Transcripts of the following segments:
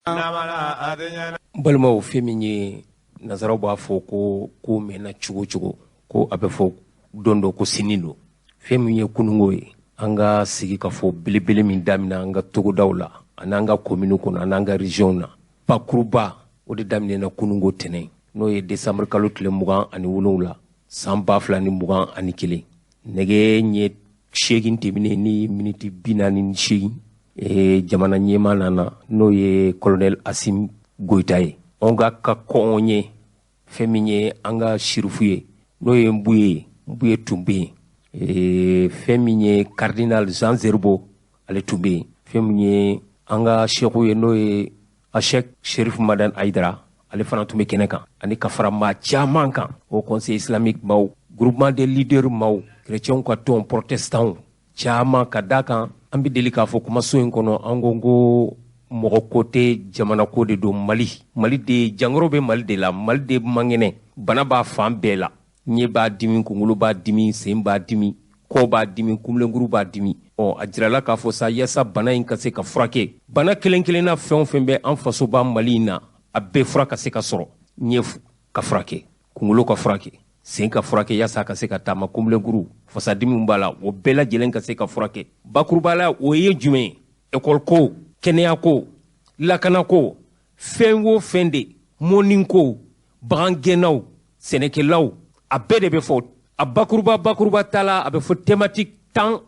N balimaw, fɛn min ye nazaraw b'a fɔ ko ko mɛnna cogo cogo, ko a bɛ fɔ don dɔ ko sini don. Fɛn min ye kununko ye, an ka sigi ka fɔ belebele min daminɛ an ka togodaw la, ani an ka komini kɔnɔ, ani an ka regionw na, bakuruba o de daminɛna kununko tɛnɛn, n'o ye desanburu kalo tile 27 san 2021, nɛgɛ ɲɛ 8 tɛmɛnen ni miniti 48. Jamana ɲɛmaa nana, n'o ye colonel Assimi Goïta ye. Anw ka kɔn ye fɛn min ye, an ka sirifu ye, n'o ye Nbuye, Nbuye tun bɛ yen. Fɛn min ye cardinal Jean Zerbo, ale tun bɛ yen. Fɛn min ye an ka seku ye, n'o ye Cheikh Chérif Madani Haïdara, ale fana tun bɛ kɛnɛ kan, ani ka fara maa caman kan, o Conseil islamique maaw, Groupement des leaders maaw, chrétiens ka tɔn, protestants caman. Ka da kan, an bɛ deli k'a fɔ kumaso in kɔnɔ, an ko ko mɔgɔ ko tɛ, jamana ko de don. Mali, Mali de jankaro bɛ, Mali de la, Mali de man kɛnɛ, bana b'a fan bɛɛ la. Ɲɛ b'a dimi, kunkolo b'a dimi, sen b'a dimi, kɔ b'a dimi, kunbilenkuru b'a dimi. Ɔ, a jirala k'a fɔ sa, yaasa bana in ka se ka furakɛ, bana kelen kelenna fɛn o fɛn bɛ an fasoba Mali in na, a bɛɛ fura ka se ka sɔrɔ. Ɲɛ ka furakɛ, kunkolo ka furakɛ, sen ka furakɛ, yaasa ka se ka taama, kunbilenkuru, fasadimiw b'a la, o bɛɛ lajɛlen ka se ka furakɛ. Bakuruba la, o ye jumɛn ye? Ekɔli ko, kɛnɛya ko, lakana ko, fɛn o fɛn de, mɔni ko, bagangɛnnaw, sɛnɛkɛlaw, a bɛɛ de bɛ fɔ a bakuruba. Bakuruba ta la, a bɛ fɔ thématique 16,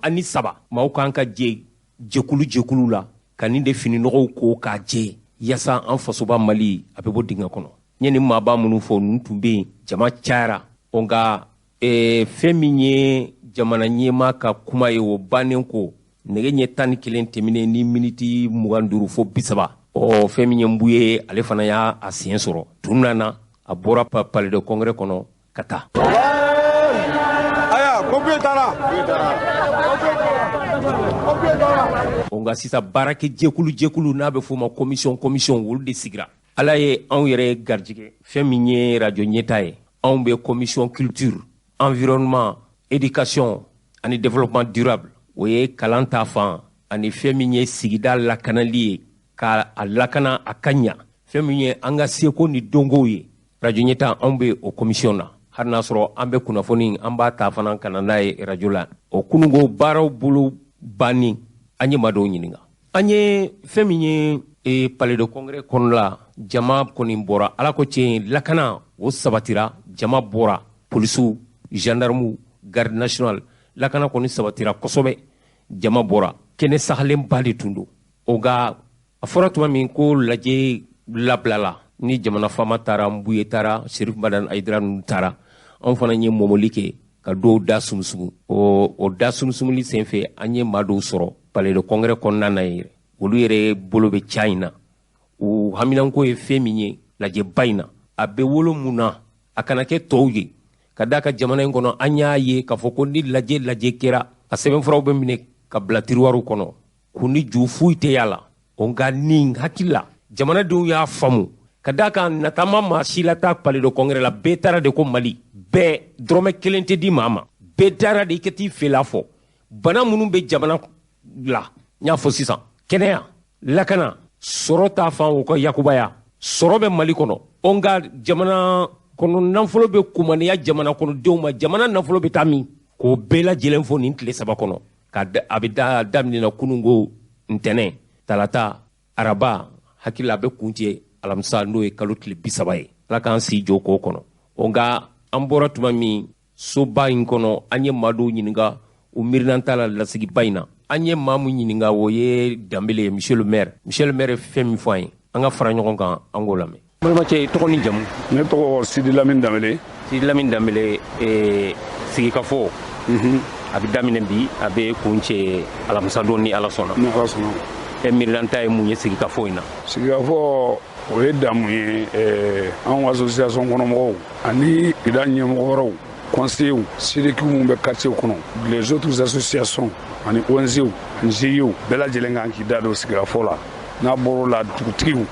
13. Maaw kan ka jɛ jɛkulu jɛkulu la ka nin de fininɔgɔw ko k'a jɛ, yaasa an fasoba Mali a bɛ bɔ dingɛ kɔnɔ. N ye nin maaba minnu fɔ, ninnu tun bɛ yen, jama cayara. O nka fɛn min ye jamana ɲɛmaa ka kuma ye, o bannen ko, nɛgɛ ɲɛ 11 tɛmɛnen ni miniti 25 fo 30, ɔ, fɛn min ye Nbuye, ale fana y'a a sen sɔrɔ, tun nana, a bɔra palais de congrès kɔnɔ ka taa. Aya, ko Buye taara. O nka sisan, baarakɛ jɛkulu jɛkulu, n'a bɛ f'o ma commission commission, olu de sigira. Ala ye anw yɛrɛ garijɛgɛ, fɛn min ye radio ɲɛta ye, anw bɛ commission culture, environnement, éducation ani développement durable. O ye kalan ta fan, ani fɛn min ye sigida lakanali ye, ka a lakana a ka ɲa, fɛn min ye an ka seko ni donkow ye. Radio ɲɛta, anw bɛ o commission na, hali n'a sɔrɔ an bɛ kunnafoni, an b'a ta fana ka na n'a ye radio la. O kununko baaraw bolo banni, an ye maa dɔw ɲininka. An ye fɛn min ye palais de congrès kɔnɔla, jama kɔni bɔra. Ala ko tiɲɛ, lakana o sabatira, jama bɔra, polisiw, gendarmew, garde nationale, lakana kɔni sabatira kosɛbɛ, jama bɔra, kɛnɛ sagalenba de tun don. O nka a fɔra tuma min ko lajɛ labilala, ni jamana faama taara, Nbuye taara, Chérif Madani Haïdara ninnu taara, anw fana ye mɔmɔli kɛ ka dɔw da sumusumu. O da sumusumuli senfɛ, an ye maa dɔw sɔrɔ palais de congrès kɔnɔna na yɛrɛ, olu yɛrɛ bolo bɛ ca in na. O haminanko ye fɛn min ye lajɛba in na, a bɛ wolo mun na, a kana kɛ tɔw ye. Ka d'a ka jamana in kɔnɔ, an y'a ye k'a fɔ ko ni lajɛ lajɛ kɛra, a sɛbɛnfuraw bɛ minɛ ka bila tiroirw kɔnɔ, kun ni ju foyi tɛ y'a la. O nka nin hakili la, jamanadenw y'a faamu, ka d'a kan natama maa si la taa palais de congrès la, bɛɛ taara de ko Mali bɛɛ, dɔrɔmɛ kelen tɛ di maa ma, bɛɛ taara de i ka t'i fɛla fɔ. Bana minnu bɛ jamana la, n y'a fɔ sisan, kɛnɛya, lakana, sɔrɔ ta fan, o ka yakubaya sɔrɔ bɛ Mali kɔnɔ. O nka jamana kɔnɔ nafolo bɛ kumaniya jamana kɔnɔdenw ma, jamana nafolo bɛ taa min, k'o bɛɛ lajɛlen fɔ nin tile 3 kɔnɔ, ka a bɛ da daminɛ kununko ntɛnɛn, talata, araba, hakili a bɛ kuncɛ alamisa, n'o ye kalo tile 30 ye. Ala k'an si jɔ k'o kɔnɔ. O nka an bɔra tuma min soba in kɔnɔ, an ye maa dɔw ɲininka u miirinan t'a la lasigiba in na. An ye maa mun ɲininka, o ye Danbele ye, monsieur le maire. Monsieur le maire ye fɛn min fɔ an ye, an ka fara ɲɔgɔn kan, an k'o lamɛn. Balimacɛ, i tɔgɔ ni jamu? Ne tɔgɔ Sidi Lamine Danbele. Sidi Lamine Danbele, sigikafɔ a bɛ daminɛ bi, a bɛ kuncɛ alamisa don, ni Ala sɔnna. Ni Ala sɔnna. E miirinanta ye mun ye sigikafɔ in na? Sigikafɔ, o ye damu ye anw association kɔnɔmɔgɔw ani sigida ɲɛmɔgɔ wɛrɛw, conseillers, CDQ minnu bɛ quartier kɔnɔ, les autres associations ani ONG ani GIE, bɛɛ lajɛlen kan k'i da don sigikafɔ la. N'a bɔr'o la, dugutigiw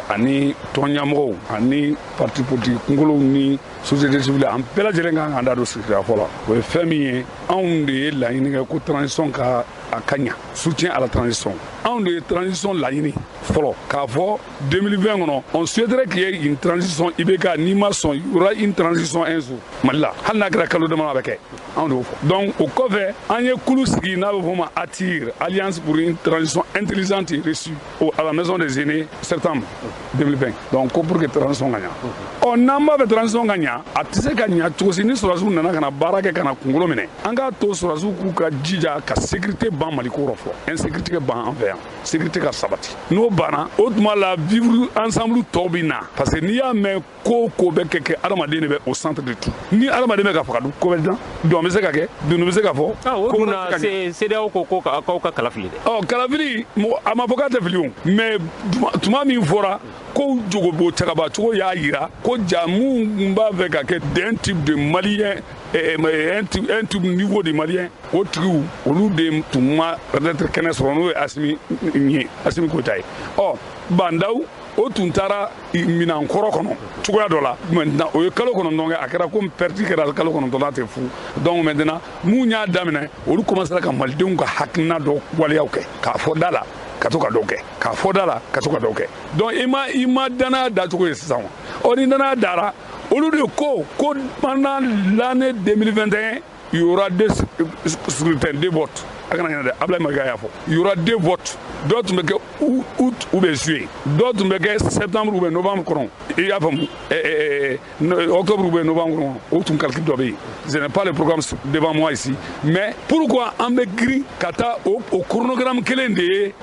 ani tɔn ɲɛmɔgɔw ani parti politique kunkolow ni société civile, an bɛɛ lajɛlen kan k'an da don sigikafɔ la. O ye fɛn min ye, anw de ye laɲini kɛ ko transition ka a ka ɲa, soutien à la transition. Anw de ye transition laɲini fɔlɔ k'a fɔ 2020 kɔnɔ, on souhaiterait qu'il y ait une transition. IBK, n'i ma sɔn, il y aura une transition un jour Mali la, hali n'a kɛra kalo dama, a bɛ kɛ. Anw de y'o fɔ. Donc o kɔfɛ, an ye kulu sigi n'a bɛ fɔ o ma ATIR, Alliance pour une transition intelligente et réussie, à la maison des aînés, septembre 2020. Donc ko pour que transition ka ɲa. Ɔ, n'an b'a fɛ transition ka ɲa, a tɛ se ka ɲa cogo si ni sɔrɔdasiw nana ka na baara kɛ, ka na kunkolo minɛ. An k'a to sɔrɔdasiw k'u ka jija ka sécurité ban Mali ko rɔ fɔlɔ, insécurité ban an fɛ yan, sécurité ka sabati. N'o banna, o tuma la vivre ensemble tɔw bɛ na, parce que n'i y'a mɛn ko ko bɛ kɛ, adamaden de bɛ au centre de tout. Ni adamaden bɛ ka faga dun, ko bɛ dilan, dɔn bɛ se ka kɛ, dunu bɛ se ka fɔ. O dun na, CEDEAO ko ko k'aw ka kala fili dɛ. Ɔ, kalafili, a ma fɔ k'a tɛ fili o, mais tuma min fɔra ko jogobo cɛkaba cogo y'a yira ko ja mun b'a fɛ ka kɛ d'un type de Malien, un type niveau de Malien, o tigiw, olu de tun ma peut-être kɛnɛ sɔrɔ, n'o ye Asimi ye, Asimi Goïta ye. Ɔ, Bah N'Daw, o tun taara minan kɔrɔ kɔnɔ cogoya dɔ la. Maintenant o ye kalo 9 kɛ, a kɛra komi perte kɛra kalo 9 n'a tɛ fu. Donc maintenant mun y'a daminɛ, olu commencera ka malidenw ka hakilina dɔ waleyaw kɛ, k'a fɔ da la, ka to ka dɔw kɛ, k'a fɔ da la, ka to ka dɔw kɛ. Donc i ma danaya dacogo ye sisan wa. Ɔ, ni danaya dara, olu de ko ko pendant l'année 2021, il y aura deux scrutins, deux votes. A kana ɲinɛ dɛ, Ablaye Maïga y'a fɔ, il y aura deux votes. Dɔw tun bɛ kɛ août ou bien juillet, dɔw tun bɛ kɛ septembre ou bien novembre kɔnɔ, i y'a faamu, octobre ou bien novembre kɔnɔ. O tun calcul dɔ bɛ yen, je n'ai pas le programme devant moi ici, mais pourquoi an bɛ girin ka taa o chronogramme kelen de ye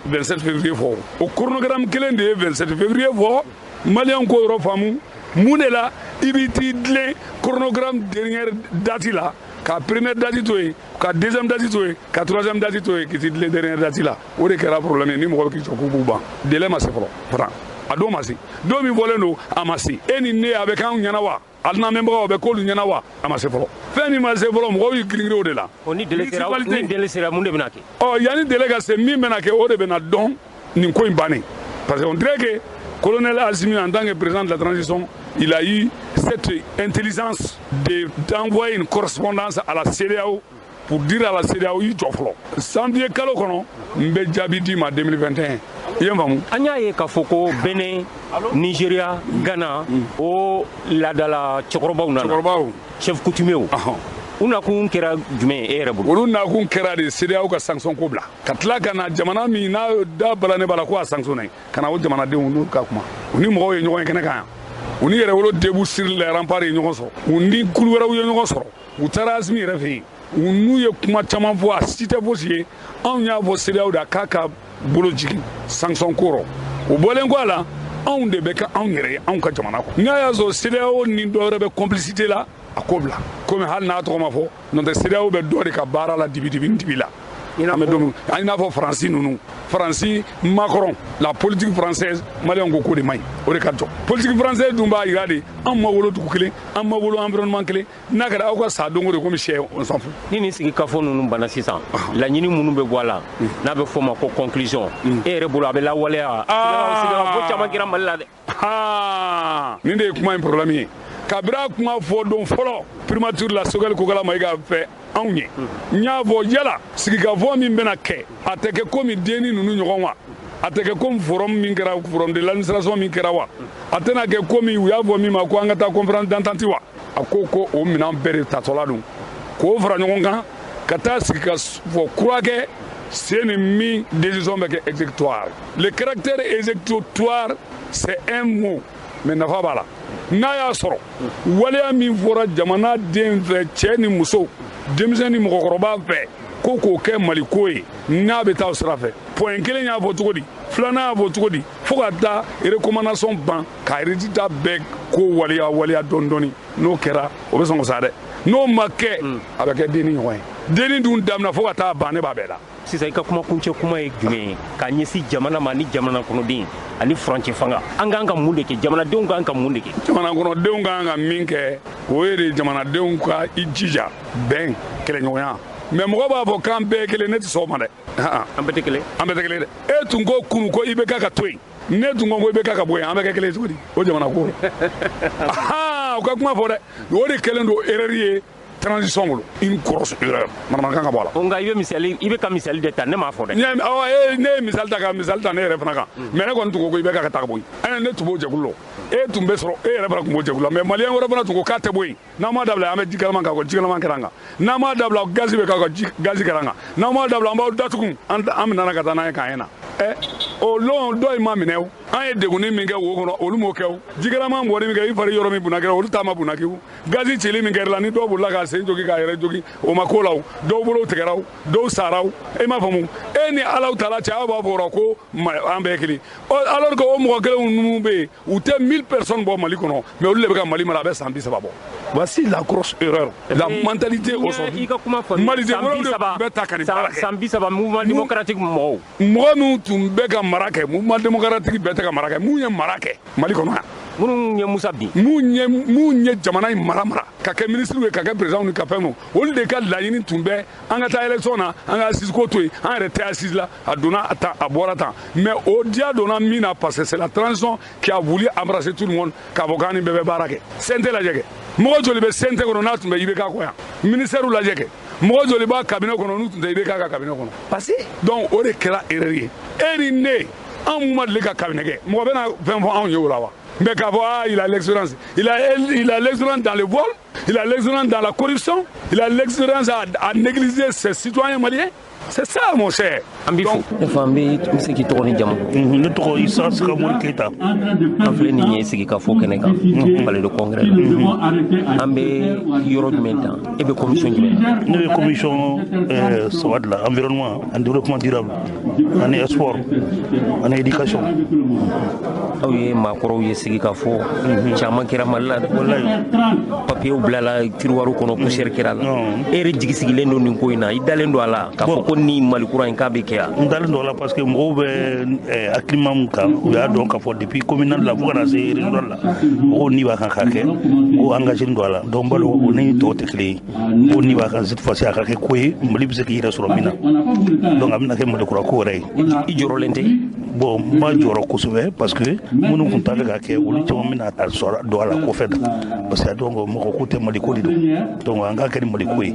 27 février fɔ? O chronogramme kelen de ye 27 février fɔ. Maliyɛnw k'o yɔrɔ faamu. Mun de la i b'i t'i tilen chronogramme dernière date la, ka première date to yen, ka deuxième date to yen, ka troisième date to yen, k'i t'i tilen dernière date la? O de kɛra problème ye. Ni mɔgɔ bɛ k'i jɔ k'u b'u ban, délai ma se fɔlɔ fana, a don ma se. Don min fɔlen don, a ma se. E ni ne, a bɛ k'anw ɲɛna wa? Hali n'an mɛnbagaw, a bɛ k'olu ɲɛna wa? A ma se fɔlɔ. Fɛn min ma se fɔlɔ, mɔgɔw y'i girin o de la. O ni délai sera, ni délai sera, mun de bɛna kɛ? Ɔ, yanni délai ka se, min bɛna kɛ, o de bɛna dɔn nin ko in bannen, parce que on dirait que colonel Assimi, en tant que président de la transition, il a eu cette intelligence d'envoyer une correspondance à la CEDEAO pour dire à la CEDEAO: i jɔ fɔlɔ, janvier kalo kɔnɔ, n bɛ jaabi d'i ma 2021. I ye n faamu? An y'a ye k'a fɔ ko Benin, Nigeria, Ghana, o laadala cɛkɔrɔbaw nana. Cɛkɔrɔbaw. Chef coutumier, u nakun kɛra jumɛn ye e yɛrɛ bolo? Olu nakun kɛra de CEDEAO ka sanction ko bila, ka tila ka na jamana min n'a da bala ne b'a la ko a sanctionné, ka na o jamanadenw n'u ka kuma. U ni mɔgɔw ye ɲɔgɔn ye kɛnɛ kan yan, u ni Yɛrɛwolo Debout sur les Remparts ye ɲɔgɔn sɔrɔ, u ni kulu wɛrɛw ye ɲɔgɔn sɔrɔ, u taara Asimi yɛrɛ fɛ yen, u n'u ye kuma caman fɔ. A si tɛ fosi ye. Anw y'a fɔ CEDEAO de k'a ka bolo jigin sanction ko rɔ. O bɔlen kɔ a la, anw de bɛ kɛ anw yɛrɛ ye anw ka jamana kɔnɔ. N'a y'a sɔrɔ CEDEAO ni dɔ wɛrɛ bɛ complicité la, a ko bila, komi hali n'a tɔgɔ ma fɔ. N'o tɛ, CEDEAO bɛ dɔ de ka baara la dibi dibi dibi la. An bɛ don min, i n'a fɔ Faransi ninnu, Faransi Macron, la politique française, maliyɛnw ko k'o de man ɲi, o de ka jɔ. Politique française dun b'a yira de anw ma wolo dugu kelen, an ma wolo environnement kelen. N'a kɛra aw ka sa don o de komi sɛ, on s'en fout. Ni nin sigikafo ninnu banna sisan, laɲini minnu bɛ bɔ a la, n'a bɛ fɔ o ma ko conclusion, e yɛrɛ bolo, a bɛ lawaleya? Sigikafo caman kɛra Mali la dɛ. Nin de ye kuma in problème ye. Kabini a kuma fɔ don fɔlɔ primature la, Choguel Kokalla Maïga fɛ anw ye, n y'a fɔ yala sigikafɔ min bɛna kɛ, a tɛ kɛ komi denni ninnu ɲɔgɔn wa? A tɛ kɛ komi forum min kɛra, forum de l'administration min kɛra wa? A tɛna kɛ komi u y'a fɔ min ma ko an ka taa conférence d'entente wa? A ko ko o minɛn bɛɛ de tatɔla don k'o fara ɲɔgɔn kan ka taa sigi ka fɔ kura kɛ sen ni min décision bɛ kɛ exécutoire. Le caractère exécutoire, c'est un mot, mais nafa b'a la. N'a y'a sɔrɔ waleya min fɔra jamana den fɛ, cɛ ni muso, denmisɛn ni mɔgɔkɔrɔba fɛ, ko k'o kɛ Maliko ye, n'a bɛ taa o sira fɛ, point kelen y'a fɔ cogo di, filanan y'a fɔ cogo di, fo ka taa recommandation ban ka résultat bɛɛ ko waleya waleya dɔɔni dɔɔni, n'o kɛra, o bɛ sɔn ka sa dɛ. N'o ma kɛ, a bɛ kɛ denni ɲɔgɔn ye. Denni dun daminɛ fo ka taa ban, ne b'a bɛɛ la. Sisan, i ka kuma kuncɛ kuma ye jumɛn ye k'a ɲɛsin jamana ma, ni jamana kɔnɔden ani furancɛ fanga? An kan ka mun de kɛ? Jamanadenw kan ka mun de kɛ? Jamana kɔnɔdenw kan ka min kɛ, o ye de jamanadenw ka i jija bɛn, kɛlɛɲɔgɔnya. Mais mɔgɔ b'a fɔ k'an bɛɛ ye kelen, ne tɛ sɔn o ma dɛ. An bɛɛ tɛ kelen. An bɛɛ tɛ kelen dɛ. E tun ko kunu ko i bɛ ka to yen, ne tun ko i bɛ ka bɔ yen, an bɛ kɛ kelen cogo di o jamana ko? U ka kuma fɔ dɛ, o de kɛlen don erreur ye. transition bolo, une grosse erreur. Manamanakan ka bɔ a la. Nka i bɛ misali, i bɛ ka misali de ta, ne m'a fɔ dɛ. Awɔ, ne ye misali ta ka misali ta ne yɛrɛ fana kan, mais ne kɔni tun ko ko i bɛ ka ta ka bɔ yen. Ne tun b'o jɛkulu la, e tun bɛ sɔrɔ, e yɛrɛ fana tun b'o jɛkulu la, mais maliyɛn wɛrɛ fana tun ko k'a tɛ bɔ yen. N'an m'a dabila, an bɛ ji kalaman k'a kɔ, ji kalaman kɛra an kan. N'an m'a dabila, gazi bɛ k'a kɔ, gazi kɛra an kan. N'an m'a dabila, an b'aw datugu, an minɛna ka taa n'a ye k'an ɲɛna. O lon dɔ in ma minɛ o. An ye degunni min kɛ wo kɔnɔ, olu m'o kɛ o. Jikalaman bɔnni min kɛ, i fari yɔrɔ min bunna kɛra, olu ta ma bunna kɛ o. Gazi cili min kɛra la, ni dɔw bolila k'a sen jogi k'a yɛrɛ jogi, o ma ko la o. Dɔw bolo tigɛra o, dɔw sara o. E m'a faamu, e ni Alahu taala cɛ, aw b'a fɔ o ko an bɛɛ ye kelen. Alors que o mɔgɔ kelenw ninnu bɛ yen, u tɛ 1000 personnes bɔ Mali kɔnɔ, mais olu de bɛ ka Mali mara, a bɛ san 30 bɔ. Voici la grosse erreur, la mentalité aujourd'hui. Maliden wɛrɛw de bɛ ta ka nin baara kɛ. San 30 mouvement démocratique mɔgɔw. Mɔgɔ minnu tun bɛ ka mara kɛ, mouvement démocratique bɛɛ tɛ ka mara kɛ. Mun ye mara kɛ Mali kɔnɔ yan? Minnu ye Musa bin. Mun ye jamana in mara ka kɛ ministre ye, ka kɛ président ni ka fɛn mun, olu de ka laɲini tun bɛ an ka taa élection na, an ka assise ko to yen, an yɛrɛ tɛ assise la, a donna tan, a bɔra tan. Mais o diya donna min na, parce que c'est la transition qui a voulu embrasser tout le monde, k'a fɔ k'an ni bɛɛ bɛ baara kɛ. CNT lajɛ kɛ, mɔgɔ joli bɛ CNT kɔnɔ n'a tun bɛ IBK kɔ yan? Ministère lajɛ kɛ, mɔgɔ joli b'a cabinet kɔnɔ n'u tun tɛ IBK ka cabinet kɔnɔ? Parce que donc o de kɛra erreur ye. E ni ne, anw mun ma deli ka cabinet kɛ, mɔgɔ bɛna fɛn fɔ anw ye o la wa? Mais k'a fɔ, ah, il a l'expérience, il a l'expérience dans le vol, il a l'expérience dans la corruption, il a l'expérience à négliger ses citoyens maliens. C'est ça, mon cher. An b'i fo. Ne fa, n bɛ se k'i tɔgɔ ni jamu? Ne tɔgɔ Isa Sikamori Keyita. An filɛ nin ye sigikafo kɛnɛ kan, palais de congrès la. An bɛ yɔrɔ jumɛn ta? E bɛ commission jumɛn na? Ne bɛ commission saba de la: environnement and développement durable, ani sport, ani éducation. Aw ye maakɔrɔw ye, sigikafo caman kɛra Mali la dɛ. Walayi. Papiyew bilala tiroir kɔnɔ, poussière kɛra la. E yɛrɛ jigi sigilen don nin ko in na, i dalen don a la k'a fɔ ko ni Mali kura in k'a bɛ kɛ yan? N dalen don a la, parce que mɔgɔw bɛ hakilima mun kan, u y'a dɔn k'a fɔ depuis communal la fo ka na se régional la, mɔgɔw ni b'a kan k'a kɛ, mɔgɔw engagé don a la. Donc n b'a dɔn o ni tɔw tɛ kelen ye, mɔgɔw ni b'a kan. Cette fois ci, a ka kɛ ko ye Mali bɛ se k'i yɛrɛ sɔrɔ min na. Donc a bɛna kɛ Mali kura ko yɛrɛ ye. I jɔrɔlen tɛ? Bon, n b'a jɔrɔ kosɛbɛ, parce que minnu tun t'a fɛ k'a kɛ, olu caman bɛna a sɔrɔ don a la kɔfɛ da, parce que donc mɔgɔ ko tɛ, Mali ko de don. Donc an k'a kɛ ni Mali ko ye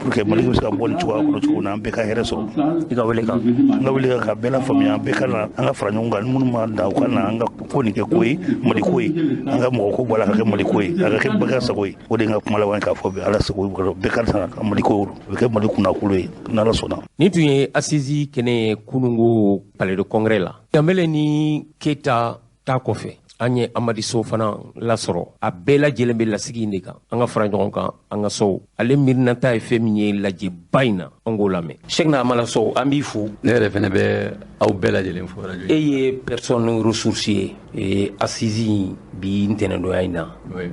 pour que Mali bɛ se ka bɔ nin cogoya kɔnɔ cogo min na, an bɛɛ ka hɛrɛ sɔrɔ. I ka wele kan? N ka wele kan ka bɛɛ la faamuya, an bɛɛ ka na, an ka fara ɲɔgɔn kan. Minnu ma dan, u ka na, an ka ko nin kɛ ko ye, Mali ko ye. An ka mɔgɔ ko bɔ a la ka kɛ Mali ko ye, a ka kɛ bɛɛ ka sago ye. O de ye n ka kuma laban ye k'a fɔ bi, Ala sago bɛɛ ka na ka Mali ko, o bɛ kɛ Mali kunnakolo ye n'Ala sɔnna. Nin tun ye assise kɛnɛ ye kununko palais de congrès la. Danbɛlɛ ni Keyita ta kɔfɛ, an ye Amadi So fana lasɔrɔ. A bɛɛ lajɛlen bɛ lasigi in de kan, an ka fara ɲɔgɔn kan, an ka sow. Ale miirinata ye fɛn min ye lajɛba in na, an k'o lamɛn. Cheickna Amala Sow, an b'i fo. Ne yɛrɛ fɛnɛ bɛ aw bɛɛ lajɛlen fo radio. E ye personne ressource ye assise in bi ntɛnɛndonya in na.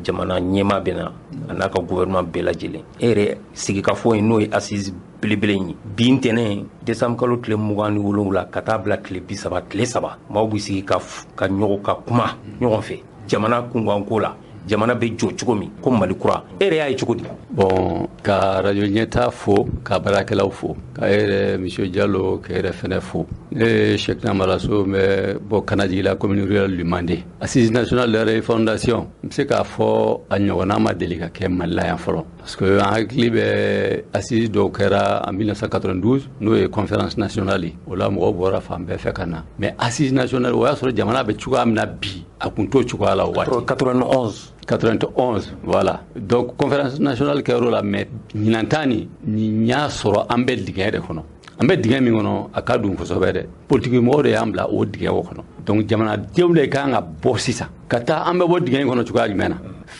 Jamana ɲɛmaa bɛ na, a n'a ka gouvernement bɛɛ lajɛlen. E yɛrɛ sigikafo in, n'o ye assise belebele in ye bi ntɛnɛn décembre kalo tile 27 ka taa bila tile 30, tile 3, maaw bɛ sigi ka ɲɔgɔn ka kuma ɲɔgɔn fɛ jamana kunkanko la, jamana bɛ jɔ cogo min, ko Mali kura. E yɛrɛ y'a ye cogo di? Bon, ka radio ɲɛta fo, ka baarakɛlaw fo, ka e yɛrɛ monsieur Diallo, ka e yɛrɛ fɛnɛ fo. Ne ye Cheickna Amala Sow, n bɛ bɔ Kanajigila, commune rurale du Mandé. Assise nationale de refondation, n bɛ se k'a fɔ a ɲɔgɔnna ma deli ka kɛ Mali la yan fɔlɔ, parce que an hakili bɛ assise dɔw kɛra en 1992, n'o ye conférence nationale ye. O la mɔgɔw bɔra fan bɛɛ fɛ ka na, mais assise nationale, o y'a sɔrɔ jamana bɛ cogoya min na bi, a kun t'o cogoya la o waati. 91. 91, voilà. Donc conférence nationale kɛr'o la, mais ɲinan ta nin y'a sɔrɔ an bɛ dingɛ de kɔnɔ. An bɛ dingɛ min kɔnɔ, a ka dun kosɛbɛ dɛ. Politiki mɔgɔw de y'an bila o dingɛ o kɔnɔ. Donc jamanadenw de kan ka bɔ sisan ka taa, an bɛ bɔ dingɛ in kɔnɔ cogoya jumɛn na?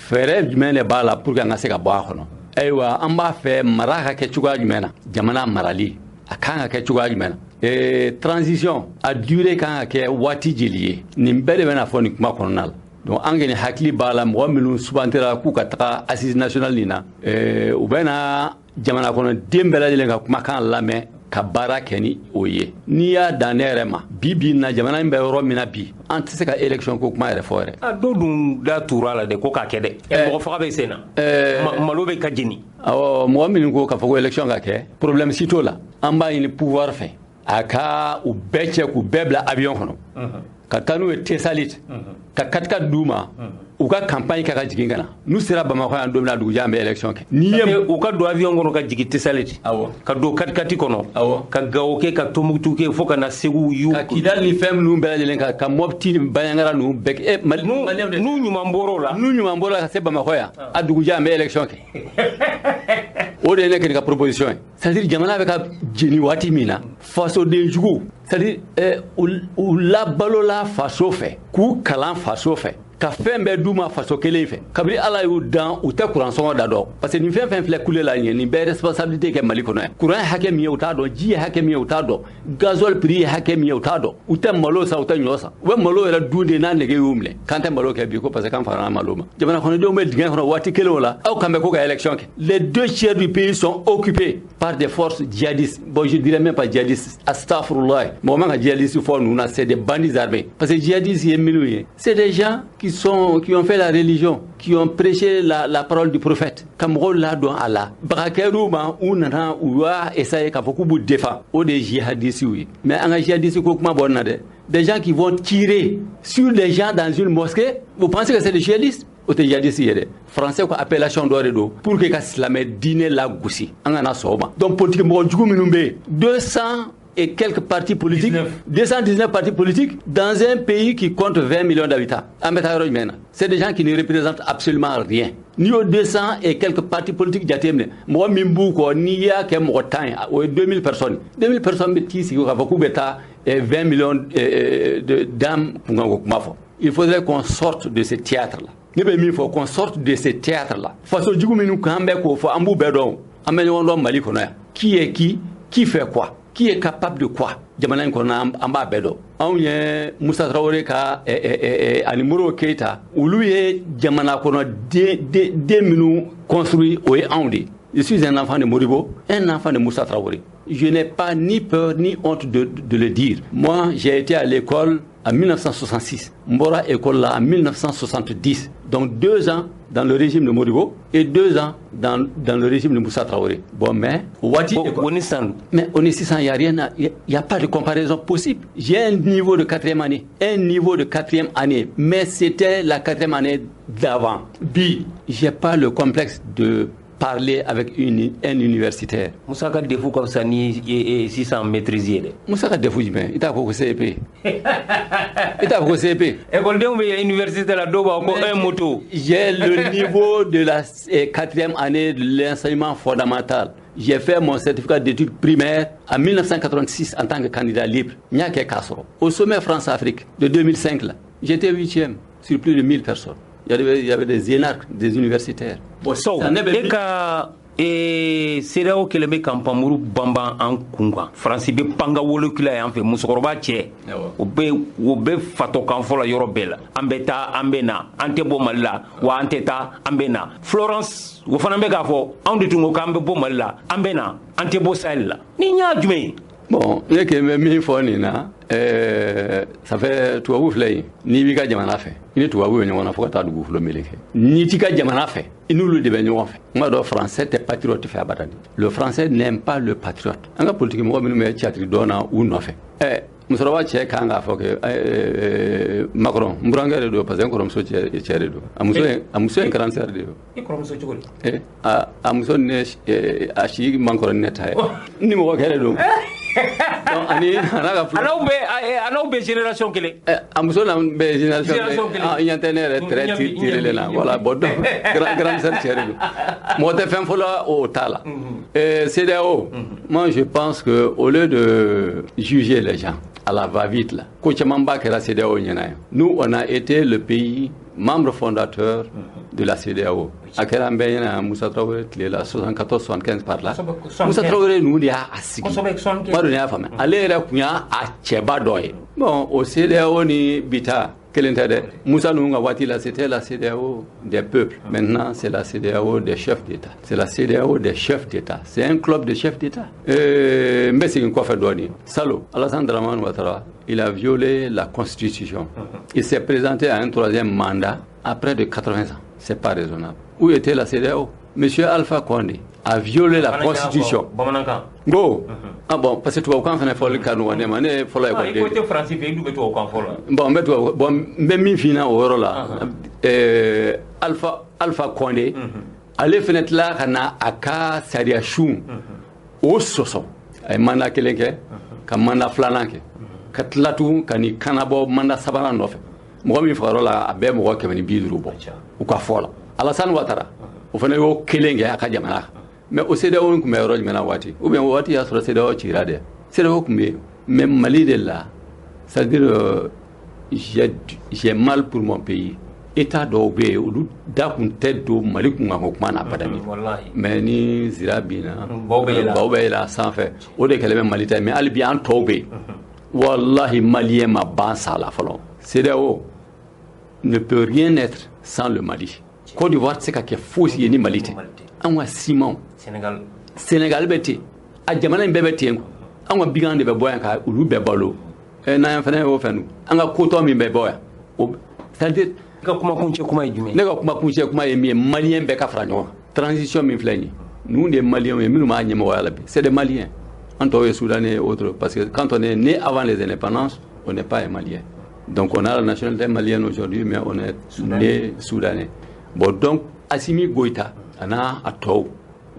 Fɛɛrɛ jumɛn de b'a la pour que an ka se ka bɔ a kɔnɔ? Ayiwa, an b'a fɛ mara ka kɛ cogoya jumɛn na? Jamana marali a kan ka kɛ cogoya jumɛn na? Transition a durée kan ka kɛ waati joli ye? Nin bɛɛ de bɛna fɔ nin kuma kɔnɔna la. Donc an kɔni hakili b'a la, mɔgɔ minnu sugantira k'u ka taga assise nationale nin na, u bɛ na jamana kɔnɔden bɛɛ lajɛlen ka kumakan lamɛn ka baara kɛ ni o ye. N'i y'a dan ne yɛrɛ ma, bi bi in na, jamana in bɛ yɔrɔ min na bi, an tɛ se ka élection ko kuma yɛrɛ fɔ yɛrɛ. A dɔw dun da tura la de ko k'a kɛ dɛ. Mɔgɔ faga bɛ sen na, malo bɛ ka jeni. Awɔ, mɔgɔ minnu ko k'a fɔ ko élection ka kɛ, problème si t'o la. An b'a ɲini pouvoir fɛ a ka u bɛɛ cɛ k'u bɛɛ bila avion kɔnɔ ka taa n'u ye Tessalit, ka 4x4 d'u ma. U ka campagne kɛ ka jigin ka na. N'u sera Bamakɔ yan don min na, dugujɛ an bɛ élection kɛ. N'i ye u ka don avion kɔnɔ ka jigin Tesaliti, ka don 4x4 kɔnɔ, ka Gawo kɛ, ka Tombouctou kɛ, fo ka na Segu y'u ka Kidal ni fɛn minnu bɛɛ lajɛlen kan, ka Mopti ni Bandiagara ninnu bɛɛ kɛ. Mali n'u ɲuman bɔr'o la, n'u ɲuman bɔr'o la ka se Bamakɔ yan, a dugujɛ an bɛ élection kɛ. O de ye ne kɛni ka proposition ye. C'est à dire jamana bɛ ka jeni waati min na, fasoden jugu, c'est à dire u labalola faso fɛ, k'u kalan faso fɛ, ka fɛn bɛɛ d'u ma faso kelen fɛ. Kabini Ala y'u dan, u tɛ kuran sɔngɔ da dɔn, parce que nin fɛn fɛn filɛ kule la nin ye, nin bɛɛ responsabilité kɛ Mali kɔnɔ yan. Kuran ye hakɛ min ye, u t'a dɔn. Ji ye hakɛ min ye, u t'a dɔn. Gasoil prix ye hakɛ min ye, u t'a dɔn. U tɛ malo san, u tɛ ɲɔ san. U bɛ malo yɛrɛ dun de n'a nege y'u minɛ. K'an tɛ malo kɛ bi ko parce que k'an fagara malo ma. Jamana kɔnɔdenw bɛ dingɛ kɔnɔ waati kelen o la, aw kan bɛ ko ka élection kɛ. Les deux tiers du pays sont occupés par des forces djihadistes. Bon, je dirais même pas djihadistes, astaghfirullah, mɔgɔ man ka djihadistes fɔ ninnu na, c'est des bandits armés. Parce que djihadistes ye minnu ye, c'est des gens qui ont fait la religion, qui ont prêché la parole du prophète, ka mɔgɔw ladon a la. Baga kɛr'u ma, u nana, u y'a essayer k'a fɔ k'u b'u défend. O de ye jihadistes ye. Mais an ka jihadiste ko kuma bɔ nin na dɛ. Des gens qui vont tirer sur les gens dans une mosquée, vous pensez que c'est des djihadistes? O tɛ djihadiste ye dɛ. Français ko appellation dɔ de don pour que ka silamɛ diinɛ lagosi. An kana sɔn o ma. Donc politique mɔgɔ jugu minnu bɛ yen, 200 et quelques partis politiques, 19. 219 partis politiques dans un pays qui compte 20 millions d'habitants. C'est des gens qui ne représentent absolument rien. Ni au 200 et quelques partis politiques jateminɛ, mɔgɔ min b'u kɔ, n'i y'a kɛ mɔgɔ 10 ye, o ye 2000 personnes. 2000 personnes bɛ t'i sigi k'a fɔ k'u bɛ taa 20 millions d'âmes kunkanko kuma fɔ. Il faudrait qu'on sorte de ce théâtre-là. Ne bɛ min fɔ, qu'on sorte de ce théâtre-là. Faso jugu minnu kan bɛ k'o fɔ, an b'u bɛɛ dɔn. An bɛ ɲɔgɔn dɔn Mali kɔnɔ yan. Qui est qui? Qui fait quoi? Qui est capable de quoi? Jamana in kɔnɔ, an b'a bɛɛ dɔn. Anw ye Musa Tarawele ka ani Modibo Keyita, olu ye jamana kɔnɔ den minnu construit, o ye anw de ye. Je suis un enfant de Modibo, un enfant de Moussa Traoré. Je n'ai pas ni peur ni honte de le dire. Moi, j'ai été à l'école en 1966. N bɔra école là en 1970. Donc 2 ans dans le régime de Modibo et 2 ans dans le régime de Moussa Traoré. Bon, mais mais on est 600, il n'y a rien, il n'y a pas de comparaison possible. J'ai un niveau de 4e année, un niveau de 4e année, mais c'était la 4e année d'avant. Bi, j'ai pas le complexe de parler avec un universitaire. Moussa ka défaut comme ça ni 600 maîtrisé dɛ. Moussa ka défaut jumɛn? I t'a fɔ ko CEP. I t'a fɔ ko CEP. École bɛ université la, dɔw b'a fɔ ko un moto. J'ai le niveau de la 4e année de l'enseignement fondamental. J'ai fait mon certificat d'études primaires en 1986 en tant que candidat libre. N y'a kɛ k'a sɔrɔ. Au sommet France-Afrique de 2005 là, j'étais 8e sur plus de 1000 personnes. Il y avait des énarques, des universitaires. Bon, so, e ka CEDEAO kɛlen bɛ ka npanmuru banban an kun kan. Faransi bɛ panga wolokila yan fɛ, musokɔrɔba cɛ o bɛ fatɔkan fɔ la yɔrɔ bɛɛ la. An bɛ taa, an bɛ na, an tɛ bɔ Mali la, wa an tɛ taa, an bɛ na. Florence, o fana bɛ k'a fɔ anw de tun ko k'an bɛ bɔ Mali la, an bɛ na, an tɛ bɔ Sahel la. Ni y'a jumɛn ye? Bon, ne kɛ bɛ min fɔ nin na, ça fait tubabu filɛ yen, n'i b'i ka jamana fɛ, i ni tubabu bɛ ɲɔgɔn na fo ka taa dugukolo meleke. N'i t'i ka jamana fɛ, i n'olu de bɛ ɲɔgɔn fɛ. N b'a dɔn français tɛ patriote fɛ abadan. Le français n'aime pas le patriote. An ka politique mɔgɔ minnu bɛ théâtre dɔn na u nɔfɛ. Musokɔrɔba cɛ kan k'a fɔ que Macron n burankɛ de don, parce que n kɔrɔmuso cɛ de don. A muso ye grande sœur de don. I kɔrɔmuso cogo di? A muso ni ne, a si man kɔrɔ ni ne ta ye. Ni mɔgɔ kɛ de don. Donc ani a n'a ka a n'aw bɛ génération kelen. A muso n'an bɛ génération kelen. Ah, i ɲɛ tɛ ne yɛrɛ trait tirelen na. Voilà, bon, donc grande sœur cɛ de don. Mɔgɔ tɛ fɛn fɔlɔ o t'a la. CEDEAO, moi je pense que au lieu de juger les gens à la va-vite là, ko camanba kɛra CEDEAO ɲɛna yan. Nous, on a été le pays membre fondateur de la CEDEAO. A kɛra an bɛɛ ɲɛna Musa Traoré tile la, 74 75 par là. Musa Traoré ninnu de y'a sigi. B'a dɔn, y'a faamuya. Ale yɛrɛ tun y'a cɛba dɔ ye. Bon, o CEDEAO ni bi ta kelen tɛ dɛ. Musa ninnu ka waati la, c'était la CEDEAO des peuples. Maintenant, c'est la CEDEAO des chefs d'État. C'est la CEDEAO des chefs d'État. C'est un club de chefs d'État. N bɛ segin kɔfɛ dɔɔnin. Salon, Alassane Dramane Ouattara, il a violé la constitution. Il s'est présenté à un troisième mandat à près de 80 ans. C'est pas raisonnable. Où était la CEDEAO? Monsieur Alpha Condé a violé la constitution. Bon, ah bon, parce que tubabukan fana fɔli ka nɔgɔn ne ma, ne ye fɔlɔ ekɔliden. I ko tɛ faransi fɛ, i dun bɛ tubabukan fɔ la. Bon, n bɛ tubabu, bon, n bɛ min f'i ɲɛna o yɔrɔ la, Alpha Condé, ale fɛnɛ tila ka na a ka sariya sun o sɔsɔ. A ye mandat kelen kɛ, ka mandat filanan kɛ, ka tila tugun ka n'i kanabɔ mandat sabanan nɔfɛ. Mɔgɔ min fagar'o la, a bɛɛ mɔgɔ 150 bɔ u ka fɔ la. Alassane Ouattara, o fana y'o kelen kɛ a ka jamana kan. Mais o CEDEAO tun bɛ yɔrɔ jumɛn na waati? Ou bien o waati y'a sɔrɔ CEDEAO cira dɛ. CEDEAO tun bɛ yen, mais Mali de la, c'est-à-dire j'ai mal pour mon pays. État dɔw bɛ yen, olu da kun tɛ don Mali kunkanko kuma na abadani. Mais ni zira binna, baw bɛ yɛlɛ a sanfɛ. O de kɛlen bɛ Mali ta ye. Mais hali bi an tɔw bɛ yen. Wallahi, Malien ma ban sa la fɔlɔ. CEDEAO ne peut rien être sans le Mali. Côte d'Ivoire tɛ se ka kɛ fosi ye ni Mali tɛ. An ka simanw, Sénégal bɛ ten, a jamana in bɛɛ bɛ ten. An ka bigan de bɛ bɔ yan ka olu bɛɛ balo. N'an fana y'o fɛn dun, an ka kotɔ min bɛ bɔ yan, c'est-à-dire. I ka kumakuncɛ kuma ye jumɛn? Ne ka kumakuncɛ kuma ye min ye, Malien bɛɛ ka fara ɲɔgɔn kan. Transition min filɛ nin ye, ninnu de ye Maliens ye minnu b'a ɲɛmɔgɔya la bi, c'est des Maliens. An tɔw ye Soudanais et autres, parce que quand on est né avant les indépendances, on n'est pas un Malien. Donc on a la nationalité malienne aujourd'hui, mais on est né Soudanais. Bon, donc Assimi Goïta a n'a a tɔw,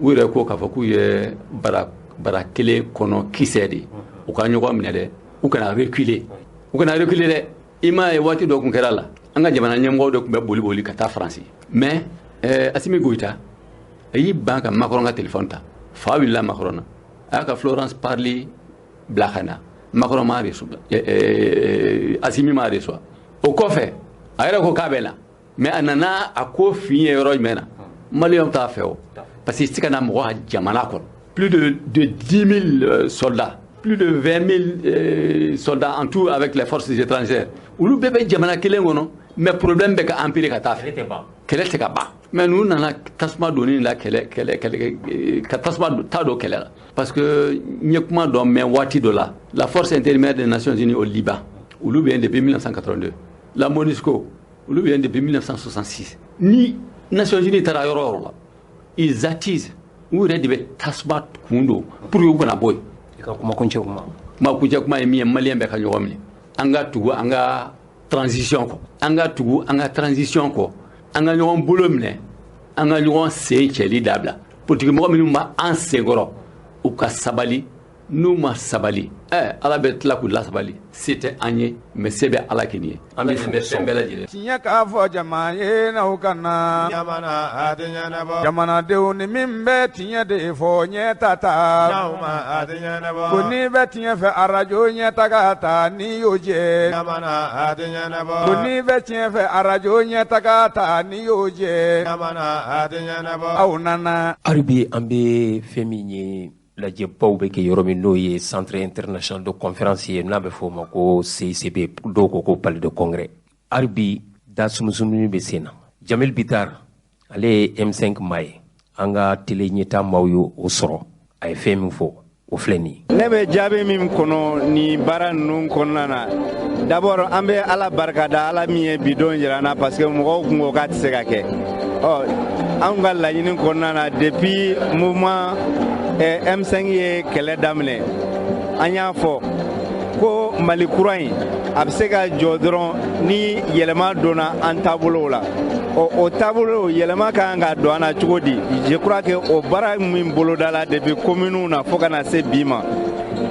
u yɛrɛ ko k'a fɔ k'u ye bara bara kelen kɔnɔ kisɛ de ye. U ka ɲɔgɔn minɛ dɛ, u kana reculer, u kana reculer dɛ. I m'a ye, waati dɔ tun kɛra la, an ka jamana ɲɛmɔgɔw de tun bɛ boli boli ka taa Faransi. Mais Assimi Goïta a y'i ban ka Macron ka téléphone ta. Fa wulila Macron na, a y'a ka Florence Parly bila ka na. Macron m'a reçoit, Assimi m'a reçoit. O kɔfɛ, a yɛrɛ ko k'a bɛ na, mais a nana a ko fin ye yɔrɔ jumɛn na? Maliyɛnw t'a fɛ o, parce que i tɛ se ka na mɔgɔ ka jamana kɔnɔ. Plus de 10 000 soldats, plus de 20 000 soldats en tout avec les forces étrangères, olu bɛɛ bɛ jamana kelen kɔnɔ, mais problème bɛ ka empirer ka taa fɛ, kɛlɛ tɛ ka ban. Mais n'u nana tasuma donni la kɛlɛ kɛlɛ kɛlɛ ka tasuma ta don kɛlɛ la, parce que n ye kuma dɔ mɛn waati dɔ la, la force intérimaire des Nations Unies au Liban, olu bɛ yen depuis 1982, la MONUSCO, olu bɛ yen depuis 1966. Ni Nations Unies taara yɔrɔ o yɔrɔ la, ils attisent, u yɛrɛ de bɛ tasuma kun don pour que u kana bɔ yen. I ka kumakuncɛ kuma. Kumakuncɛ kuma ye min ye, Malien bɛɛ ka ɲɔgɔn minɛ. An ka tugu an ka transition kɔ, an ka tugu an ka transition kɔ, an ka ɲɔgɔn bolo minɛ, an ka ɲɔgɔn sen cɛli dabila. Politiki mɔgɔ minnu b'an senkɔrɔ, u ka sabali. N'u ma sabali, Ala bɛ tila k'u lasabali. Se tɛ an ye, mais se bɛ Ala k'i ye. An bɛ fɛn bɛɛ lajɛlen. Tiɲɛ k'a fɔ jama ye n'aw kana jamana a tɛ ɲɛnabɔ. Jamanadenw, ni min bɛ tiɲɛ de fɔ, ɲɛ ta ta. N'aw ma, a tɛ ɲɛnabɔ. Ko n'i bɛ tiɲɛ fɛ, arajo ɲɛ ta ka ta n'i y'o jɛ. Jamana a tɛ ɲɛnabɔ. Ko n'i bɛ tiɲɛ fɛ, arajo ɲɛ ta ka ta n'i y'o jɛ. Jamana a tɛ ɲɛnabɔ. Aw nana. Hali bi an bɛ fɛn min ye, lajɛbaw bɛ kɛ yɔrɔ min, n'o ye Centre international de conférence ye, n'a bɛ fɔ o ma ko CICB, dɔw ko ko Palais de congrès. Hali bi da sumusumuni bɛ sen na. Jamil Bitar, ale ye M5 maa ye, an ka télé ɲɛta maaw ye o sɔrɔ. A ye fɛn min fɔ, o filɛ nin ye. Ne bɛ jaabi min kɔnɔ nin baara ninnu kɔnɔna na, d'abord an bɛ Ala barika da, Ala min ye bi don yira an na, parce que mɔgɔw kun ko k'a tɛ se ka kɛ. Ɔ, anw ka laɲini kɔnɔna na, depuis mouvement M5 ye kɛlɛ daminɛ, an y'a fɔ ko Mali kura in a bɛ se ka jɔ dɔrɔn ni yɛlɛma donna an taabolow la. Ɔ, o taabolo yɛlɛma ka kan ka don an na cogo di? Je crois que o baara min bolodala depuis communes na fo ka na se bi ma,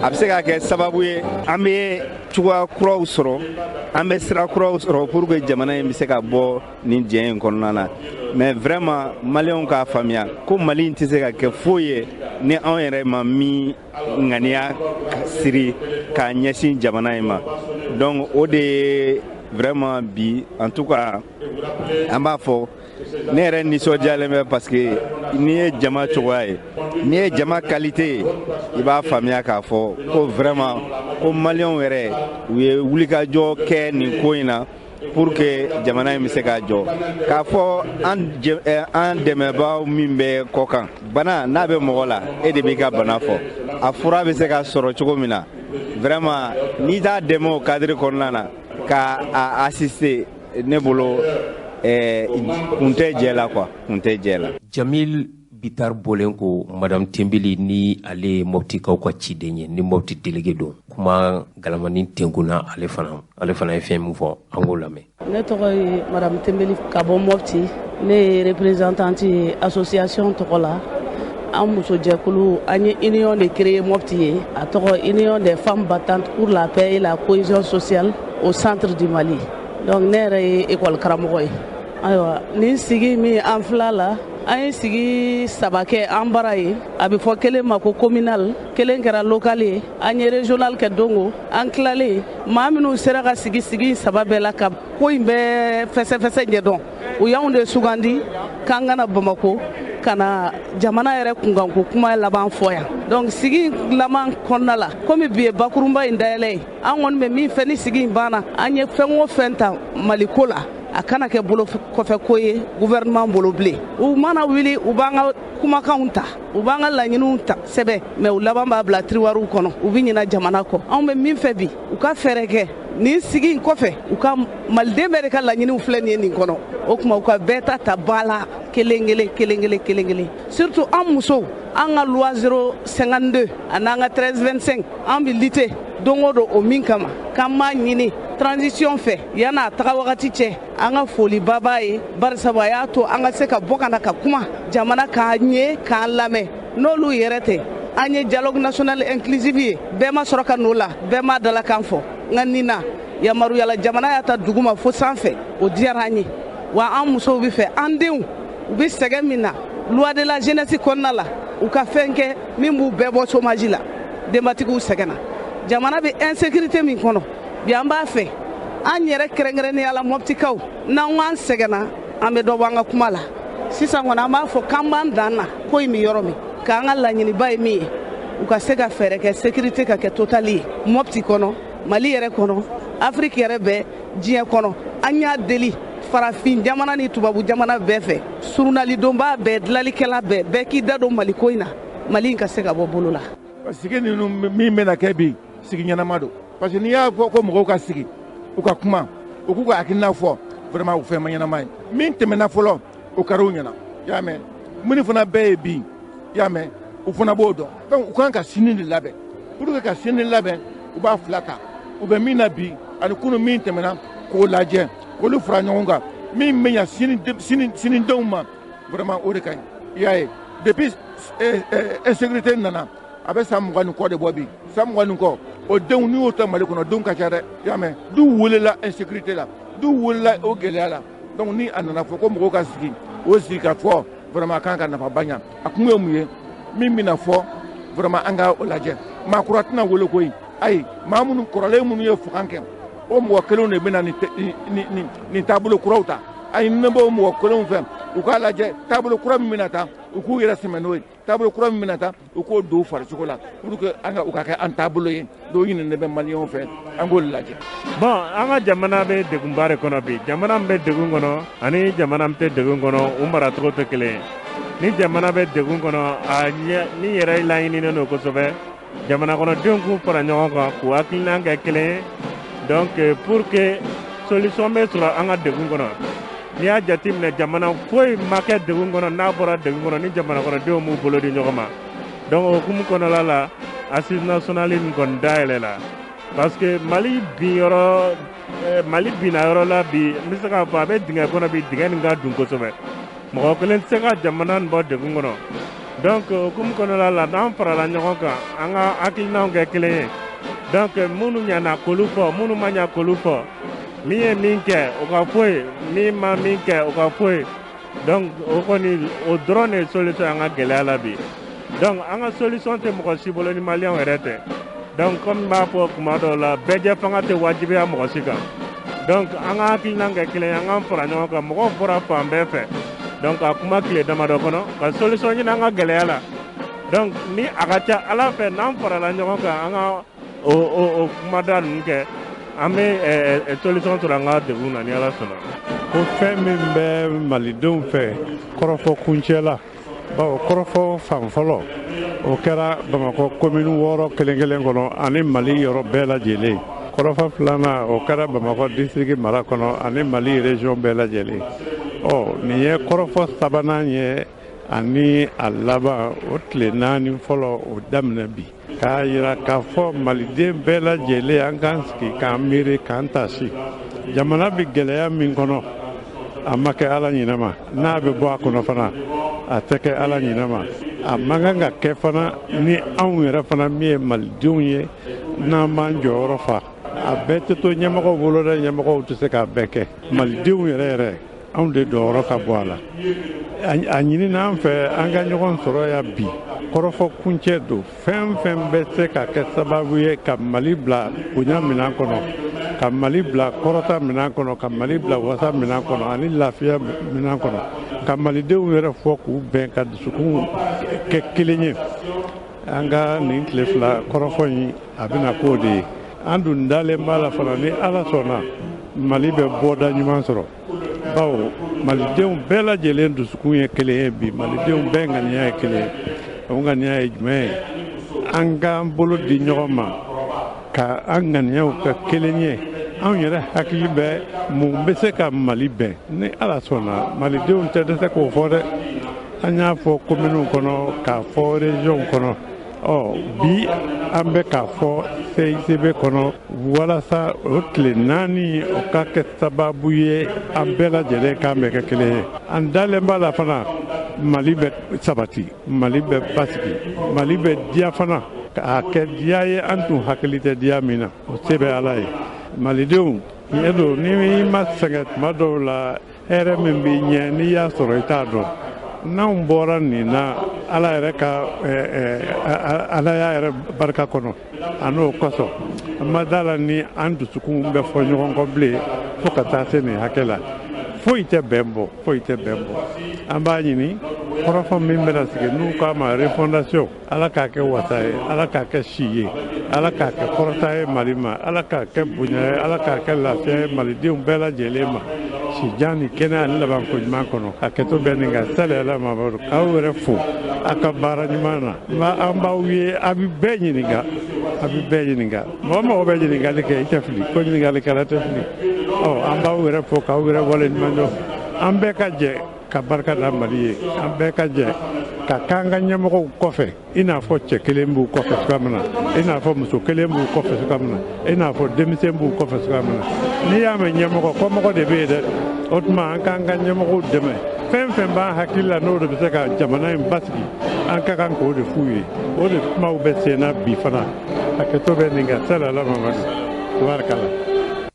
a bɛ se ka kɛ sababu ye an bɛ cogoya kuraw sɔrɔ, an bɛ sira kuraw sɔrɔ pour que jamana in bɛ se ka bɔ nin diɲɛ in kɔnɔna na. Mais vraiment, Maliyɛnw k'a faamuya ko Mali in tɛ se ka kɛ foyi ye ni anw yɛrɛ ma min ŋaniya siri k'a ɲɛsin jamana in ma. Donc o de ye vraiment bi, en tout cas an b'a fɔ, ne yɛrɛ nisɔndiyalen bɛ, parce que n'i ye jama cogoya ye, n'i ye jama qualité ye, i b'a faamuya k'a fɔ ko vraiment ko Maliyɛnw yɛrɛ u ye wulikajɔ kɛ nin ko in na pour que jamana in bɛ se ka jɔ. K'a fɔ an dɛmɛbaaw min bɛ kɔ kan, bana n'a bɛ mɔgɔ la, e de b'i ka bana fɔ, a fura bɛ se ka sɔrɔ cogo min na. Vraiment, n'i t'a dɛmɛ o cadre kɔnɔna na ka a assister, ne bolo kun tɛ jɛ la quoi, kun tɛ jɛ la. Jamil Bitar bɔlen ko Madame Tembeli ni ale ye Moptikaw ka ciden ye, ni Mopti délégué don, kuma galamani tenkunna, ale fana ye fɛn min fɔ, an k'o lamɛn. Ne tɔgɔ ye Madame Tembeli ka bɔ Mopti. Ne ye représentante ye association tɔgɔ la. An musojɛkulu, an ye union de créer Mopti ye, a tɔgɔ Union des femmes battantes pour la paix et la cohésion sociale au centre du Mali. Donc ne yɛrɛ ye école karamɔgɔ ye. Ayiwa, nin sigi min an fila la, an ye sigi saba kɛ an bara ye. A bɛ fɔ kelen ma ko communal, kelen kɛra local ye, an ye régional kɛ. Dongo an tilalen, maa minnu sera ka sigi sigi saba bɛɛ la ka ko in bɛɛ fɛsɛfɛsɛ ɲɛdɔn, u y'anw de sugandi k'an kana Bamako ka na jamana yɛrɛ kunkanko kuma laban fɔ yan. Donc sigi laban kɔnɔna la, komi bi ye bakurunba in dayɛlɛ ye, an kɔni bɛ min fɛ, ni sigi in banna, an ye fɛn o fɛn ta Maliko la, a kana kɛ bolo kɔfɛ ko ye gouvernement bolo bilen. U mana wuli, u b'an ka kumakanw ta, u b'an ka laɲiniw ta sɛbɛn, mais u laban b'a bila tiroirw kɔnɔ, u bɛ ɲina jamana kɔ. Anw bɛ min fɛ bi, u ka fɛɛrɛ kɛ nin sigi in kɔfɛ, u ka Maliden bɛɛ de ka laɲiniw filɛ nin ye nin kɔnɔ. O tuma u ka bɛɛ ta ta ba la kelen kelen kelen kelen kelen kelen, surtout an musow, an ka loi 052 a n'an ka 1325, an bɛ lutter don o don o min kama, k'an b'a ɲini transition fɛ yan'a taga wagati cɛ. An ka foliba b'a ye, barisabu a y'a to an ka se ka bɔ ka na ka kuma jamana k'an ye k'an lamɛn. N'olu yɛrɛ tɛ, an ye dialogue national inclusif ye, bɛɛ ma sɔrɔ ka n'o la, bɛɛ ma dalakan fɔ. Nka nin na, yamaruyala jamana y'a ta dugu ma fo sanfɛ, o diyara an ye. Wa an musow bɛ fɛ, an denw u bɛ sɛgɛn min na, loi de la jeunesse kɔnɔna la, u ka fɛn kɛ min b'u bɛɛ bɔ chômage la. Denbatigiw sɛgɛnna, jamana bɛ insécurité min kɔnɔ bi, an b'a fɛ an yɛrɛ kɛrɛnkɛrɛnnenya la Mɔptikaw, n'an ko an sɛgɛnna, an bɛ dɔ bɔ an ka kuma la. Sisan kɔni, an b'a fɔ k'an b'an dan na ko in bɛ yɔrɔ min, k'an ka laɲiniba ye min ye, u ka se ka fɛɛrɛ kɛ sécurité ka kɛ totale ye Mɔpti kɔnɔ, Mali yɛrɛ kɔnɔ, Afiriki yɛrɛ bɛɛ, diɲɛ kɔnɔ. An y'a deli farafin jamana ni tubabu jamana bɛɛ fɛ, surunalidonbaa bɛɛ, dilanlikɛla bɛɛ, bɛɛ k'i da don Maliko in na, Mali in ka se ka bɔ bolo la. Sigi ninnu min bɛna kɛ bi, sigi ɲɛnama don, parce que n'i y'a fɔ ko mɔgɔw ka sigi, u ka kuma, u k'u ka hakilina fɔ, vraiment o fɛn ma ɲɛnama ye. Min tɛmɛna fɔlɔ, o kɛra u ɲɛna, i y'a mɛn. Minnu fana bɛɛ ye bi, i y'a mɛn, u fana b'o dɔn. Donc u kan ka sini de labɛn. Pour que ka sini labɛn, u b'a fila ta, u bɛ min na bi ani kunun min tɛmɛna, k'o lajɛ, k'olu fara ɲɔgɔn kan, min bɛ ɲa sini sini sinidenw ma, vraiment o de ka ɲi. I y'a ye, depuis insécurité nana, a bɛ san 20 ni kɔ de bɔ bi. San 20 ni kɔ, o denw, n'i y'o ta Mali kɔnɔ, denw ka ca dɛ, i y'a mɛn. Du welela insécurité la, du welela o gɛlɛya la. Donc ni a nana fɔ ko mɔgɔw ka sigi, o sigi ka fɔ, vraiment a kan ka nafaba ɲa. A kun ye mun ye? Min bɛna fɔ, vraiment an ka o lajɛ. Maa kura tɛna wele koyi, ayi, maa minnu kɔrɔlen minnu ye fagan kɛ, o mɔgɔ kelenw de bɛna nin taabolo kuraw ta. Ayi, ne b'o mɔgɔ kelenw fɛ, u k'a lajɛ taabolo kura min bɛna ta, u k'u yɛrɛ sɛmɛ n'o ye. Taabolo kura min bɛna ta, u k'o don farisogo la pour que an ka u ka kɛ an taabolo ye. Dɔw ɲininen bɛ Maliyɛnw fɛ, an k'o lajɛ. Bon, an ka jamana bɛ degunba de kɔnɔ bi. Jamana min bɛ degun kɔnɔ ani jamana min tɛ degun kɔnɔ, u maracogo tɛ kelen ye. Ni jamana bɛ degun kɔnɔ, a ɲɛ ni yɛrɛ laɲininen don kosɛbɛ jamana kɔnɔdenw k'u fara ɲɔgɔn kan, k'u hakilina kɛ kelen ye, donc pour que solution bɛ sɔrɔ an ka degun kɔnɔ. N'i y'a jateminɛ, jamana foyi ma kɛ degun kɔnɔ n'a bɔra degun kɔnɔ ni jamana kɔnɔdenw m'u bolo di ɲɔgɔn ma. Donc o hukumu kɔnɔna la, assise nationale nin kɔni dayɛlɛ la, parce que Mali bin yɔrɔ, Mali binna yɔrɔ la bi, n bɛ se k'a fɔ a bɛ dingɛ kɔnɔ bi, dingɛ nin ka dun kosɛbɛ, mɔgɔ kelen tɛ se ka jamana nin bɔ degun kɔnɔ. Donc o hukumu kɔnɔna la, n'an farala ɲɔgɔn kan, an ka hakilinaw kɛ kelen ye, donc minnu ɲana k'olu fɔ, minnu ma ɲa k'olu fɔ, min ye min kɛ o ka fɔ ye, min ma min kɛ o ka fɔ ye. Donc o kɔni, o dɔrɔn de ye solution an ka gɛlɛya la bi. Donc an ka solution tɛ mɔgɔ si bolo ni Maliyɛnw yɛrɛ tɛ. Donc comme n b'a fɔ kuma dɔw la, bɛɛjɛ fanga tɛ wajibiya mɔgɔ si kan. Donc an ka hakilina kɛ kelen ye, an k'an fara ɲɔgɔn kan. Mɔgɔw bɔra fan bɛɛ fɛ, donc ka kuma tile damadɔ kɔnɔ ka solution ɲini an ka gɛlɛya la. Donc ni a ka ca Ala fɛ, n'an farala ɲɔgɔn kan, an ka o kumada ninnu kɛ, an bɛ solution sɔrɔ an ka degun na ni Ala sɔnna. Ko fɛn min bɛ Malidenw fɛ, kɔrɔfɔ kuncɛ la, bawo kɔrɔfɔ fan fɔlɔ, o kɛra Bamakɔ komini 6 kelen kelen kɔnɔ ani Mali yɔrɔ bɛɛ lajɛlen. Kɔrɔfɔ filanan, o kɛra Bamakɔ district mara kɔnɔ ani Mali région bɛɛ lajɛlen. Ɔ nin ye kɔrɔfɔ sabanan ye. Ani a laban, o tile 4 fɔlɔ, o daminɛ bi, k'a yira k'a fɔ maliden bɛɛ lajɛlen, an k'an sigi k'an miiri, k'an tasi. Jamana bɛ gɛlɛya min kɔnɔ, a ma kɛ Ala ɲinɛ ma. N'a bɛ bɔ a kɔnɔ fana, a tɛ kɛ Ala ɲinɛ ma. A man kan ka kɛ fana ni anw yɛrɛ fana min ye malidenw ye, n'an b'an jɔyɔrɔ fa. A bɛɛ tɛ to ɲɛmɔgɔw bolo dɛ, ɲɛmɔgɔw tɛ se k'a bɛɛ kɛ. Malidenw yɛrɛ yɛrɛ, anw de jɔyɔrɔ ka bɔ a la. A ɲini an fɛ, an ka ɲɔgɔn sɔrɔ yan bi, kɔrɔfɔ kuncɛ don. Fɛn fɛn bɛ se ka kɛ sababu ye ka Mali bila bonya minɛn kɔnɔ, ka Mali bila kɔrɔta minɛn kɔnɔ, ka Mali bila wasa minɛn kɔnɔ ani lafiya minɛn kɔnɔ, ka malidenw yɛrɛ fɔ k'u bɛn, ka dusukun kɛ kelen ye, an ka nin tile 2 kɔrɔfɔ in, a bɛna k'o de ye. An dun dalen b'a la fana, ni Ala sɔnna, Mali bɛ bɔda ɲuman sɔrɔ, bawo malidenw bɛɛ lajɛlen dusukun ye kelen ye bi. Malidenw bɛɛ ŋaniya ye kelen ye. O ŋaniya ye jumɛn ye? An k'an bolo di ɲɔgɔn ma, ka an ŋaniyaw kɛ kelen ye. Anw yɛrɛ hakili bɛ mun bɛ se ka Mali bɛn. Ni Ala sɔnna, malidenw tɛ dɛsɛ k'o fɔ dɛ. An y'a fɔ kominiw kɔnɔ, k'a fɔ région kɔnɔ. Ɔ bi, an bɛ k'a fɔ CICB kɔnɔ, walasa o tile 4, o ka kɛ sababu ye an bɛɛ lajɛlen k'an bɛ kɛ kelen ye. An dalen b'a la fana, Mali bɛ sabati, Mali bɛ basigi, Mali bɛ diya fana, k'a kɛ diya ye an tun hakili tɛ diya min na. O se bɛ Ala ye. Malidenw, tiɲɛ don, ni i ma sɛgɛn tuma dɔw la, hɛrɛ min b'i ɲɛ, n'i y'a sɔrɔ, i t'a dɔn. N'anw bɔra nin na, Ala yɛrɛ ka Ala y'a yɛrɛ barika kɔnɔ, a n'o kosɔn, an ma da la ni an dusukun bɛ fɔ ɲɔgɔn kɔ bilen fo ka taa se nin hakɛ la. Foyi tɛ bɛn bɔ, foyi tɛ bɛn bɔ. An b'a ɲini, kɔrɔfɔ min bɛna sigi, n'u k'a ma refondation, Ala k'a kɛ wasa ye, Ala k'a kɛ si ye, Ala k'a kɛ kɔrɔta ye Mali ma, Ala k'a kɛ bonya ye, Ala k'a kɛ lafiya ye malidenw bɛɛ lajɛlen ma, sijan ni kɛnɛya ni labanko ɲuman kɔnɔ. A kɛtɔ bɛ nin kan. Sali Ala Mamadu, k'aw yɛrɛ fo a ka baara ɲuman na. An b'aw ye, a bɛ bɛɛ ɲininka, a bɛ bɛɛ ɲininka. Mɔgɔ mɔgɔ bɛ ɲininkali kɛ, i tɛ fili ko ɲininkalikɛla tɛ fili. Ɔ an b'aw yɛrɛ fo k'aw yɛrɛ wale ɲuman dɔn. An bɛɛ ka jɛ ka barika da Mali ye. An bɛɛ ka jɛ ka k'an ka ɲɛmɔgɔw kɔfɛ, i n'a fɔ cɛ kelen b'u kɔfɛ cogoya min na, i n'a fɔ muso kelen b'u kɔfɛ cogoya min na, i n'a fɔ denmisɛn b'u kɔfɛ cogoya min na. N'i y'a mɛn ɲɛmɔgɔ, kɔmɔgɔ de bɛ yen dɛ. O tuma, an k'an ka ɲɛmɔgɔw dɛmɛ. Fɛn fɛn b'an hakili la, n'o de bɛ se ka jamana in basigi, an ka kan k'o de f'u ye. O de kumaw bɛ sen na bi fana. Hakɛto bɛ nin kan. Sali Ala Mamadu, tabarikala.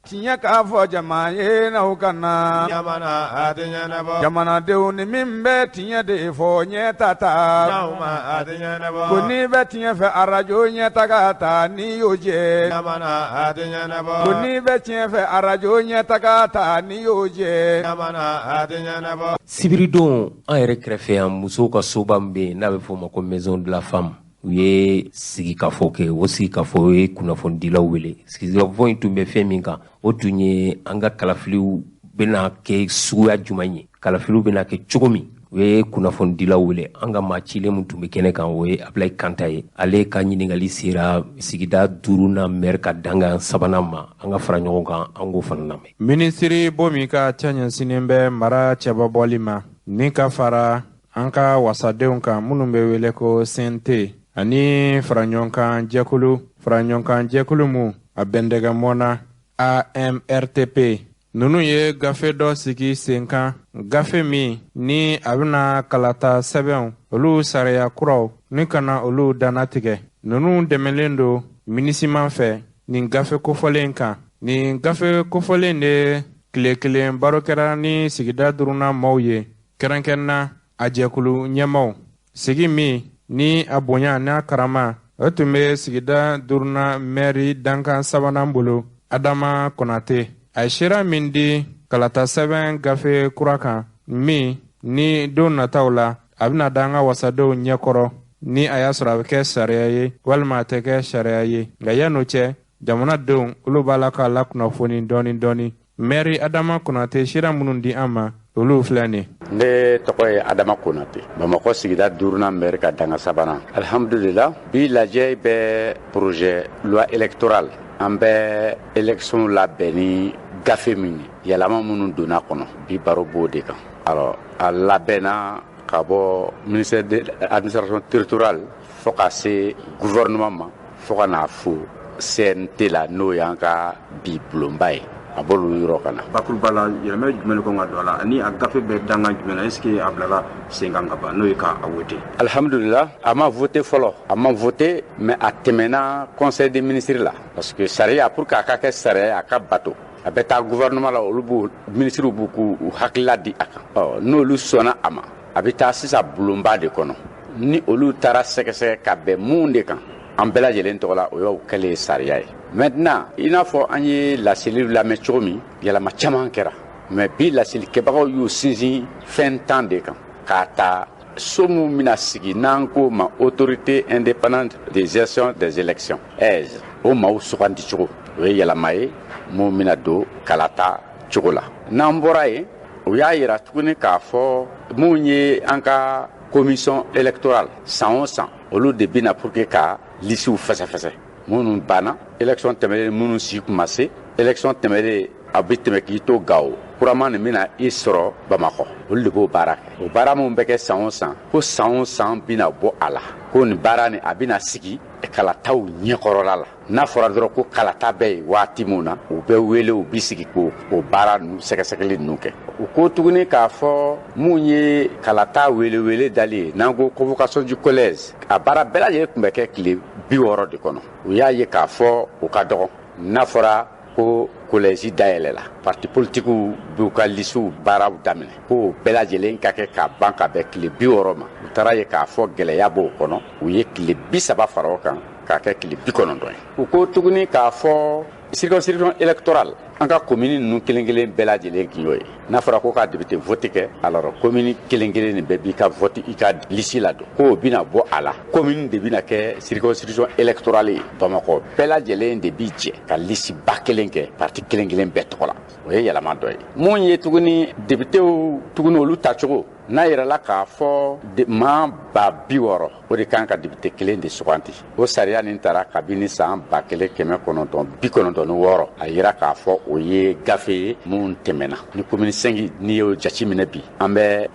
Tiɲɛ k'a fɔ jama ye, n'aw kana jamana a tɛ ɲɛnabɔ. Jamanadenw, ni min bɛ tiɲɛ de fɔ, ɲɛ ta ta. N'aw ma, a tɛ ɲɛnabɔ. Ko n'i bɛ tiɲɛ fɛ, arajo ɲɛ taga ta, n'i y'o jɛ. Jamana a tɛ ɲɛnabɔ. Ko n'i bɛ tiɲɛ fɛ, arajo ɲɛ taga ta, n'i y'o jɛ. Jamana a tɛ ɲɛnabɔ. Sibiridon, an yɛrɛ kɛrɛfɛ yan, musow ka soba min bɛ yen n'a bɛ f'o ma ko Maison de la Femme, u ye sigikafɔ kɛ. O sigikafɔ ye kunnafonidilaw wele. Sigikafɔ in tun bɛ fɛn min kan, o tun ye an ka kalafiliw bɛna kɛ suguya jumɛn ye, kalafiliw bɛna kɛ cogo min. U ye kunnafonidilaw wele. An ka maa cilen min tun bɛ kɛnɛ kan, o ye Abulayi Kanta ye. Ale ka ɲininkali sera sigida duurunan maire ka dankan sabanan ma. An ka fara ɲɔgɔn kan, an k'o fana lamɛn. Minisiri bo min ka cɛ ɲɛsinnen bɛ mara cɛbabɔli ma, ni ka fara an ka wasadenw kan minnu bɛ wele ko CNT, ani faraɲɔgɔnkan jɛkulu, faraɲɔgɔnkan jɛkulu mu a bɛndɛgɛmɔ na AMRTP, ninnu ye gafe dɔ sigi sen kan, gafe min ni a bɛna kalata sɛbɛnw, olu sariya kuraw ni ka na olu dannatigɛ. Ninnu dɛmɛlen don MINUSMA fɛ nin gafe kofɔlen kan. Nin gafe kofɔlen de, tile kelen baro kɛra ni sigida duurunan maaw ye, kɛrɛnkɛrɛnna a jɛkulu ɲɛmaw. Sigi min ni a bonya n'a karama, o tun bɛ sigida duurunan mɛri dankan sabanan bolo, Adama Konate. A ye seereya min di kalata sɛbɛn gafe kura kan min ni don nataw la a bɛna da an ka wasadenw ɲɛkɔrɔ, ni a y'a sɔrɔ a bɛ kɛ sariya ye walima a tɛ kɛ sariya ye. Nka yan'o cɛ, jamanadenw olu b'a la k'a lakunnafoni dɔɔni dɔɔni. Mɛri Adama Konate, seereya minnu di an ma, olu filɛ nin. Ne tɔgɔ ye Adama Konate, Bamakɔ sigida duurunan mɛri ka danga sabanan. Alhamdulila, bi lajɛ bɛ projet loi électorale, an bɛ élection labɛn ni gafe min ye, yɛlɛma minnu donna kɔnɔ, bi baro b'o de kan. Alors, a labɛnna. ka bɔ ministère de l'administration territoriale fo ka se gouvernement ma, fo ka n'a fo CNT la, n'o y'an ka bi bulonba ye, a b'olu yɔrɔ ka na. Bakuruba la, yɛlɛma jumɛn kan ka don a la, ani a gafe bɛ dangan jumɛn na? Est ce que a bilala sen kan ka ban, n'o ye k'a voté? Alhamdulillah, a ma voté fɔlɔ, a ma voté, mais a tɛmɛna conseil des ministres la, parce que sariya, pour que a ka kɛ sariya, a ka bato, a bɛ taa gouvernement la, olu b'u ministres b'u k'u hakilila di a kan. Ɔ, n'olu sɔnna a ma, a bɛ taa sisan bulonba de kɔnɔ. Ni olu taara sɛgɛsɛgɛ ka bɛn mun de kan, an bɛɛ lajɛlen tɔgɔ la, o y'o kɛlen ye sariya ye. Maintenant, i n'a fɔ an ye laseli lamɛn cogo min, yɛlɛma caman kɛra, mais bi laselikɛbagaw y'u sinsin fɛn 10 de kan, k'a ta so mun bɛna sigi, n'an k'o ma autorité indépendante de gestion des élections, AIGE, o maaw sugandi cogo, o ye yɛlɛma ye mun bɛna don kalata cogo la. N'an bɔra yen, o y'a yira tuguni k'a fɔ mun ye an ka commission électorale, san o san olu de bɛna pour que ka lisiw fɛsɛfɛsɛ, minnu banna élection tɛmɛnen, minnu si kun ma se élection tɛmɛnen, a bɛ tɛmɛ k'i to Gawo kuraman nin bɛna i sɔrɔ Bamakɔ, olu de b'o baara kɛ. O baara min bɛ kɛ san o san, ko san o san bɛna bɔ a la, ko nin baara nin a bɛna sigi kalataw ɲɛkɔrɔla la. N'a fɔra dɔrɔn ko kalata bɛ yen waati min na, u bɛ wele, u bɛ sigi k'o baara ninnu sɛgɛsɛgɛli ninnu kɛ. U ko tuguni k'a fɔ mun ye kalata welewele dali ye, n'an ko convocation du collège, a baara bɛɛ lajɛlen tun bɛ kɛ tile 60 de kɔnɔ. U y'a ye k'a fɔ o ka dɔgɔ. N'a fɔra ko collège dayɛlɛla, parti politikiw b'u ka lisiw baaraw daminɛ, k'o bɛɛ lajɛlen ka kɛ ka ban ka bɛn tile 60 ma. U taara ye k'a fɔ gɛlɛya b'o kɔnɔ, u ye tile 30 fara o kan k'a kɛ tile 90 ye. U ko tuguni k'a fɔ circonscription électorale, an ka commune ninnu kelen kelen bɛɛ lajɛlen tun y'o ye. N'a fɔra ko ka député vote kɛ, alors commune kelen kelen nin bɛɛ b'i ka vote, i ka liste ladon, k'o bɛna bɔ a la, commune de bɛna kɛ circonscription électorale ye. Bamakɔ bɛɛ lajɛlen de bi jɛ ka liste ba kelen kɛ parti kelen kelen bɛɛ tɔgɔ la, o ye yɛlɛma dɔ ye. Mun ye tuguni députéw tuguni olu tacogo, n'a yɛrɛla k'a fɔ maa 60,000 o de kan ka député kelen de suganti, o sariya nin taara kabini san 1996. A yira k'a fɔ o ye gafe ye mun tɛmɛna. Ni commune 5 n'i y'o jateminɛ bi, an bɛ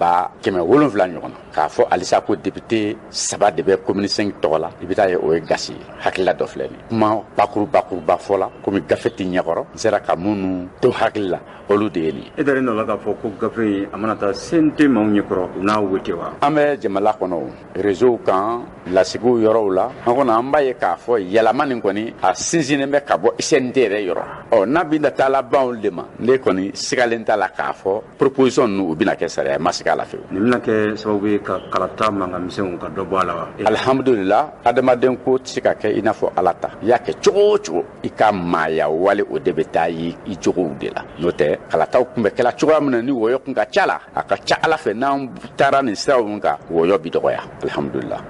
700,000 ɲɔgɔn na. K'a fɔ halisa ko député 3 de bɛ commune 5 tɔgɔ la, i bɛ taa ye o ye gasi ye. Hakilila dɔ filɛ nin ye, kuma bakuruba fɔ la, komi gafe tɛ ɲɛkɔrɔ, n sera ka minnu to hakili la, olu de ye nin ye. E dalen dɔ la k'a fɔ ko gafe in a mana taa CNT maaw ɲɛkɔrɔ, u n'a wote wa? An bɛ jamana kɔnɔ, réseau kan, lasigiw yɔrɔw la, an kɔni an b'a ye k'a fɔ yɛlɛma nin kɔni a sinsinnen bɛ ka bɔ CNT yɛrɛ yɔrɔ. Ɔ, n'a bɛna taa labanw de ma, ne kɔni sigalen t'a la k'a fɔ proposition ninnu u bɛna kɛ sariya ye, ma siga a la fewu. Nin bɛna kɛ sababu ye ka kalata mankan misɛnw ka dɔ bɔ a la wa? Alhamdulillah, adamaden ko tɛ se ka kɛ i n'a fɔ Ala ta. I y'a kɛ cogo o cogo, i ka maaya wale o de bɛ taa i jogow de la. N'o tɛ kalataw tun bɛ kɛla cogoya min na, ni wɔyɔ kun ka ca la, a ka ca Ala fɛ n'an taara nin siraw kan, wɔyɔ bi dɔgɔya. Alhamdulillah.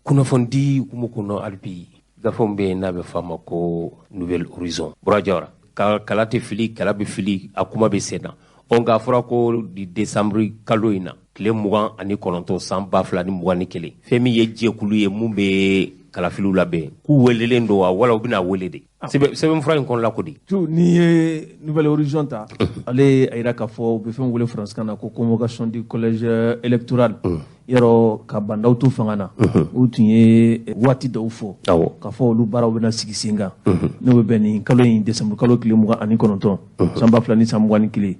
Kunnafonidi hukumu kɔnɔ hali bi, gafe min bɛ yen n'a bɛ f'a ma ko Nouvel Horizon, Bura Jawara, kala tɛ fili, kala bɛ fili, a kuma bɛ sen na. Ɔ, nka a fɔra ko di décembre kalo in na, tile 29 san 2021, fɛn min ye jɛkulu ye mun bɛ kalafiliw labɛn, k'u welelen don wa, wala u bɛna wele de? Sɛbɛnfura in kɔnɔla ko di? Tu n'i ye Nouvel Horizon ta, ale a yira k'a fɔ u bɛ fɛn wele faransikan na ko convocation du collège électoral. Yɔrɔ ka bandaw to fanga na, u tun ye waati dɔw fɔ k'a fɔ olu baaraw bɛna sigi sen kan, n'o bɛ bɛn nin kalo in décembre kalo tile 29 san 2021.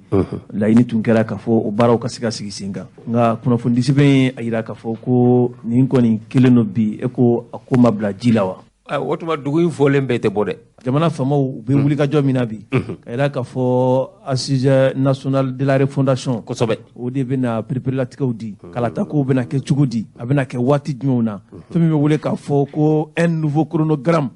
Laɲini tun kɛra k'a fɔ o baaraw ka se ka sigi sen kan, nka kunnafonidisɛbɛn ye a yira k'a fɔ ko nin kɔni kelen don bi, e ko a ko ma bila ji la wa? O tuma dugu in fɔlen bɛɛ tɛ bɔ dɛ. Jamana faamaw u bɛ wulikajɔ min na bi, ka yira k'a fɔ assise nationale de la refondation, kosɛbɛ, o de bɛna pereperelatigɛw di, kalatakow bɛna kɛ cogo di, a bɛna kɛ waati jumɛnw na, fɛn min bɛ wele k'a fɔ ko un nouveau chronogramme,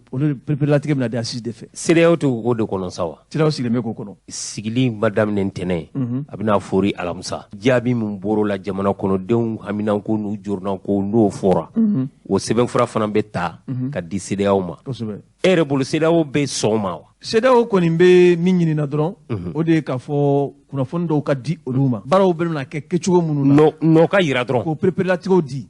olu pereperelatigɛ bɛna di assise de fɛ. CEDEAO tɛ k'o de kɔnɔ sa wa? CEDEAO sigilen bɛ k'o kɔnɔ. Sigili ma daminɛ ntɛnɛn, a bɛna fori alamisa. Jaabi min bɔr'o la, jamana kɔnɔdenw haminanko n'u jɔrɔnanko n'o fɔra, o sɛbɛnfura fana bɛ ta ka di CEDEAO ma. Kosɛbɛ. E yɛrɛ bolo CEDEAO bɛ sɔn ma wa? CEDEAO kɔni bɛ min ɲinina dɔrɔn, o de ye k'a fɔ kunnafoni dɔw ka di olu ma, baaraw bɛna kɛ kɛcogo minnu na, nɔ ka yira dɔrɔn, k'o pereperelatigɛw di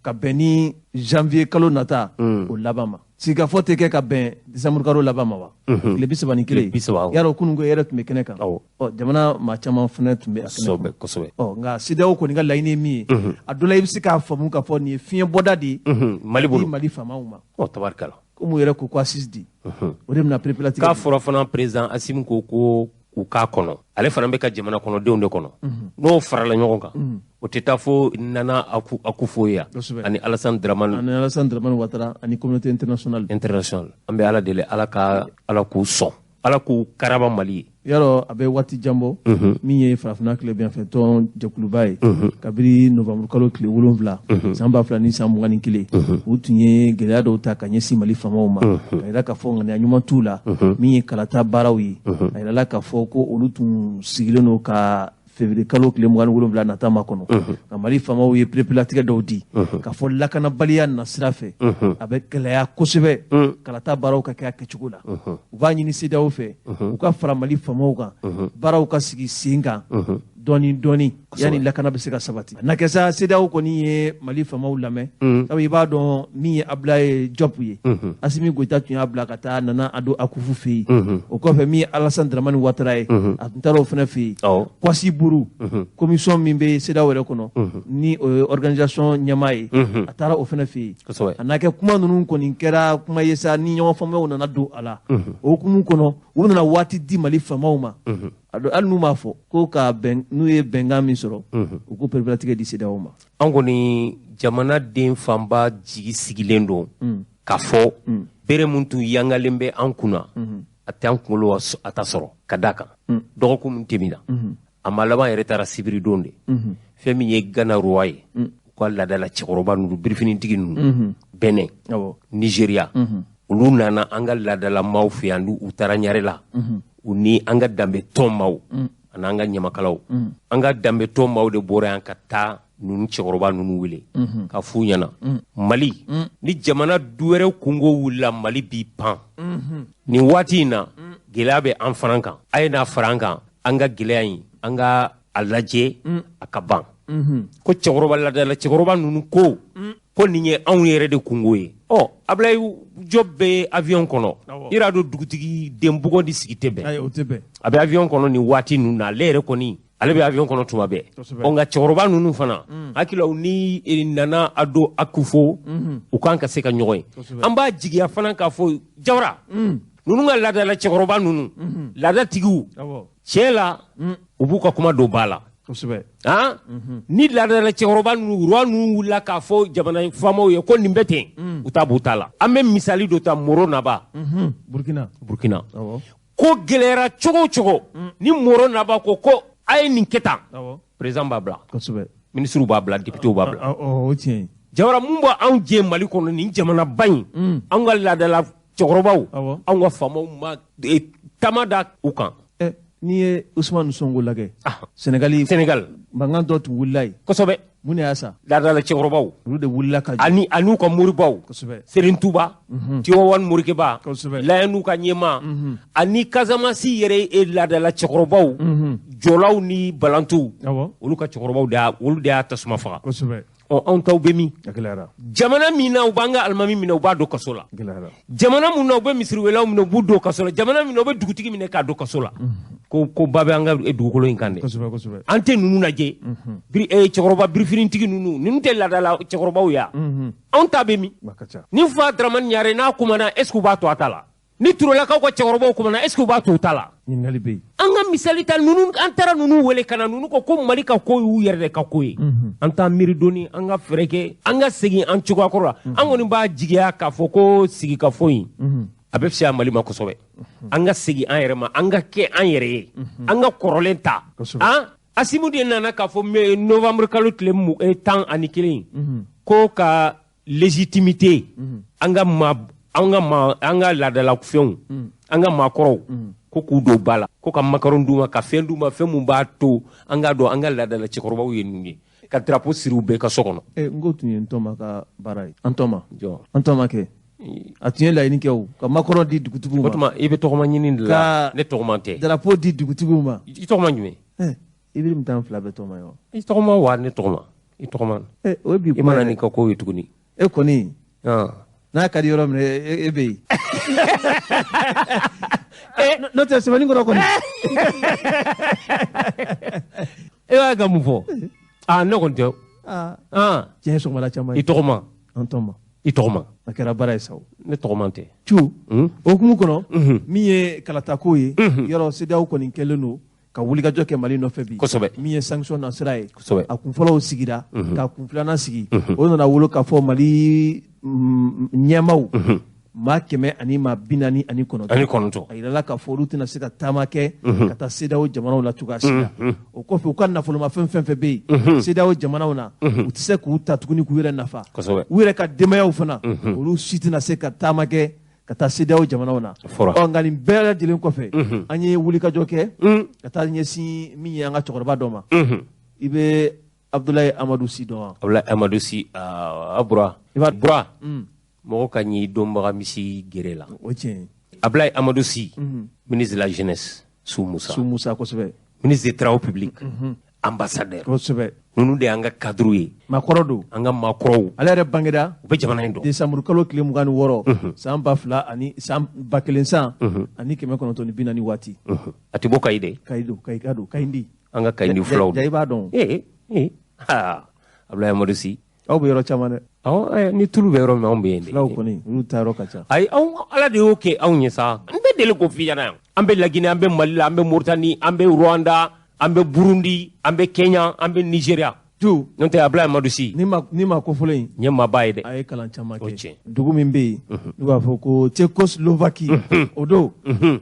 ka bɛn ni janvier kalo nata o laban ma. Sigikafɔ tɛ kɛ ka bɛn décembre kalo laban ma wa? Tile 31. Yarɔ kunun ko e yɛrɛ tun bɛ kɛnɛ kan. Ɔ, jamana maa caman fana tun bɛ a kɛnɛ kan. Kosɛbɛ. Ɔ, nka CEDEAO kɔni ka laɲini ye min ye, a dɔ la i bɛ se k'a faamu k'a fɔ nin ye fiɲɛ bɔda de ye Mali bolo. Di Mali faamaw ma. Ɔ, tabarikala. Komi u yɛrɛ ko ko assise di, o de bɛna pereperelatigɛ. K'a fɔra fana, président Assimi ko ko u k'a kɔnɔ, ale fana bɛ ka jamana kɔnɔdenw de kɔnɔ. N'o farala ɲɔgɔn kan, o tɛ taa fo Nana Akufo ye yan ani Alassane Dramane. Ani Alassane Dramane Ouattara ani communauté internationale. Internationale. An bɛ Ala deli, Ala ka Ala k'u sɔn, Ala k'u karaba Mali ye. Yarɔ, a bɛ waati jan bɔ, min ye farafinna tilebinyanfɛ tɔn jɛkuluba ye, kabini novembre kalo tile 7 san 2021, u tun ye gɛlɛya dɔw ta ka ɲɛsin Mali faamaw ma, ka yira k'a fɔ ŋaniya ɲuman t'u la min ye kalata baaraw ye. A yirala k'a fɔ ko olu tun sigilen don ka février kalo tile 27 nata ma kɔnɔ, nka Mali faamaw ye pereperelatigɛ dɔw di k'a fɔ lakanabaliya nasira fɛ, a bɛ gɛlɛya kosɛbɛ kalata baaraw ka kɛ a kɛcogo la. U b'a ɲini CEDEAO fɛ u ka fara Mali faamaw kan, baaraw ka sigi sen kan dɔɔni dɔɔni yanni lakana bɛ se ka sabati. Na kɛ sa, CEDEAO kɔni ye Mali faamaw lamɛn, sabu i b'a dɔn min ye Abdoulaye Diop ye, Assimi Goïta tun y'a bila ka taa Nana Addo Akufo fɛ yen. O kɔfɛ, min ye Alassane Dramane Ouattara ye, a tun taara o fana fɛ yen. Kwasi Buru, commission min bɛ CEDEAO yɛrɛ kɔnɔ, ni o ye organisation ɲɛmaa ye, a taara o fana fɛ yen. A n'a kɛ kuma ninnu kɔni kɛra kuma ye sa, ni ɲɔgɔn faamuyaw nana don a la. O hukumu kɔnɔ, u nana waati di Mali faamaw ma. A dɔn, hali n'u m'a fɔ ko ka bɛn, n'u ye bɛnkan min sɔrɔ, u k'o pereperelatigɛ di CEDEAO ma. An kɔni jamana den fanba jigi sigilen don k'a fɔ bere min tun yangalen bɛ an kunna, a tɛ an kunkolo, a ta sɔrɔ ka d'a kan. Dɔgɔkun min tɛmɛna, a ma laban yɛrɛ taara sibiridon de, fɛn min ye Gana roi ye, u ka laadala cɛkɔrɔba ninnu, birifinitigi ninnu, Benin, Nigeria, olu nana an ka laadala maaw fɛ yan. U taara Ɲarela, u ni an ka danbe tɔn maaw ani an ka ɲamakalaw. An ka danbe tɔn maaw de bɔra yan ka taa ninnu cɛkɔrɔba ninnu wele ka f'u ɲɛna: Mali ni jamana du wɛrɛ kungo wulila, Mali b'i pan. Nin waati in na, gɛlɛya bɛ an fana kan, a ye n'a fara an kan, an ka gɛlɛya in, an ka a lajɛ a ka ban. Ko cɛkɔrɔba ladala cɛkɔrɔba ninnu ko nin ye anw yɛrɛ de kungo ye. Ɔ, Ablaye Diop bɛ avion kɔnɔ, i yɛrɛ dɔn dugutigi den bugɔ ni sigi tɛ bɛn. A bɛ avion kɔnɔ nin waati ninnu na, ale yɛrɛ kɔni, ale bɛ avion kɔnɔ tuma bɛɛ. Ɔ, nka cɛkɔrɔba ninnu fana hakililaw ni Nana Addo Akufo, u kan ka se ka ɲɔgɔn ye. An b'a jigiya fana k'a fɔ Jawara ninnu ka laadala cɛkɔrɔba ninnu, laadatigiw, tiɲɛ la, u b'u ka kuma don ba la. Han, ni laadala cɛkɔrɔba ninnu, roi ninnu wulila k'a fɔ jamana faamaw ye ko nin bɛ ten, u t'a b'u ta la. An bɛ misali dɔ ta, Moro Naba. Burkina. Burkina ko gɛlɛyara cogo o cogo, ni Moro Naba ko ko a ye nin kɛ tan, président b'a bila, ministre b'a bila, député b'a bila. O tiɲɛ ye. Jawara, mun b'anw jɛ Mali kɔnɔ, nin jamanaba in, anw ka laadala cɛkɔrɔbaw, anw ka faamaw ma tama da u kan. N'i ye Ousmane Sonko lajɛ, Sénégali. Sénégal. Mankan dɔ tun wulila yen. Mun de y'a sa? Laadala cɛkɔrɔbaw. Olu de wulila ka jɔ. Ani an'u ka moribaw. Serigne Touba, Tivaouane Morikeba, Layɛn'u ka ɲɛmaa, ani Casamance yɛrɛ ye laadala cɛkɔrɔbaw, jɔlaw ni balantuw, olu ka cɛkɔrɔbaw de y'a, olu de y'a tasuma faga. Ɔ, anw taw bɛ min? Jamana min na u b'an ka alimami minɛ, u b'a don kaso la. Jamana mun na u bɛ misiriwelaw minɛ, u b'u don kaso la. Jamana min na u bɛ dugutigi minɛ k'a don kaso la. Ko ko ba bɛ an ka dugukolo in kan dɛ. An tɛ ninnu lajɛ, cɛkɔrɔba birifinitigi ninnu, ninnu tɛ laadala cɛkɔrɔbaw ya? Anw ta bɛ min? Ni fa Dramane Ɲare n'a kumana, est ce que u b'a to a ta la? Ni Turelakaw ka cɛkɔrɔbaw kumana, est ce que u b'a to u ta la? Ɲininkali bɛ yen. An ka misali ta ninnu, an taara ninnu wele ka na, ninnu ko ko Mali ka ko y'u yɛrɛ de ka ko ye. An t'an miiri dɔɔni, an ka fɛɛrɛ kɛ, an ka segin an cogoya kɔrɔ la. An kɔni b'a jigiya k'a fɔ ko sigikafɔ in, a bɛ fisaya Mali ma kosɛbɛ. An ka segin an yɛrɛ ma, an ka kɛ an yɛrɛ ye, an ka kɔrɔlen ta. Han, Asimu de nana k'a fɔ novembre kalo tile 11 ko ka légitimité an ka ma, an ka ma, an ka laadala fɛnw, an ka maakɔrɔw, ko k'u don ba la, ko ka macaron d'u ma, ka fɛn d'u ma, fɛn mun b'a to an k'a dɔn an ka laadala cɛkɔrɔbaw ye ninnu ye, ka drapeau siri u bɛɛ ka so kɔnɔ. N ko tun ye n tɔma ka baara ye. An tɔma. An tɔma kɛ. A tun ye laɲini kɛ o, ka macaron di dugutigiw ma. O tuma i bɛ tɔgɔma ɲini de la, ne tɔgɔma tɛ. Drapeau di dugutigiw ma. I tɔgɔma jumɛn? I bɛ nin tan fila bɛɛ tɔgɔma ye wa? I tɔgɔma wa ne tɔgɔma? I tɔgɔma. O ye bi I mana n'i ka ko ye tuguni. E kɔni. N'a ka di yɔrɔ min e bɛ yen. N'o tɛ sɛbɛnni kɔrɔ kɔni. E b'a ka mun fɔ? Aa ne kɔni tɛ. Aa tiɲɛ sɔgɔmada caman ye. I tɔgɔma. An tɔgɔma. I tɔgɔma. A kɛra baara ye sa o. Ne tɔgɔma tɛ. Cu o hukumu kɔnɔ min ye kalatako ye yɔrɔ CEDEAO kɔni kɛlen don ka wulikajɔ kɛ Mali nɔfɛ bi. Kosɛbɛ. Min ye sanction nasira ye. Kosɛbɛ. A kunfɔlɔw sigira. Ka kun filanan sigi. O nana wolo k'a fɔ Mali ɲɛmaaw. Maa 149. Ani kɔnɔntɔn. A yirala k'a fɔ olu tɛna se ka taama kɛ. Ka taa CEDEAO jamanaw la cogoya si la. O kɔfɛ u ka nafolomafɛn fɛn fɛn bɛ yen. CEDEAO jamanaw na. U tɛ se k'u ta tuguni k'u yɛrɛ nafa. Kosɛbɛ. U yɛrɛ ka denbayaw fana. Olu si tɛna se ka taama kɛ ka taa CEDEAO jamanaw na. Ɔ nka nin bɛɛ lajɛlen kɔfɛ. An ye wulikajɔ kɛ. Ka taa ɲɛsin min ye an ka cɛkɔrɔba dɔ ma. I bɛ Abdoulaye Amadou Sy dɔn wa? Abdoulaye Amadou Sy a Bura. I b'a Bura. Mɔgɔ ka ɲi dɔnbaga misi gere la. O tiɲɛ. Abdoulaye Amadou Sy, ministre de la jeunesse, Sou Moussa. Sou Moussa kosɛbɛ. Ministre des travaux publics, ambassadeur. Kosɛbɛ. Ninnu de y'an ka cadre ye. Maakɔrɔ don. An ka maakɔrɔw. Ale yɛrɛ bangera. U bɛ jamana in dɔn. Décembre kalo tile 26. San 2000 ani san 1000 san 1940 waati. A tɛ bɔ Kayi dɛ. Kayi don, Kayi ka don, Kayindi. An ka Kayindi fulaw don. Ja i b'a dɔn. Ee aa Abdoulaye Amadou Sy. Aw bɛ yɔrɔ caman dɛ. Awɔ, ni tulu bɛ yɔrɔ min anw bɛ yen de. Fulaw kɔni olu ta yɔrɔ ka ca. Ayi anw Ala de y'o kɛ anw ye sa. N bɛ deli k'o f'i ɲɛna yan. An bɛ Laginɛ, an bɛ Mali la, an bɛ Moritani, an bɛ Rwanda, an bɛ Burundi, an bɛ Kenya, an bɛ Nigeria. Tu. N'o tɛ Abdoulaye Amadou Sy. Ni ma ko fɔlɔ in. N ye maaba ye dɛ. A ye kalan caman kɛ. O tiɲɛ. Dugu min bɛ yen. N'u b'a fɔ ko Tchécoslovaquie. O don.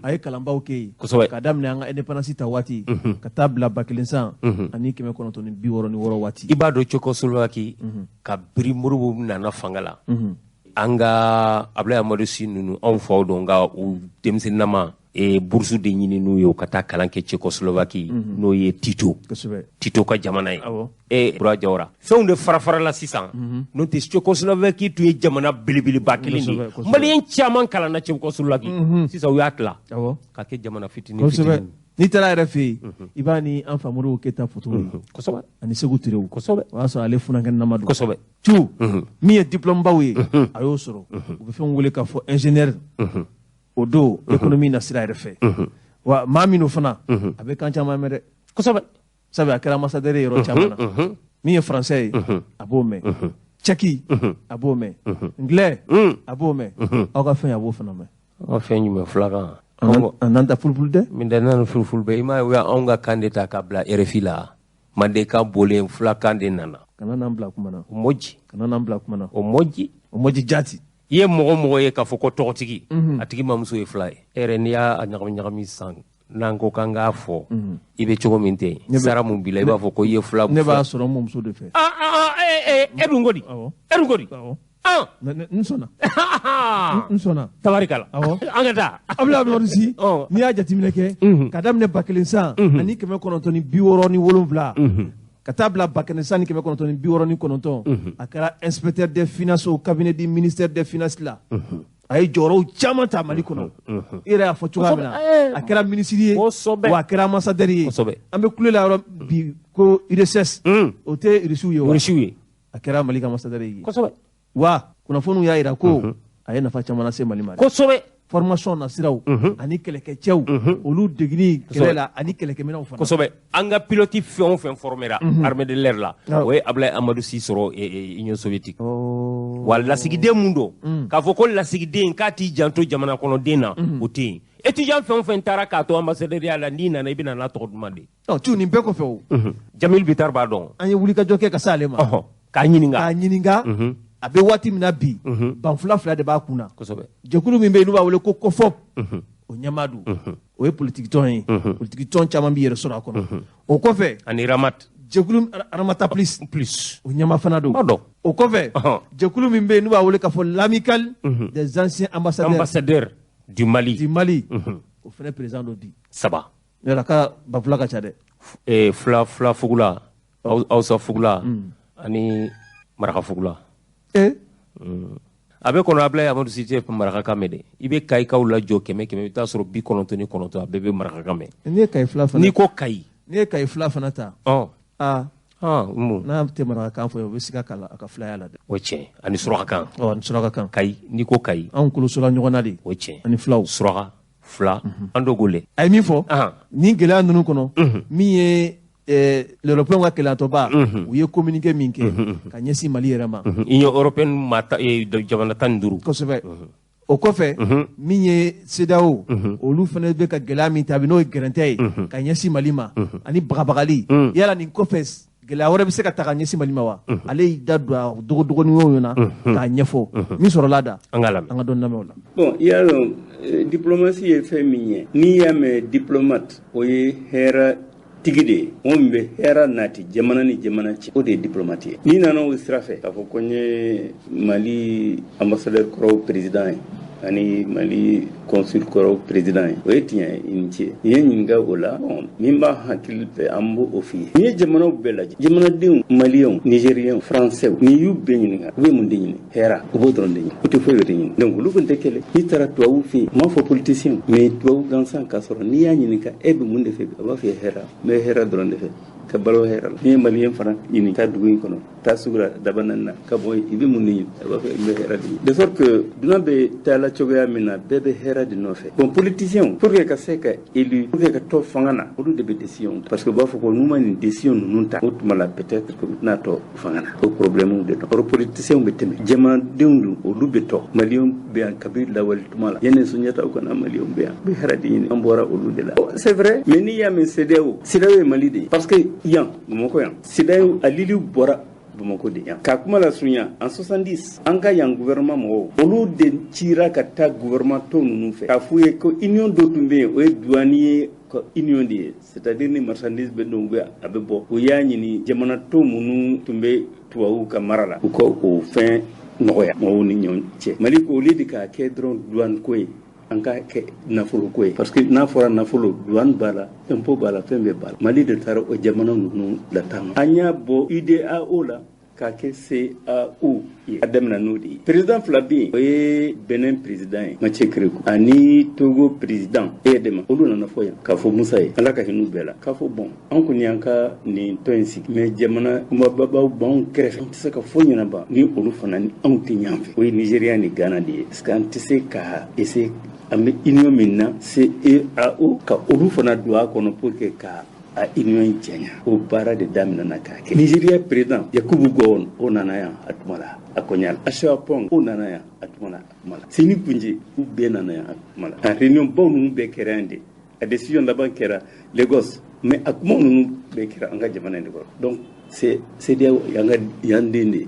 A ye kalanbaw kɛ yen. Kosɛbɛ. Ka daminɛ an ka indépendance ta waati. Ka taa bila 1000 san 1966 waati. I b'a dɔn Tchécoslovaquie. Ka biri Modibo nana fanga la. An ka Abdoulaye Amadou Sy ninnu anw faw dɔn nka u denmisɛnninnama. Bourse de ɲini n'u ye u ka taa kalan kɛ Tchécoslovaquie n'o ye Tito. Kosɛbɛ. Tito ka jamana ye. Bura Jawara. Fɛnw de fara-farala sisan. N'o tɛ Tchécoslovaquie tun ye jamana belebeleba kelen de ye. Maliyɛn caman kalanna Tchécoslovaquie. Sisan u y'a tila. Ka kɛ jamana fitinin fitinin. N'i taara yɛrɛ fɛ yen, i b'a ni an fa Modibo Keyita photo ye. Kosɛbɛ. Ani Sékou Touré. Kosɛbɛ. O y'a sɔrɔ ale funankɛnama don. Kosɛbɛ. Cu min ye diplôme baw ye, a y'o sɔrɔ. U bɛ fɛn wele k'a fɔ ingénieur. O don économie na sira yɛrɛ fɛ. Wa maa minnu fana a bɛ kan caman mɛn dɛ. Kosɛbɛ. Sabu a kɛra ambassadeur ye yɔrɔ caman na. Min ye français ye, a b'o mɛn. Tchèque, a b'o mɛn. Anglais, a b'o mɛn. Aw ka fɛn a b'o fana mɛn. Aw ka fɛn jumɛn filakan? An n'an ta fulufulu dɛ. Min tɛ n'an fulufulu bɛ i m'a ye u y'anw ka kan de ta k'a bila RFI la. Mandenkan bɔlen filakan de nana. Kana n'an bila kuma na. O mɔji. Kana n'an bila kuma na. O mɔji. O mɔji jaati. I ye mɔgɔ ye k'a fɔ ko tɔgɔtigi a tigi mamuso ye fila ye e yɛrɛ n'i y'a ɲagami sisan n'an ko k'an k'a fɔ i bɛ cogo min ten sara mun b'i la i b'a fɔ ko i ye fila. Ne b'a sɔrɔ n mamuso de fɛ. E dun ko di? E dun ko di? N sɔnna. N sɔnna. Tabarikala. An ka taa. Abdoulaye Amadou Sy n'i y'a jateminɛ kɛ ka daminɛ 1000 san 1967. Ka taa bila 1000 san 1969 a kɛra inspecteur des finances au cabinet du ministère des finances la. A ye jɔyɔrɔw caman ta Mali kɔnɔ. I yɛrɛ y'a fɔ cogoya min na a kɛra ministre ye wa a kɛra ambassadeur ye. An bɛ kule la yɔrɔ bi ko URSS o tɛ Rusiw ye wa? Rusiw ye. A kɛra Mali ka ambassadeur ye. Kosɛbɛ. Wa kunnafoniw y'a jira ko a ye nafa caman lase Mali ma. Kosɛbɛ. Formation nasiraw ani kɛlɛkɛcɛw olu degeli kɛlɛ la ani kɛlɛkɛminɛnw fana. Kosɛbɛ. An ka pilote fɛn o fɛn formera armée de l'air la o ye Abdoulaye Amadou Sy sɔrɔ Union soviétique. Wa lasigiden mun don k'a fɔ ko lasigiden k'a t'i janto jamana kɔnɔden na o tɛ yen. Étudiant fɛn o fɛn taara k'a to ambassadeur la n'i nana i bɛ na n'a tɔgɔ duman de. Ɔ tu nin bɛɛ kɔfɛ o. Jamil Bitar b'a dɔn. An ye wulikajɔ kɛ ka s'ale ma. K'a ɲininka. K'a ɲininka. A bɛ waati min na bi banfula fila de b'a kun na. Kosɛbɛ. Jɛkulu min bɛ yen n'u b'a wele ko COFOP o ɲɛmaa don. O ye politique tɔn ye. Politique tɔn caman b'i yɛrɛ sɔrɔ a kɔnɔ. O kɔfɛ. Ani Ramat. Jɛkulu Ramata plus. Plus. O ɲɛmaa fana don. O kɔfɛ. Jɛkulu min bɛ yen n'u b'a wele k'a fɔ l'amicale des anciens ambassadeurs. Ambassadeurs du Mali. Du Mali. O fana président don bi. Saba. Yɔrɔ ka banfula ka ca dɛ. Fila fugula. Hausa fugula. Ani Maraka fugula. A bɛ kɔnɔ Abdoulaye Amadou Sy tɛ marakakan mɛn dɛ. I bɛ Kayikaw lajɔ 100 100 i bɛ taa sɔrɔ 99 a bɛɛ bɛ marakakan mɛn. N'i ye Kayi fila fana. N'i ko Kayi. N'i ye Kayi fila fana ta. Aa N'a tɛ marakakan fɔ, o bɛ siga k'a la a ka filaya la dɛ. O tiɲɛ, ani surakakan. Ɔ, ani surakakan. Kayi, n'i ko Kayi. Anw kolosola ɲɔgɔn na de. O tiɲɛ. Ani filaw. Suraka, fila, an dogo le. A ye min fɔ nin gɛlɛya ninnu kɔnɔ, min ye l'Européen ka kɛlɛyatɔba, u ye communiqué min kɛ ka ɲɛsin Mali yɛrɛ ma. Union européenne maa jamana 15. Kosɛbɛ. O kɔfɛ, min ye CEDEAO, olu fana bɛ ka gɛlɛya min ta bi, n'o ye gɛrɛntɛ ye ka ɲɛsin Mali ma ani bagabagali, yala nin kɔfɛ gɛlɛya wɛrɛ bɛ se ka ta ka ɲɛsin Mali ma wa? Ale y'i da don a dogodogoninw na k'a ɲɛfɔ min sɔrɔla da. An ka lamɛn. An ka dɔɔni lamɛn o la. Bon, i y'a dɔn, diplomatie ye fɛn min ye, n'i y'a mɛn diplomate, o ye hɛrɛ tigi de ye, mɔgɔ min bɛ hɛrɛ nati jamana ni jamana cɛ, o de ye diplomate ye. N'i nana o sira fɛ k'a fɔ ko n ye Mali ambassadeur kɔrɔw président ye ani Mali consul kɔrɔw président ye, o ye tiɲɛ ye, i ni ce. N'i ye ɲininka o la, bon, min b'a hakili fɛ, an b'o o f'i ye. N'i ye jamanaw bɛɛ lajɛ, jamanadenw, maliyɛnw, nigériyɛnw, français, n'i y'u bɛɛ ɲininka, u bɛ mun de ɲini? Hɛrɛ. U b'o dɔrɔn de ɲini, u tɛ foyi wɛrɛ ɲini. Donc olu kɔni tɛ kɛlɛ. N'i taara tubabuw fɛ yen, n m'a fɔ politicien, mais tubabu gansan, k'a sɔrɔ n'i y'a ɲininka e bɛ mun de fɛ, a b'a fɔ i ye hɛrɛ, n bɛ hɛrɛ dɔrɔn de fɛ, ka balo hɛrɛ la. N'i ye maliyɛn fana ɲini, taa dugu in kɔnɔ, taa sugu la Dabanani na, ka bɔ i bɛ mun de ɲini, a b'a fɔ n bɛ hɛrɛ de ɲini. De sorte que dunan bɛ taa la cogoya min na, bɛɛ bɛ hɛrɛ de nɔfɛ. Bon, politicien, pour que ka se ka élu, pour que ka to fanga na, olu de bɛ décision ta, parce que u b'a fɔ ko n'u ma nin décision ninnu ta, o tuma la peut-être que u tɛna to fanga na. O problème de don. Or politiciens bɛ tɛmɛ, jamanadenw dun, olu bɛ to. Maliyɛnw bɛ yan kabi lawale tuma la, yanni Sunjata ka na, maliyɛnw bɛ yan, u bɛ hɛrɛ de ɲini, an bɔra olu de la. C'est vrai, mais n'i y'a mɛn CEDEAO, CEDEAO ye Mali de ye, parce que yan Bamakɔ yan, CEDEAO a liliw bɔra Bamakɔ de yan. Ka kuma la surunya, en 70, an ka yan gouvernement mɔgɔw, olu de cira ka taa gouvernement tɔ ninnu fɛ k'a f'u ye ko union dɔ tun bɛ yen, o ye douane ye, ka union de ye, c'est à dire ni marchandise bɛ don, u bɛ a bɛ bɔ. U y'a ɲini jamana tɔ minnu tun bɛ tubabuw ka mara la, u ka o fɛn nɔgɔya mɔgɔw ni ɲɔgɔn cɛ. Mali ko au lieu de k'a kɛ dɔrɔn douane ko ye, an ka kɛ nafolo ko ye, parce que n'a fɔra nafolo, douane b'a la, impôt b'a la, fɛn bɛɛ b'a la. Mali de taara o jamana ninnu latama. An y'a bɔ UDAO la k'a kɛ CAO ye. A daminɛ n'o de ye. Président fila bɛ yen, o ye Benin président ye, Mathieu Kérékou, ani Togo président Eyadema. Olu nana fɔ yan k'a fɔ Musa ye, Ala ka hinɛ u bɛɛ la, k'a fɔ bon, an kɔni y'an ka nin tɔn in sigi, mais jamana kumababaw b'anw kɛrɛfɛ, an tɛ se ka foyi ɲɛnaba ni olu fana ni anw tɛ ɲɔgɔn fɛ. O ye Nigéria ni Ghana de ye. Est ce que an tɛ se ka essayer, an bɛ union min na, CEAO, ka olu fana don a kɔnɔ pour que ka a union in cɛɲa? O baara de daminɛna k'a kɛ. Nigeria président Yakubu Gowon, o nana yan a tuma la, a kɔɲa la. Acheampong, o nana yan a tuma la, a tuma la. Séni Kountché, u bɛɛ nana yan a tuma la. A réunion baw ninnu bɛɛ kɛra yan de. A décision laban kɛra Lagos, mais a kuma ninnu bɛɛ kɛra an ka jamana in de kɔrɔ. Donc c'est CEDEAO y'an ka yan den de ye,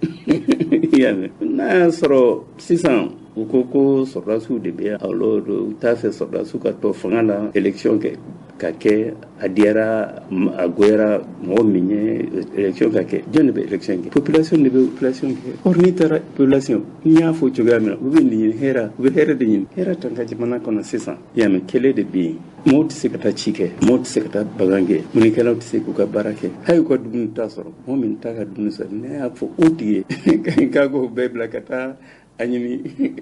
i y'a mɛn. N'a y'a sɔrɔ sisan u ko ko sɔrɔdasiw de bɛ yan, alors u t'a fɛ sɔrɔdasiw ka to fanga la, élection kɛ ka kɛ, a diyara a goyara mɔgɔ min ye, élection ka kɛ. Jɔn de bɛ élection kɛ? Population de bɛ population kɛ. Or n'i taara population, n y'a fɔ cogoya min na, u bɛ nin ɲini, hɛrɛ, u bɛ hɛrɛ de ɲini. Hɛrɛ t'an ka jamana kɔnɔ sisan, i y'a mɛn. Kɛlɛ de bɛ yen, mɔgɔw tɛ se ka taa ci kɛ, mɔgɔw tɛ se ka taa bagan kɛ, mɔnikɛlaw tɛ se k'u ka baara kɛ, hali u ka dumuni t'a sɔrɔ. Mɔgɔ min t'a ka dumuni sɔrɔ, ne y'a fɔ o tigi ye k'a k'o bɛɛ bila ka taa a ɲini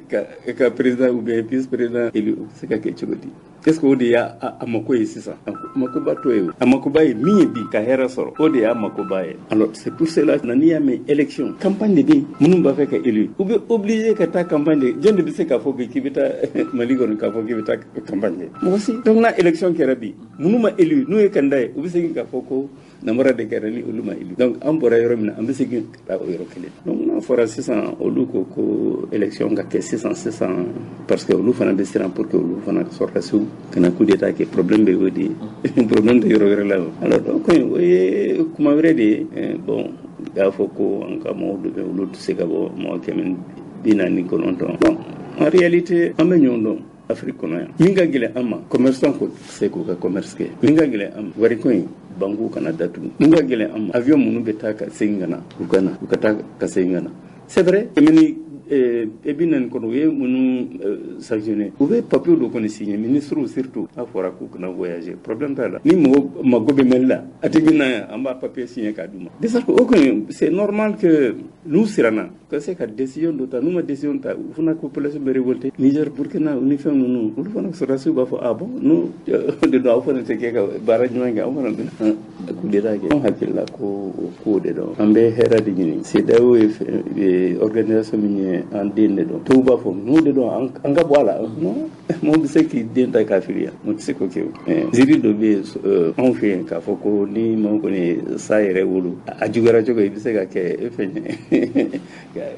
ka président ou bien vice président élu, o bɛ se ka kɛ cogo di? Est ce que o de y'a a mako ye sisan? A makoba t'o ye. O a makoba ye min ye bi, ka hɛrɛ sɔrɔ, o de y'a makoba ye. Alors c'est pour cela na n'i y'a mɛn élection, campagne de bɛ yen. Minnu b'a fɛ ka élu, u bɛ obligé ka taa campagne de. Jɔn de bɛ se k'a fɔ bi k'i bɛ taa Mali kɔnɔ k'a fɔ k'i bɛ taa campagne kɛ? Mɔgɔ si. Donc n'a élection kɛra bi, minnu ma élu, n'u ye candidat ye, u bɛ segin k'a fɔ ko namara de kɛra ni olu ma élu. Donc an bɔra yɔrɔ min na, an bɛ segin ka taa o yɔrɔ kelen. Donc n'a fɔra sisan olu ko ko élection ka kɛ sisan sisan, parce que olu fana bɛ siran pour que olu fana sɔrɔdasiw kana coup d'état kɛ, problème bɛ o de ye, problème tɛ yɔrɔ wɛrɛ la. O alors donc o ye kuma wɛrɛ de ye. Bon, u y'a fɔ ko an ka mɔgɔw dɔ bɛ, olu tɛ se ka bɔ mɔgɔ 149. Bon, en réalité, an bɛ ɲɔgɔn dɔn Afrique kɔnɔ yan. Min ka gɛlɛn an ma, commerçant ko se k'u ka commerce kɛ. Min ka gɛlɛn an ma, wariko in, banques kana datugu. Min ka gɛlɛn an ma, avion minnu bɛ taa ka segin ka na, u ka na, u ka taa ka segin ka na. C'est vrai, 140 kɔnɔ, u ye minnu sanctionné, u bɛ papier dɔ kɔni signé, ministres surtout, n'a fɔra k'u kana voyager, problème t'a la. Ni mɔgɔ mago bɛ Mali la, a tigi na yan, an b'a papier signé k'a d'u ma. De sorte que o kɔni, c'est normal que N'u siranna ka se ka décision dɔ ta, n'u ma décision ta, u fana population bɛ révolter. Niger, Burkina ni fɛn ninnu, olu fana sɔrɔdasiw b'a fɔ: ah bon, n'u de don, aw fana tɛ kɛ ka baara ɲuman kɛ, aw fana bɛna coup d'état kɛ. Anw hakili la ko o ko de don. An bɛ hɛrɛ de ɲini. CEDEAO ye organisation min ye, an den de don. Tɔw b'a fɔ n'o de don, an ka bɔ a la. Non, mɔgɔ bɛ se k'i den ta k'a fili yan, o tɛ se k'o kɛ. O ziiri dɔ bɛ yen anw fɛ yen k'a fɔ ko ni mɔgɔ kɔni ye sa yɛrɛ wolo, a juguyara cogo, i bɛ se ka kɛ fɛn ye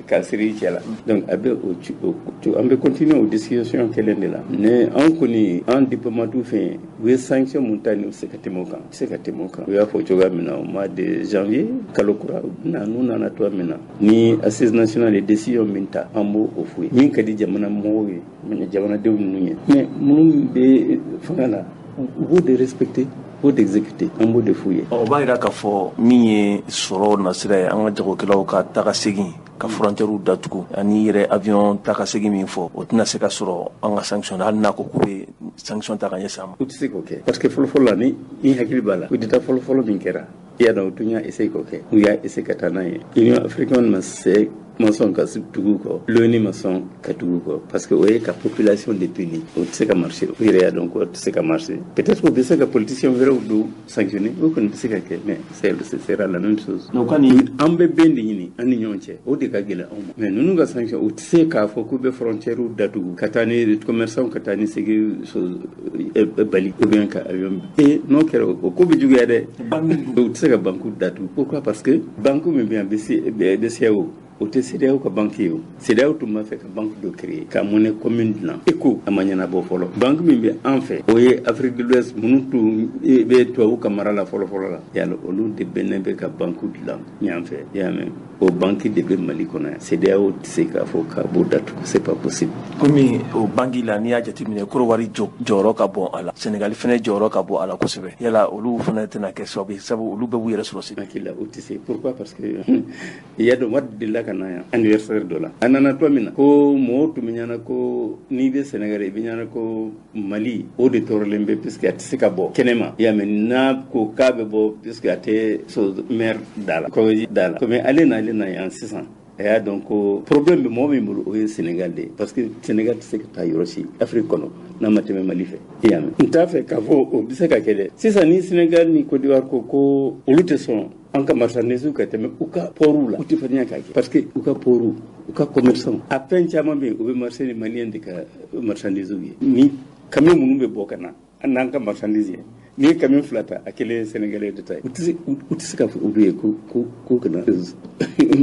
ka siri i cɛ la. Donc a bɛ o, an bɛ continuer o discussion kelen de la. Ne anw kɔni, an diplomate fɛ yen, u ye sanction mun ta nin, u se ka tɛmɛ o kan, u se ka tɛmɛ o kan. U y'a fɔ cogoya min na, au mois de janvier, kalo kura, u bɛna, n'u nana tuma min na, ni assise nationale ye décision min ta, an b'o o f'u ye, min ka di jamana mɔgɔw ye, jamanadenw ninnu ye. Mais minnu bɛ fanga la, u b'o de respecter, b'o d'exécuter, an b'o de f'u ye. O b'a jira k'a fɔ min ye sɔrɔ nasira ye, an ka jagokɛlaw ka taga segin ka frontière datugu ani yɛrɛ avion ta ka segin min fɔ, o tɛna se ka sɔrɔ an ka sanction, hali n'a ko k'u bɛ sanction ta ka ɲɛsin a ma. U tɛ se k'o kɛ, parce que fɔlɔfɔlɔ la, ni hakili b'a la, coup d'état fɔlɔfɔlɔ min kɛra, i y'a dɔn, u tun y'a essayer k'o kɛ, u y'a essayer ka taa n'a ye. Union africaine ma se, ma sɔn ka tugu kɔ, l'ONU ma sɔn ka tugu kɔ, parce que o ye ka population de punir. O tɛ se ka marcher, u yɛrɛ y'a dɔn ko o tɛ se ka marcher. Peut-être o bɛ se ka politicien wɛrɛw don sanctionner, o kɔni bɛ se ka kɛ, mais ce sera la même chose. An bɛ bɛn de ɲini an ni ɲɔgɔn cɛ, o de ka gɛlɛn anw ma. Mais ninnu ka sanction, u tɛ se k'a fɔ k'u bɛ frontière datugu ka taa ni commerçant, ka taa ni segin bali, ou bien ka avion. E n'o kɛra, o ko bɛ juguya dɛ. U tɛ se ka banque datugu. Pourquoi? Parce que banque min bɛ yan, BCEAO, o tɛ CEDEAO ka banque ye. O CEDEAO tun b'a fɛ ka banque dɔ créer ka monnaie commune dilan e ko a ma ɲɛnabɔ fɔlɔ. Banque min bɛ an fɛ, o ye Afrique de l'Ouest minnu tun bɛ tubabu ka mara la fɔlɔ-fɔlɔ la yala, olu de bɛnnen bɛ ka banque dilan ɲan fɛ, i y'a mɛn? O banque de bɛ Mali kɔnɔ yan. CEDEAO tɛ se k'a fɔ k'a b'o datugu, c'est pas possible. Komi o banque la, n'i y'a jateminɛ, Korowari jɔyɔrɔ ka bon a la, Senegali fana jɔyɔrɔ ka bon a la kosɛbɛ. Yala olu fana tɛna kɛ sababu ye, sabu olu bɛɛ b'u yɛrɛ sɔrɔ sini? Hakili la, o tɛ se. Pourquoi? Parce que i y'a dɔn, wari delila ka na yan anniversaire dɔ la. A nana tuma min na, ko mɔgɔw tun bɛ ɲɛna ko n'i bɛ Sénégal, i bɛ ɲɛna ko Mali o de tɔɔrɔlen bɛ, puisque a tɛ se ka bɔ kɛnɛma, i y'a mɛn? N'a ko k'a bɛ bɔ, puisque a tɛ so maire da la, kɔgɔji da la. Komi ale n'ale na yan sisan, a y'a dɔn ko problème bɛ mɔgɔ min bolo, o ye Sénégal de ye, parce que Sénégal tɛ se ka taa yɔrɔ si Afrique kɔnɔ n'a ma tɛmɛ Mali fɛ, i y'a mɛn? N t'a fɛ k'a fɔ o bɛ se ka kɛ dɛ. Sisan ni Sénégal ni Côte d'Ivoire ko ko olu tɛ sɔn an ka marchandise ka tɛmɛ u ka port la, u tɛ farinya k'a kɛ, parce que u ka port, u ka commerçant, a fɛn caman bɛ yen, u bɛ marché ni malien de ka marchandise ye. Ni camion minnu bɛ bɔ ka na n'an ka marchandise ye, n'i ye camion fila ta, a kelen ye sénégalais de ta ye. U tɛ se k'a fɔ olu ye ko kana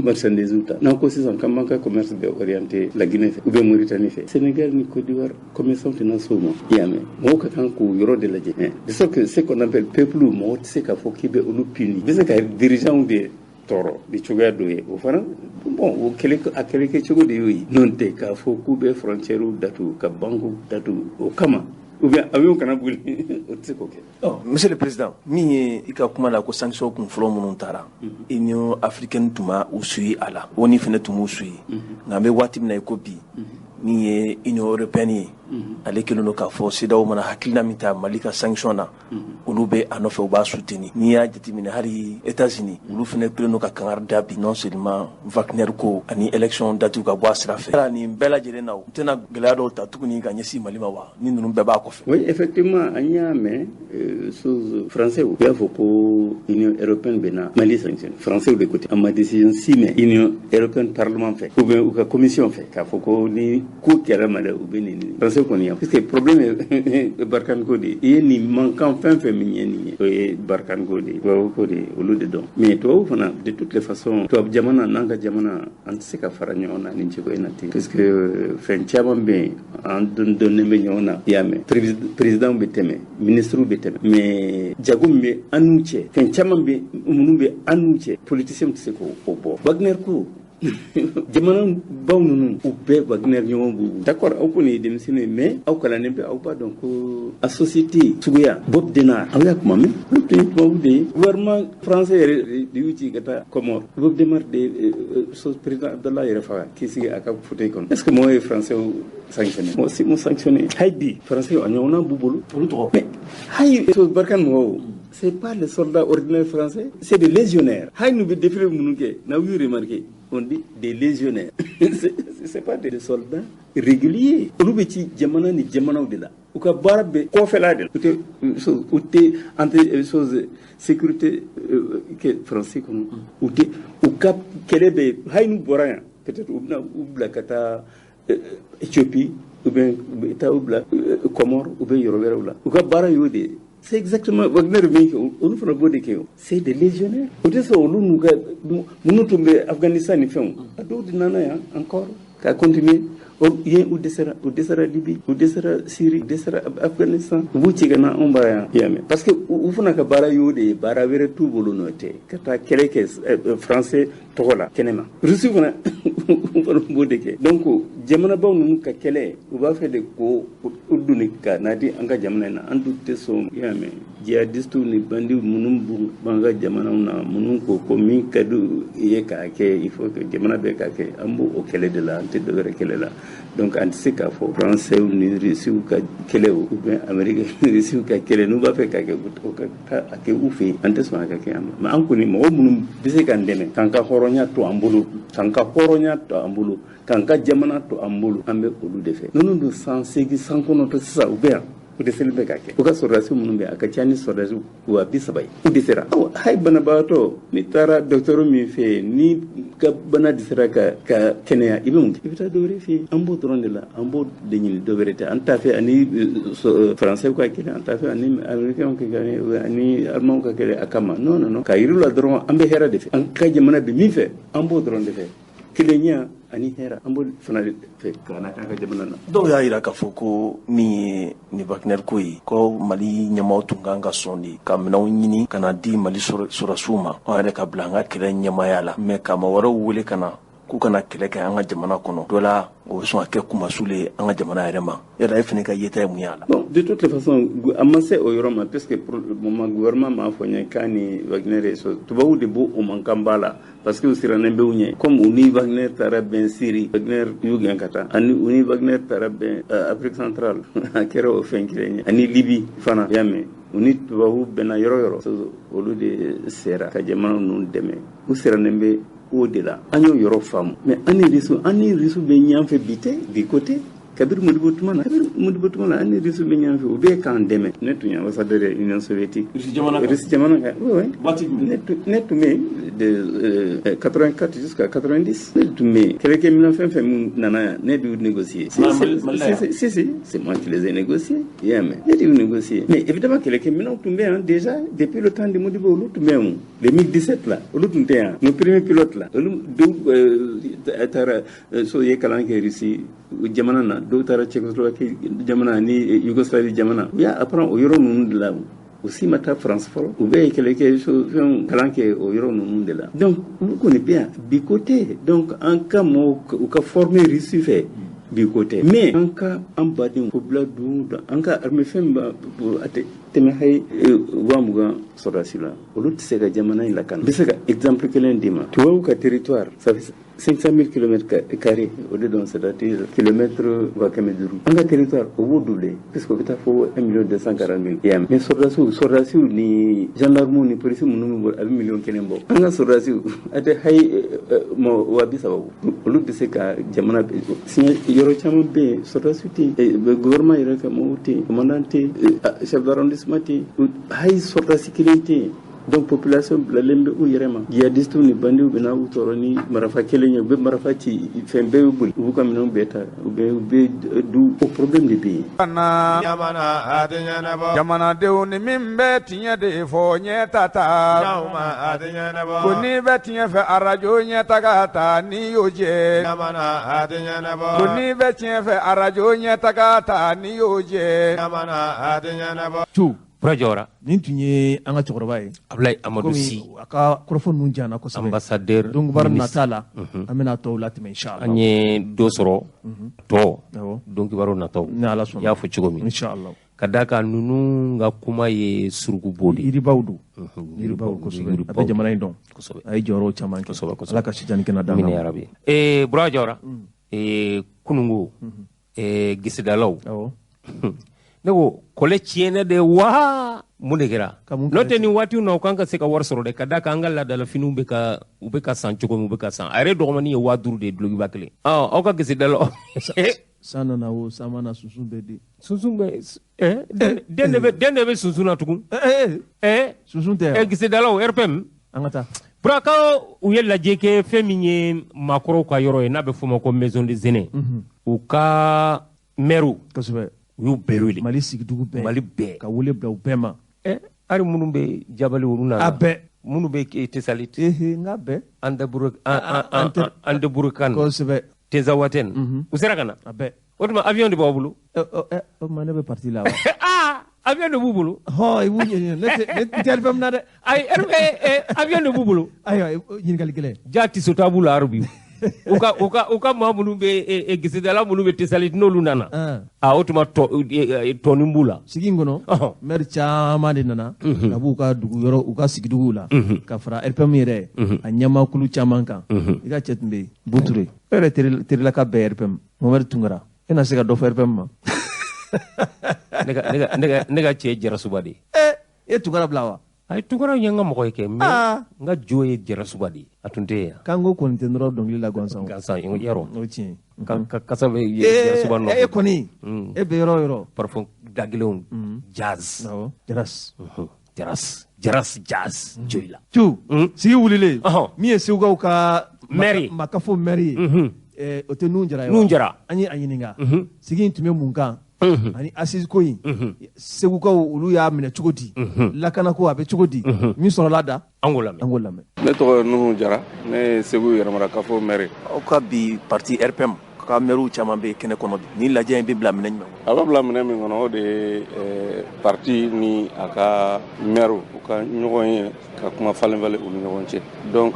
marchandise ta. N'an ko sisan k'an b'an ka commerce bɛɛ orienté la Guinée fɛ ou bien Mauritanie fɛ, Sénégal ni Côte d'Ivoire commerçant tɛna s'o ma, i y'a mɛn? Mɔgɔw ka kan k'o yɔrɔ de lajɛ, de sorte que ce qu'on appelle peuple, mɔgɔ tɛ se k'a fɔ k'i bɛ olu punir. I bɛ se ka dirigeants de tɔɔrɔ ni cogoya dɔ ye, o fana bon, o kɛlɛ, a kɛlɛ kɛcogo de y'o ye. N'o tɛ k'a fɔ k'u bɛ frontière datugu, ka banque datugu o kama, ou bien avion kana boli, o tɛ se k'o kɛ. Monsieur le président, min ye i ka kuma la ko sanction kun fɔlɔ minnu taara, Union africaine tun b'a u suit a la, ONU fana tun b'u suit. Nka an bɛ waati min na i ko bi, min ye Union européenne ye, ale kɛlen don k'a fɔ CEDEAO mana hakilina min ta Mali ka sanction na, olu bɛ a nɔfɛ, u b'a soutenir. N'i y'a jateminɛ, hali États-Unis, olu fana kɛlen don ka kangari da bi, non seulement Wagner ko ani élection date ka bɔ a sira fɛ. Yala nin bɛɛ lajɛlen na, u tɛna gɛlɛya dɔw ta tuguni ka ɲɛsin Mali ma wa, ni ninnu bɛɛ b'a kɔfɛ? Oui, effectivement, an y'a mɛn chose français, u y'a fɔ ko Union européenne bɛ na Mali sanctionner. Français de ko ten. An ma décision si mɛn Union européenne parlement fɛ ou bien u ka commission fɛ k'a fɔ ko ni ko kɛra Mali, u bɛ nin français kɔni yan, puisque problème ye Barkhane ko de ye. I ye nin mankan fɛn fɛn min ye nin ye, o ye Barkhane ko de ye, tubabu ko de ye, olu de dɔn. Mais tubabu fana, de toutes les façons, tubabu jamana n'an ka jamana, an tɛ se ka fara ɲɔgɔn na nin cogo in na ten, puisque fɛn caman bɛ yen, an donnen bɛ ɲɔgɔn na, i y'a mɛn? Président bɛ tɛmɛ, ministre bɛ tɛmɛ, mais jago min bɛ an n'u cɛ, fɛn caman bɛ minnu bɛ an n'u cɛ, politicien tɛ se k'o bɔ. Wagner ko, jamana baw ninnu, u bɛɛ Wagner ɲɔgɔn b'u. D'accord, aw kɔni ye denmisɛnnin ye, mais aw kalannen bɛ, aw b'a dɔn ko a société suguya Bob Denard, aw y'a kuma mɛn, olu tun ye tubabu de ye. Gouvernement français yɛrɛ de y'u ci ka taa Comore. Bob Denard de président Abdallah yɛrɛ faga k'i sigi a ka fauteuil kɔnɔ. Est ce que mɔgɔ ye français sanctionné? Mɔgɔ si m'u sanctionné. Hali bi français a ɲɔgɔnna b'u bolo. Olu tɔgɔ? Mais hali Barkhane mɔgɔw, c'est pas les soldats ordinaires français, c'est des légionnaires. Hali n'u bɛ défilé minnu kɛ, n'aw y'u remarqué. On dit des légionnaires. C'est pas des soldats réguliers. Olu bɛ ci jamana ni jamanaw de la. U ka baara bɛ kɔfɛla de la. U tɛ entre chose sécurité kɛ français kɔnɔ. U tɛ u ka kɛlɛ bɛ hali n'u bɔra yan peut-être u bɛna u bila ka taa Éthiopie ou bien u bɛ taa u bila Comores ou bien yɔrɔ wɛrɛw la. U ka baara y'o de ye. C'est exactement Wagner min kɛ, olu fana b'o de kɛ o. C'est des légionnaires. O tɛ sɔn olu n'u ka minnu tun bɛ Afghanistan ni fɛnw. A dɔw de nana yan encore ka continuer. Yen u dɛsɛra, u dɛsɛra Libye, u dɛsɛra Syrie, u dɛsɛra Afghanistan. U b'u ci ka na anw bara yan. I y'a mɛn? Parce que u fana ka baara y'o de ye, baara wɛrɛ t'u bolo n'o tɛ ka taa kɛlɛ kɛ français tɔgɔ la kɛnɛma. Russie fana, u fana b'o de kɛ. Donc jamanabaw ninnu ka kɛlɛ, u b'a fɛ de ko u doni ka n'a di an ka jamana in na. An dun tɛ sɔn, i y'a mɛn, jihadistes ni bandits minnu b'an ka jamanaw na, minnu ko ko min ka di u ye k'a kɛ, il faut que jamana bɛɛ k'a kɛ. An b'o o kɛlɛ de la, an tɛ dɔ wɛrɛ kɛlɛ la. Donc an tɛ se k'a fɔ français ni russiw ka kɛlɛ ou bien américain ni russiw ka kɛlɛ, n'u b'a fɛ k'a kɛ, o ka taa a kɛ u fɛ yen. An tɛ sɔn a ka kɛ an ma. Mais an kɔni, mɔgɔ minnu bɛ se k'an dɛmɛ k'an ka hɔrɔnya to an bolo, k'an ka hɔrɔnya to an bolo, k'an ka jamana to an bolo, an bɛ olu de fɛ. Ninnu dun san 8, san 9 sisan, u bɛ yan, u dɛsɛlen bɛ ka kɛ. U ka sɔrɔdasi minnu bɛ, a ka ca ni sɔrɔdasi 30,000 ye, u dɛsɛra. Awa, hali banabagatɔ n'i taara docteur min fɛ yen, ni ka bana dɛsɛra ka kɛnɛya, i bɛ mun kɛ? I bɛ taa dɔ wɛrɛ fɛ yen. An b'o dɔrɔn de la, an b'o de ɲini, dɔ wɛrɛ tɛ. An t'a fɛ ani français ka kɛlɛ, an t'a fɛ ani américains ka kɛlɛ, ani allemands ka kɛlɛ a kama. Non, non, non, k'a yir'u la dɔrɔn, an bɛ hɛrɛ de fɛ. An ka jamana bɛ min fɛ, an b'o dɔrɔn de fɛ, kelenya ani hɛrɛ, an b'o fana de fɛ ka na k'an ka jamana na. Dɔw y'a yira k'a fɔ ko min ye nin Wagner ko ye, ko Mali ɲɛmaaw tun kan ka sɔn de ka minɛnw ɲini ka na di Mali sɔrɔdasiw ma, an yɛrɛ ka bila an ka kɛlɛ ɲɛmaaya la, mais ka maa wɛrɛw wele ka na k'u kana kɛlɛ kɛ an ka jamana kɔnɔ dɔ la, o bɛ sɔn ka kɛ kumasulu ye an ka jamana yɛrɛ ma. Yala e fana ka yeta ye mun y'a la? Bon, de toutes les façons, a ma se o yɔrɔ ma, puisque pour le moment gouvernement m'a fɔ n ye k'a ni Wagner ye. Tubabuw de b'o o mankan ba la, parce que u sirannen bɛ u ɲɛ. Comme u ni Wagner taara bɛn Syrie, Wagner y'u gɛn ka taa, ani u ni Wagner taara bɛn Afrique centrale, a kɛra o fɛn kelen ye, ani Libye fana, y'a mɛn, u ni tubabuw bɛnna yɔrɔ yɔrɔ, olu de sera ka jamana ninnu dɛmɛ. U sirannen bɛ o de la. An y'o yɔrɔ faamu. Mais an ni Russe bɛ ɲɔgɔn fɛ bi tɛ, bi ko tɛ. Kabiri Modibo tuma na, kabiri Modibo tuma na, an ni Russe bɛ ɲɔgɔn fɛ, u bɛ k'an dɛmɛ. Ne tun ye ambassadeur ye Union soviétique. Russie jamana kan? Russie jamana kan, oui, oui. Waati jumɛn? Ne tun bɛ yen de 84 jusqu'à 90. Ne tun bɛ yen. Kɛlɛkɛminɛn fɛn fɛn min nana yan, ne de y'u négocier. Si, si, si, c'est moi qui les ai négociés. I y'a mɛn, ne de y'u négocier. Mais évidemment, kɛlɛkɛminɛnw tun bɛ yan déjà depuis le temps de Modibo, olu tun bɛ yan. Les 2017 là, olu tun tɛ yan. Nos premiers pilotes là, olu dɔw taara so ye kalan kɛ Russie jamana na, dɔw taara Tchécoslovaquie jamana ni Yougoslavie jamana. U y'a apprendre o yɔrɔ ninnu de la. U si ma taa France fɔlɔ, u bɛɛ ye kɛlɛkɛ fɛnw kalan kɛ o yɔrɔ ninnu de la. Donc olu kɔni bɛ yan, bi ko tɛ. Donc an ka mɔgɔw, u ka former Russie fɛ, bi ko tɛ. Mais an ka an badenw ko bila dun, an ka armée fɛn b'a a tɛ tɛmɛ hayi 20,000 sɔrɔdasi la, olu tɛ se ka jamana in lakana. N bɛ se ka exemple kelen d'i ma. Tubabuw ka territoire, ça fait 500 000 km carrés, o de don, c'est-à-dire kilomètre 500,000. An ka territoire, o b'o doubler, puisque o bɛ taa fo 1 million 240 000. I y'a mɛn? Mais sɔrɔdasiw ni gendarmes ni policiers minnu bɛ bɔ, a bɛ 1,1 million bɔ. An ka sɔrɔdasiw a tɛ hayi mɔgɔ 30,000 bɔ. Olu bɛ se ka jamana siɲɛ? Yɔrɔ caman bɛ yen, sɔrɔdasiw tɛ yen, gouvernement yɛrɛ ka mɔgɔw tɛ yen, commandant tɛ yen, chef d'arrondissement tɛ yen, hayi sɔrɔdasi kelen tɛ yen. Donc population bilalen bɛ u yɛrɛ ma. Jihadistes ni bandiw bɛ u tɔɔrɔ ni marifa kelen ye, u bɛ marifa ci, fɛn bɛɛ bɛ boli, u b'u ka minɛnw bɛɛ ta, u bɛ du. O problème de bɛ yen. Jamanadenw, ni min bɛ tiɲɛ de fɔ, ɲɛ ta ta ko n'i bɛ tiɲɛ fɛ, arajo ɲɛ taga ta n'i y'o jɛ. Ko n'i bɛ tiɲɛ fɛ, arajo ɲɛ taga ta n'i y'o jɛ. Tu Bura Jawara. Nin tun ye an ka cɛkɔrɔba ye. Abulayi Amadu Si. A ka kɔrɔfɔ ninnu jana kosɛbɛ. Ambassadeur. Donc baara nata la, an bɛna tɔw latɛmɛ inchallah. An ye dɔ sɔrɔ tɔ don kibaru nataw. Ni Ala sɔnna. I y'a fɔ cogo min. Inchallah. Ka d'a kan ninnu ka kuma ye surukubo de ye. Yiribaw don. Yiribaw kosɛbɛ. A bɛ jamana in dɔn. Kosɛbɛ. A ye jɔyɔrɔ caman kɛ. Kosɛbɛ kosɛbɛ. Ala ka sijani kɛnɛ d'an ma. ma. Amina yarabi. Bura Jawara. Kunungo. Gisidalaw. Awɔ. Ne ko kɔlɛ tiɲɛnɛ de wa mun de kɛra? N'o tɛ nin waati na u kan ka se ka wari sɔrɔ dɛ, ka d'a kan an ka laadalafiniw bɛ ka u bɛ ka san cogo min u bɛ ka san. A yɛrɛ dɔgɔmanin ye 5000 de ye dulokiba kelen. Aw ka gese da la. San nana o san mana sunsun bɛ di. Sunsun bɛ den de bɛ sunsun na tugun. Sunsun tɛ. Gesedalaw RPM. An ka taa. Burakaw u ye lajɛ kɛ fɛn min ye maakɔrɔw ka yɔrɔ ye n'a bɛ f'o ma ko maison des aînés. U ka maires. Kosɛbɛ. U y'u bɛɛ wele. Mali sigidugu bɛɛ. Mali bɛɛ. Ka wele bila u bɛɛ ma. Hali minnu bɛ Jabali olu nana. A bɛɛ. Minnu bɛ Tesalit. N k'a bɛɛ. Andaburukan. Kosɛbɛ. Tezawatɛn. U sera ka na. A bɛɛ. O tuma avion de b'aw bolo. O tuma ne bɛ parti la wa. Avion de b'u bolo. Hɔn i b'u ɲɛɲini ne tɛ RPM na dɛ. Ayi avion de b'u bolo. Ayiwa ɲininkali gɛlɛn. Ja tisota b'u la hali bi. U ka maa minnu bɛ gesedala minnu bɛ Tesalit n'olu nana. O tuma tɔnin b'u la. Sigi in kɔnɔ maire caman de nana. Ka b'u ka dugu yɔrɔ u ka sigiduguw la. Ka fara RPM yɛrɛ a ɲɛmaakulu caman kan. I ka cɛ tun bɛ yen Buture. E yɛrɛ terilaka bɛɛ RPM Mohamed Tunkara. E na se ka dɔ fɔ RPM ma. Ne ka cɛ ye Jarasuba de ye. E Tunkara bila wa? Ayi Tunkara ye n ka mɔgɔ ye kɛ mais n ka jo ye Jarasuba de ye a tun tɛ yan. K'an ko kɔni tɛ nɔrɔ dɔnkili la gansan. Gansan yarɔ. O tiɲɛ. Ka kasa bɛ Jarasuba nɔfɛ. E kɔni e bɛ yɔrɔ o yɔrɔ. Parfum da kelenw jazz. Awɔ Jaras. Jaras Jaras jazz Joyila. Tu sigi wulilen. Min ye Segukaw ka. Maire. Makafo maire ye. O tɛ Nuhu Jara ye wa? Nuhu Jara. An ye a ɲininka. Sigi in tun bɛ mun kan? Ani assise ko in Segukaw olu y'a minɛ cogo di? Lakanako a bɛ cogo di? Min sɔrɔla da? An k'o lamɛn. Ne tɔgɔ ye Nuhu Jara, ne ye Segu yɛrɛmarakafo maire. Aw ka bi parti RPM ka maires caman bɛ kɛnɛ kɔnɔ bi. Ni lajɛ in bɛ bila minɛ jumɛn kɔnɔ? A bɛ bila minɛ min kɔnɔ o de ye parti ni a ka maires u ka ɲɔgɔn ye ka kuma falen falen u ni ɲɔgɔn cɛ. Donc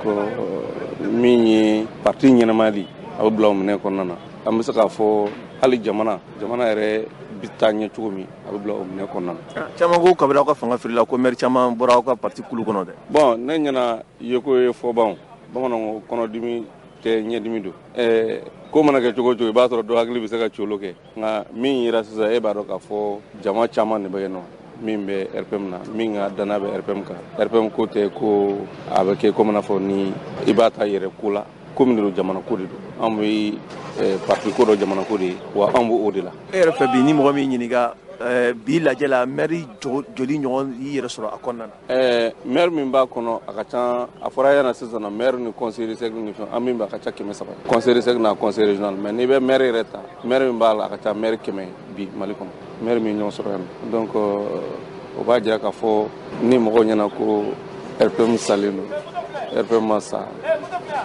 min ye parti ɲɛnamaya a bɛ bila o minɛ kɔnɔna na. An bɛ se k'a fɔ hali jamana yɛrɛ bɛ taa ɲɛ cogo min a bɛ bila o minɛ kɔnɔna na. Caman ko kabini aw ka fanga firila ko maire caman bɔra aw ka parti kulu kɔnɔ dɛ. Bon ne ɲɛna yeko ye fɔbanw bamananw ko kɔnɔdimi tɛ ɲɛdimi don. Ko mana kɛ cogo o cogo i b'a sɔrɔ dɔ hakili bɛ se ka colo kɛ nka min yera sisan e b'a dɔn k'a fɔ jama caman de bɛ yen nɔ min bɛ RPM na min ka danaya bɛ RPM kan. RPM ko tɛ ko a bɛ kɛ komi n'a fɔ ni i b'a ta yɛrɛ ko la. Ko min de don jamana ko de don an bɛ parti ko dɔ jamana ko de ye wa an b'o de la. E yɛrɛ fɛ bi ni mɔgɔ min ɲininka bi lajɛ la maire joli ɲɔgɔn y'i yɛrɛ sɔrɔ a kɔnɔna na. Maire min b'a kɔnɔ a ka ca a fɔra yan na sisan na maire ni conseiller de cercle ni fɛn an min b'a ka ca 300 ye. Conseiller de cercle n'a conseiller régional mais n'i bɛ maire yɛrɛ ta maire min b'a la a ka ca maire 100 bi Mali kɔnɔ maire min ɲɔgɔn sɔrɔ yan donc o b'a jira k'a fɔ ni mɔgɔw ɲɛna ko RPM salen don RPM ma sa.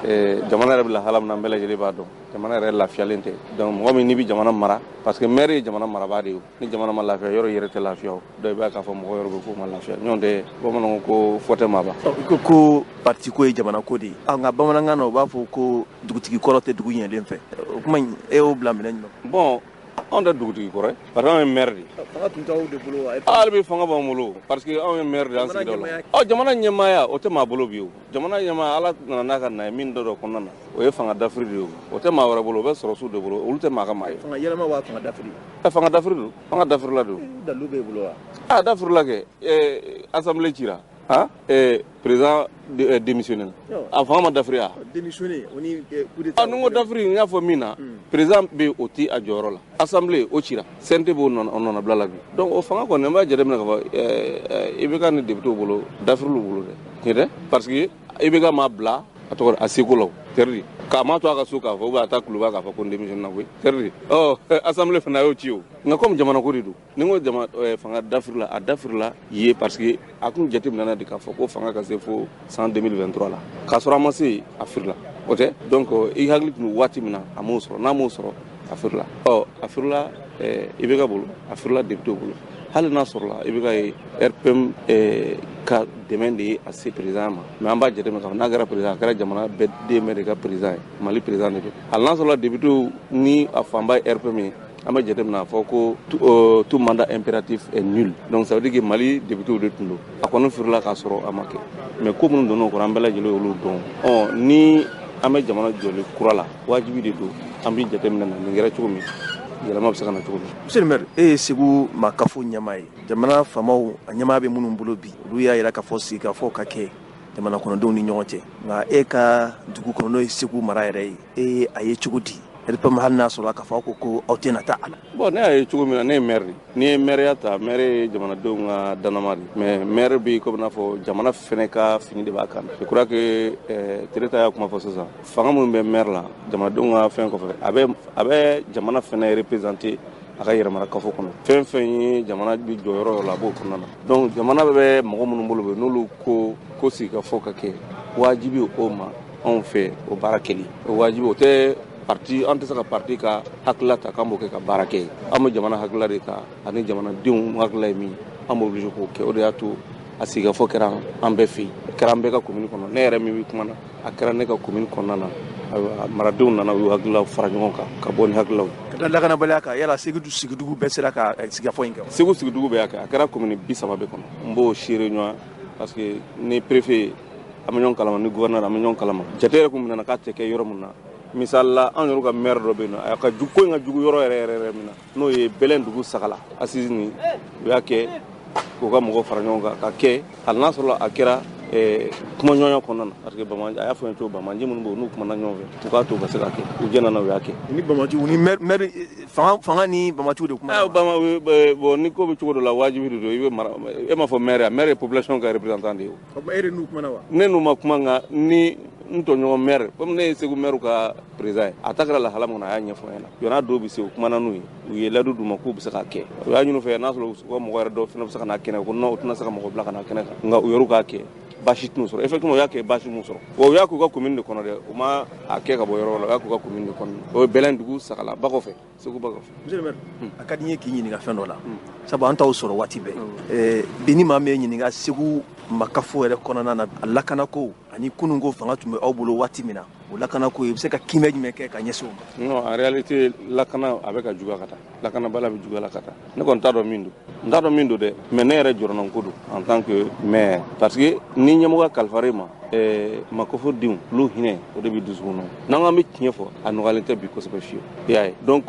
Jamana yɛrɛ bɛ lahala min na an bɛɛ lajɛlen b'a dɔn jamana yɛrɛ lafiyalen tɛ donc mɔgɔ min n'i bɛ jamana mara parce que maire ye jamana marabaa de ye ni jamana ma lafiya yɔrɔ yɛrɛ tɛ lafiya o donc i b'a k'a fɔ mɔgɔ yɔrɔ bɛ k'o ma lafiya ɲɔgɔn tɛ bamananw ko fɔ tɛ maa ban. I ko parti ko ye jamana ko de ye nka bamanankan na u b'a fɔ ko dugutigi kɔrɔ tɛ dugu ɲɛlen fɛ o kuma in e y'o bila minɛn jumɛn? Bon anw tɛ dugutigi kɔrɔ ye parce que anw ye maire de ye. Fanga tun t'aw de bolo wa? Hali bi fanga b'anw bolo parce que anw ye maire de ye an sigidaw la. Jamana ɲɛmaaya o tɛ maa bolo bi o jamana ɲɛmaaya Ala nana n'a ka na ye min dɔ kɔnɔna na o ye fanga dafiri de ye o tɛ maa wɛrɛ bolo o bɛ sɔrɔsiw de bolo olu tɛ maa ka maa ye. Fanga yɛlɛma wa fanga dafiri? Fanga dafiri don fanga dafirila don. Dalu b'e bolo wa? Dafirila kɛ assemblée cira. Président démissionné a fanga ma dafiri a démissionné o ni coup d'état ni ko dafiri n y'a fɔ min na président bɛ o ti a jɔyɔrɔ la assemblée o cira CNT b'o nɔnabila la bi donc o fanga kɔni n b'a jateminɛ k'a fɔ IBK ni député bolo dafirilu bolo dɛ tiɲɛ tɛ parce que IBK m'a bila a tɔgɔ a seko la o tɛri k'a ma to a ka so k'a fɔ ou bien a taa Kuluba k'a fɔ ko n démissionné na koyi tɛri assemblée fana y'o ci o nka comme jamana ko de don ni n ko jama fanga dafirila a dafirila ye parce que a kun jateminɛna de k'a fɔ ko fanga ka se fo san 2023 la k'a sɔrɔ a ma se a firila o tɛ donc i hakili tun bɛ waati min na a m'o sɔrɔ n'a m'o sɔrɔ a firila a firila IBK bolo a firila député bolo hali n'a sɔrɔla IBK ye RPM ka dɛmɛ de ye a se président ma mais an b'a jateminɛ k'a fɔ n'a kɛra président a kɛra jamana bɛɛ den bɛɛ de ka président ye Mali président de don hali n'a sɔrɔla député ni a fanba ye RPM ye an bɛ jateminɛ a fɔ ko tout mandat impératif est nul donc ça veut dire que Mali député de tun don a kɔni firila k'a sɔrɔ a ma kɛ mais ko minnu donn'o kɔnɔ an bɛɛ lajɛlen y'olu dɔn ni an bɛ jamana jɔli kura la wajibi de don an bɛ jateminɛ na nin kɛra cogo min yɛlɛma bɛ se ka na cogo min. Monsieur le maire, e ye Segu maakafo ɲɛmaa ye. Jamana faamaw, a ɲɛmaa bɛ minnu bolo bi, olu y'a jira k'a fɔ sigikafɔ ka kɛ jamana kɔnɔdenw ni ɲɔgɔn cɛ. Nka e ka dugu kɔnɔ, n'o ye Segu mara yɛrɛ ye, e ye a ye cogo di? RPM, hali n'a sɔrɔ k'a fɔ aw ko ko aw tɛna taa a la. Bon, ne y'a ye cogo min na, ne ye maire de. N'i ye maire ta, maire ye jamanadenw ka danama de. Mais maire bɛ komi n'a fɔ jamana fɛnɛ ka fini de b'a kan. Je crois que Tereta y'a kuma fɔ sisan. Fanga minnu bɛ maire la, jamanadenw ka fɛn kɔfɛ, a bɛ jamana fɛnɛ représenter a ka yɛrɛmara kafo kɔnɔ. Fɛn fɛn ye jamana bɛ jɔ yɔrɔ yɔrɔ la, a b'o kɔnɔna na. Donc jamana bɛ mɔgɔ minnu bolo bɛ, n'olu ko ko sigikafɔ ka kɛ, wajibi o ma anw fɛ o baara kɛli. O wajibi o tɛ parti, an tɛ se ka parti ka hakilila ta k'an b'o kɛ ka baara kɛ. An bɛ jamana hakilila de ta, ani jamanadenw hakilila ye min ye, an b'o obligé k'o kɛ. O de y'a to a sigikafɔ kɛra an bɛɛ fɛ yen, a kɛra an bɛɛ ka commune kɔnɔ. Ne yɛrɛ min bɛ kuma na, a kɛra ne ka commune kɔnɔna na. Ayiwa, maradenw nana, u y'u hakililaw fara ɲɔgɔn kan ka bɔ ni hakililaw ye. Ka da lakanabaliya kan, yala Segu sigidugu bɛɛ sera ka sigikafɔ in kɛ wa? Segu sigidugu bɛɛ y'a kɛ. A kɛra commune 30 bɛɛ kɔnɔ. N b'o seere ɲɔgɔn, parce que ni préfet an bɛ ɲɔgɔn kalama, ni gouverneur an bɛ ɲɔgɔn kalama. Jate yɛrɛ kun minɛna k'a tɛ kɛ yɔrɔ min na, misali la, anw yɛrɛ ka maire dɔ bɛ yen nɔ, a ka ko in ka jugu yɔrɔ yɛrɛ yɛrɛ yɛrɛ min na, n'o ye Bɛlɛn dugu Sagala assise nin, u y'a kɛ k'u ka mɔgɔw fara ɲɔgɔn kan ka kɛ, hali n'a sɔrɔ a kɛra kumaɲɔgɔnya kɔnɔna na, parce que Bamaji a y'a fɔ n ye cogo, Bamaji minnu bɛ yen, n'u kumana ɲɔgɔn fɛ, u k'a to u ka se ka kɛ, u jɛnna, u y'a kɛ. Ni Bamajiw ni maire, fanga ni Bamajiw de kuma. Bama, bon, ni ko bɛ cogo dɔ la, wajibi de don i bɛ mara. E m'a fɔ maire, maire ye population ka représentant de ye. O tuma e de n'u kumana wa? Ne n'u ma kuma, nka ni n tɔɲɔgɔn maire, komi ne ye Segu maire ka président ye, a ta kɛra lahala min kɔnɔ, a y'a ɲɛfɔ n ɲɛna. Yɔrɔ dɔw bɛ se, u kumana n'u ye, u ye layidu d'u ma k'u bɛ se k'a kɛ. U y'a ɲini u fɛ, n'a sɔrɔ u ka mɔgɔ yɛrɛ dɔw fana bɛ se ka na kɛnɛ ko non, u tɛna se ka mɔgɔ bila ka na kɛnɛ kan, nka u yɛrɛ k'a kɛ, baasi t'u sɔrɔ. Effectivement, u y'a kɛ, baasi m'u sɔrɔ. Wa u y'a k'u ka commune de kɔnɔ dɛ, u ma a kɛ ka bɔ yɔrɔ wɛrɛ la, u y'a k'u ka commune de kɔnɔ. O ye Bɛlɛn dugu Sagala ba kɔfɛ, Segu ba kɔfɛ. Monsieur le maire, a ka di n ye k'i ɲininka fɛn dɔ la, sabu an t'aw sɔrɔ waati bɛɛ. Bi ni maa min ye ɲininka Segu makafo yɛrɛ kɔnɔna na, a lakanako ani kununko fanga tun bɛ aw bolo waati min na, o lakanako, i bɛ se ka kiimɛ jumɛn kɛ ka ɲɛsin o ma? Non, en réalité, lakana a bɛ ka juguya ka taa, lakanabaliya bɛ juguya la ka taa. Ne kɔni t'a dɔn min don, n t'a dɔn min don dɛ, mais ne yɛrɛ jɔrɔnanko don en tant que maire, parce que ni ɲɛmɔgɔ kalifara e ma, makafo denw olu hinɛ o de bɛ dusukun na. N'an k'an bɛ tiɲɛ fɔ, a nɔgɔyalen tɛ bi kosɛbɛ fiyewu, i y'a ye. Donc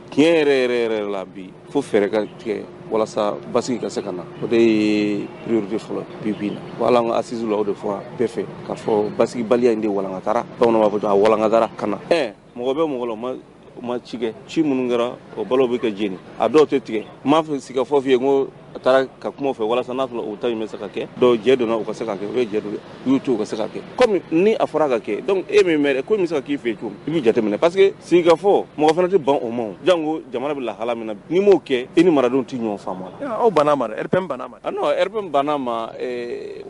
tiɲɛ yɛrɛ yɛrɛ yɛrɛ la bi, fo fɛɛrɛ ka tigɛ walasa basigi ka se ka na. O de ye priorité fɔlɔ bi bi in na. Wala an ka assise la, o de fɔra bɛɛ fɛ k'a fɔ basigibaliya in de walankatara. Bamananw b'a fɔ a walankatara ka na. Mɔgɔ bɛ mɔgɔ la, o ma ci kɛ, ci minnu kɛra, o balo bɛ kɛ jeni, a dɔw tɛ tigɛ. N m'a fɛ sigikafɔ f'i ye, n ko a taara ka kuma fɛ walasa n'a sɔrɔ o ta in bɛ se ka kɛ. Dɔw jɛ donna, u ka se ka kɛ, u ye jɛ don, u y'u to u ka se ka kɛ. Komi ni a fɔra ka kɛ, donc e min mɛrɛ ko min bɛ se ka k'i fɛ yen cogo min, i b'i jateminɛ, parce que sigikafɔ mɔgɔ fana tɛ ban o ma. O jango jamana bɛ lahala min na, n'i m'o kɛ, i ni maradenw tɛ ɲɔgɔn faamu a la. Aw banna a ma dɛ, RPM banna a ma. Ah non, RPM banna a ma,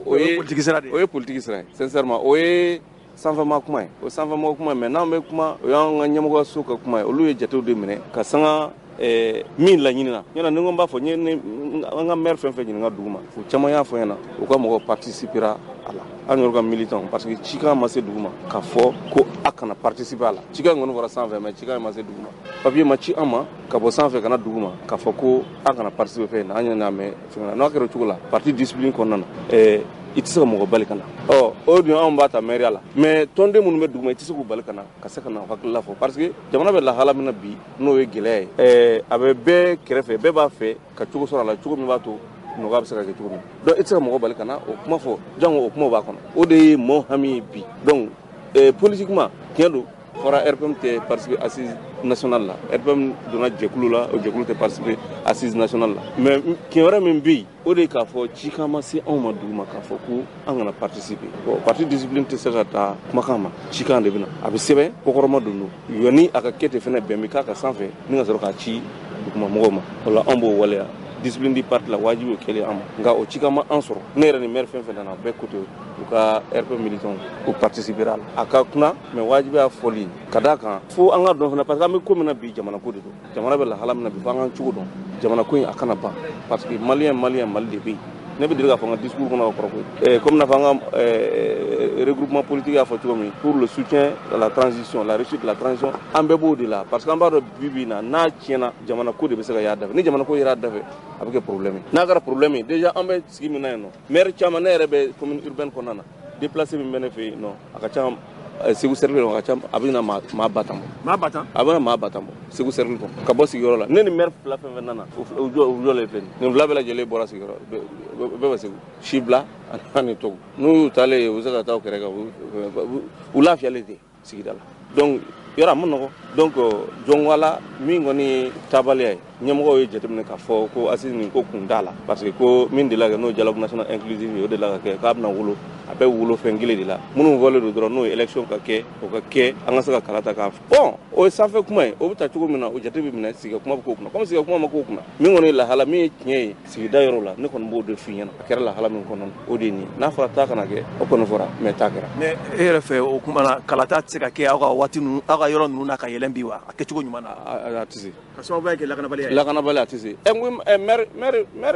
o ye politique sira de ye. O ye politique sira ye, sincèrement, o ye sanfɛma kuma ye, o sanfɛmɔgɔ kuma ye. Mais n'an bɛ kuma, o y'an ka ɲɛmɔgɔyaso ka kuma ye. Olu ye jatew de minɛ ka sanga min laɲini na. Ɲɛna ni ko n b'a fɔ n ye ni an ka maire fɛn fɛn ɲininka dugu ma, o caman y'a fɔ ɲɛna u ka mɔgɔ participera a la, an yɛrɛ ka militant, parce que cikan ma se dugu ma k'a fɔ ko a kana participer a la. Cikan in kɔni fɔra sanfɛ, mais cikan in ma se dugu ma. Papier ma ci an ma ka bɔ sanfɛ ka na dugu ma k'a fɔ ko an kana participer fɛn in na. An yɛrɛ mɛn fɛn na, n'a kɛra o cogo la, parti discipline kɔnɔna na, i tɛ se ka mɔgɔ bali ka na. Ɔ o dun, anw b'a ta maire la, mais tɔnden minnu bɛ dugu ma, i tɛ se k'u bali ka na ka se ka na hakilila fɔ, parce que jamana bɛ lahala min na bi, n'o ye gɛlɛya ye, a bɛ bɛɛ kɛrɛfɛ, bɛɛ b'a fɛ ka cogo sɔrɔ a la, cogo min b'a to nɔgɔya bɛ se ka kɛ cogo min. Donc i tɛ se ka mɔgɔ bali ka na o kuma fɔ, jango o kuma b'a kɔnɔ. O de ye mɔɔ hami ye bi. Donc politiquement, tiɲɛ don, fɔra RPM tɛ participer assise nationale la. RPM donna jɛkulu la, o jɛkulu tɛ participer assise nationale la. Mais tiɲɛ wɛrɛ min bɛ yen, o de ye k'a fɔ cikan ma se anw ma dugu ma k'a fɔ ko an kana participer. Bon, parti discipline tɛ se ka taa kumakan ma, cikan de bɛ na, a bɛ sɛbɛn kɔkɔrɔma don don yanni a ka kɛ ten fɛnɛ, bɛn bɛ k'a kan sanfɛ ni ka sɔrɔ k'a ci duguma mɔgɔw ma. O la, anw b'o waleya discipline di parti la, wajibi o kɛlen an ma, nka o cikan ma an sɔrɔ. Ne yɛrɛ ni maire fɛn fɛn nana, bɛɛ ko ten, u ka RP militant u participera a la. A ka kunna, mais wajibi y'a fɔli ka d'a kan fo an ka dɔn fana, parce que an bɛ ko min na bi, jamana ko de don. Jamana bɛ lahala min na bi, fo an k'an cogo dɔn. Jamana ko in a kana ban, parce que Malien, Malien, Mali de bɛ yen. Ne bɛ deli k'a fɔ n ka discours kɔnɔ ka kɔrɔ koyi, komi n'a fɔ an ka regroupement politique y'a fɔ cogo min, pour le soutien à la transition, la réussite de la transition, an bɛɛ b'o de la, parce que an b'a dɔn bi bi in na, n'a tiɲɛna, jamana ko de bɛ se ka y'a dafɛ. Ni jamana ko yera a dafɛ, a bɛ kɛ problème ye. N'a kɛra problème ye, déjà an bɛ sigi min na yen nɔ, maire caman, ne yɛrɛ bɛ commune urbaine kɔnɔna na, déplacé min bɛ ne fɛ yen nɔ, a ka ca. Segu cercle kɔnɔ, ka ca, a bɛ na maa 10,000 bɔ. Maa 10,000? A bɛ na maa 10,000 bɔ Segu cercle kɔnɔ ka bɔ sigiyɔrɔ la. Ne ni maire fila fɛn fɛn nana, u jɔlen filɛ nin fila bɛɛ lajɛlen bɔra sigiyɔrɔ, bɛɛ bɛ Segu. Sibila ani Togo, n'u y'u taalen yen, u bɛ se ka taa u kɛrɛ kan, u lafiyalen tɛ sigida la. Donc yɔrɔ a ma nɔgɔn. Donc jɔnwala min kɔni ye taabaliya ye, ɲɛmɔgɔw ye jateminɛ k'a fɔ ko assise nin ko kun t'a la, parce que ko min delila ka kɛ n'o dialogue national inclusive ye, o delila ka kɛ k'a bɛna wolo, a bɛ wolo fɛn kelen de la. Minnu fɔlen don dɔrɔn, n'o ye élection ka kɛ, o ka kɛ, an ka se ka kala ta k'a fɔ. Bon, o ye sanfɛ kuma ye, o bɛ ta cogo min na, o jate bɛ minɛ, sigika kuma bɛ k'o kunna. Comme sigika kuma ma k'o kunna, min kɔni ye lahala min ye tiɲɛ ye sigida yɔrɔ la, ne kɔni b'o de f'i ɲɛna. A kɛra lahala min kɔnɔ, o de ye nin ye. N'a fɔra taa kana kɛ, o kɔni fɔra, mais taa kɛra. Mais e yɛrɛ fɛ, o kuma na, kalata tɛ se ka kɛ aw ka waati ninnu, aw ka yɔrɔ ninnu na ka yɛlɛn bi wa, a kɛcogo ɲuman na? A tɛ se. Ka sababuya kɛ lakanabaliya ye. Lakanabaliya, a tɛ se. Ɛ n ko maire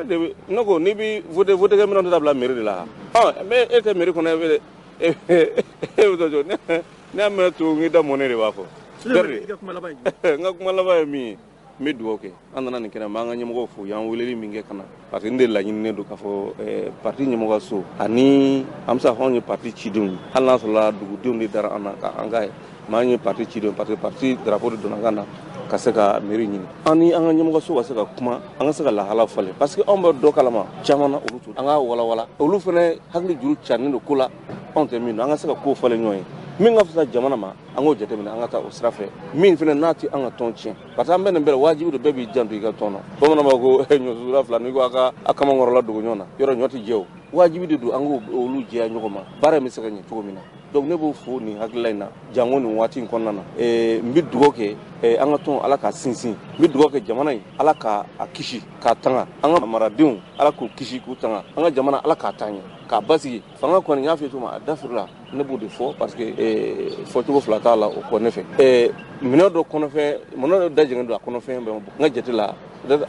de bɛ, ne ko n'i bɛ voter, voter kɛ minɛn tɛ taa bila mairie de la. Ɔ mais e tɛ mairie kɔnɔ, e bɛ e bɛ taa jɔ. Ne y'a mɛn to n k'i da mɔnɛ de b'a fɔ. I ka kuma laban ye jumɛn? N ka kuma laban ye min ye, n bɛ dugawu kɛ. An nana nin kɛnɛ, n b'an ka ɲɛmɔgɔw fo, y'an weleli min kɛ ka na, parce que n de laɲininen don k'a fɔ parti ɲɛmɔgɔ so, ani an bɛ se k'a fɔ anw ye parti cidenw ye, hali n'a sɔrɔla dugudenw de dara an na k'an k'a ye, mais an ye parti cidenw, parce que parti drapeau de donna an kan na ka se ka mairie ɲini. An ni an ka ɲɛmɔgɔ so ka se ka kuma, an ka se ka lahala falen, parce que anw bɛ dɔ kalama caman na, olu t'o, an ka walawala, olu fana hakili juru cannen don ko la, anw tɛ min dɔn, an ka se ka ko falen ɲɔgɔn ye. Min ka fisa jamana ma, an k'o jateminɛ, an ka taa o sira fɛ. Min fana n'a tɛ an ka tɔn tiɲɛ, parce que an bɛ nin bɛɛ la, wajibi don, bɛɛ b'i janto i ka tɔn na. Bamananw b'a ko ɲɔsusula fila, n'i ko a ka a kamankɔrɔla dogo ɲɔgɔn na, yɔrɔ ɲɔ tɛ jɛ o. Wajibi de don an k'o olu jɛya ɲɔgɔn ma, baara in bɛ se ka ɲɛ cogo min na. Donc ne b'o fo nin hakilila in na, janko nin waati in kɔnɔna na. N bɛ dugawu kɛ an ka tɔn, Ala k'a sinsin. N bɛ dugawu kɛ jamana in, Ala k'a kisi k'a tanga. An ka maradenw, Ala k'u kisi k'u tanga. An ka jamana, Ala k'a taa ɲɛ k'a basigi. Fanga kɔni, n y'a f'i ye cogo min, a dafirila, ne b'o de fɔ, parce que fɔcogo fila t'a la o kɔ ne fɛ. Minɛn dɔ kɔnɔfɛn, minɛn dɔ dajɛngɛ don a kɔnɔfɛn bɛɛ ma bɔ. N ka jate la,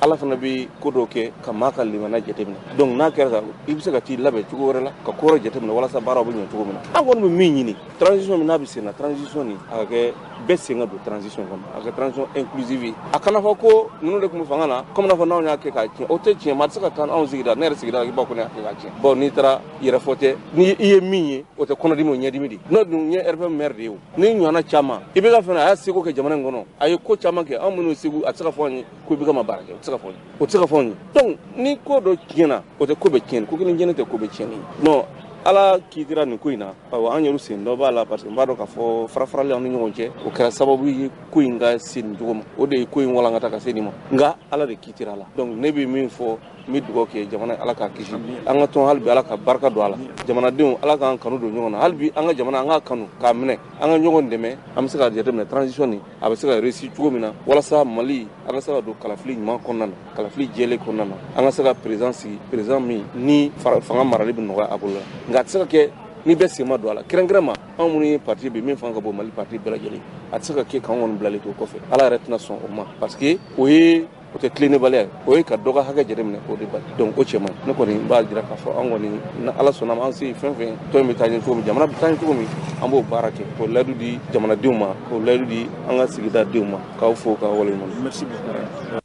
Ala fana bɛ ko dɔw kɛ ka maa ka limaniya jateminɛ. Donc n'a kɛra tan, i bɛ se ka t'i labɛn cogo wɛrɛ la ka ko wɛrɛ jateminɛ walasa baaraw bɛ ɲɛ cogo min na. An kɔni bɛ min ɲini, transition min n'a bɛ sen na, transition nin a ka kɛ bɛɛ sen ka don transition kɔnɔ, a ka kɛ transition inclusive ye. A kana fɔ ko ninnu de tun bɛ fanga na, komi n'a fɔ n'anw y'a kɛ k'a tiɲɛ, o tɛ tiɲɛ. Maa tɛ se ka taa anw sigida, ne yɛrɛ sigida la, k'i b'a fɔ ko ne y'a kɛ k'a tiɲɛ. Bon, n'i taara yɛrɛfɔ tɛ, ni i ye min ye, o tɛ kɔnɔdimi, o ɲɛdimi de. N'o dun ye RPM maire de ye o, ni ɲɔgɔnna caman, IBK fana a y'a seko kɛ jamana in kɔnɔ, a ye ko caman kɛ. Anw minnu Segu, a tɛ se ka fɔ an ye ko IBK ma baara kɛ, o tɛ se ka fɔ an ye, o tɛ se ka fɔ anw ye. Donc ni ko dɔ tiɲɛna, o tɛ ko bɛ tiɲɛni, ko kelen tiɲɛni tɛ ko bɛ tiɲɛni. Non, Ala kiitira nin ko in na, ayiwa, an yɛrɛ sen dɔ b'a la, parce que n b'a dɔn k'a fɔ fara-farali an ni ɲɔgɔn cɛ, o kɛra sababu ye ko in ka se nin cogo ma, o de ye ko in walankata ka se nin ma, nka Ala de kiitira la. Donc ne bɛ min fɔ, n bɛ dugawu kɛ jamana, Ala k'a kisi, an ka tɔn hali bi, Ala ka barika don a la, jamanadenw, Ala k'an kanu don ɲɔgɔn na, hali bi an ka jamana, an k'a kanu k'a minɛ, an ka ɲɔgɔn dɛmɛ, an bɛ se ka jateminɛ transition nin a bɛ se ka réussir cogo min na, walasa Mali an ka se ka don kalafili ɲuman kɔnɔna na, kalafili jɛlen kɔnɔna na, an ka se ka président sigi, président min ni fanga marali bɛ nɔgɔya a bolo la. Nka a tɛ se ka kɛ ni bɛɛ sen ma don a la, kɛrɛnkɛrɛn ma anw minnu ye parti bi min fanga ka bon Mali parti bɛɛ lajɛlen, a tɛ se ka kɛ k'an kɔni bilalen to kɔfɛ. Ala yɛrɛ tɛna sɔn o ma, parce que o ye o tɛ tilennebaliya ye, o ye ka dɔ ka hakɛ jateminɛ k'o de bali. Donc o cɛ man ɲi. Ne kɔni b'a jira k'a fɔ an kɔni, ni Ala sɔnna ma, an se fɛn fɛn tɔn in bɛ taa ɲɛ cogo min, jamana bɛ taa ɲɛ cogo min, an b'o baara kɛ, k'o layidu di jamanadenw ma, k'o layidu di an ka sigida denw ma. K'aw fo k'aw waleɲuman dɔn. Merci beaucoup.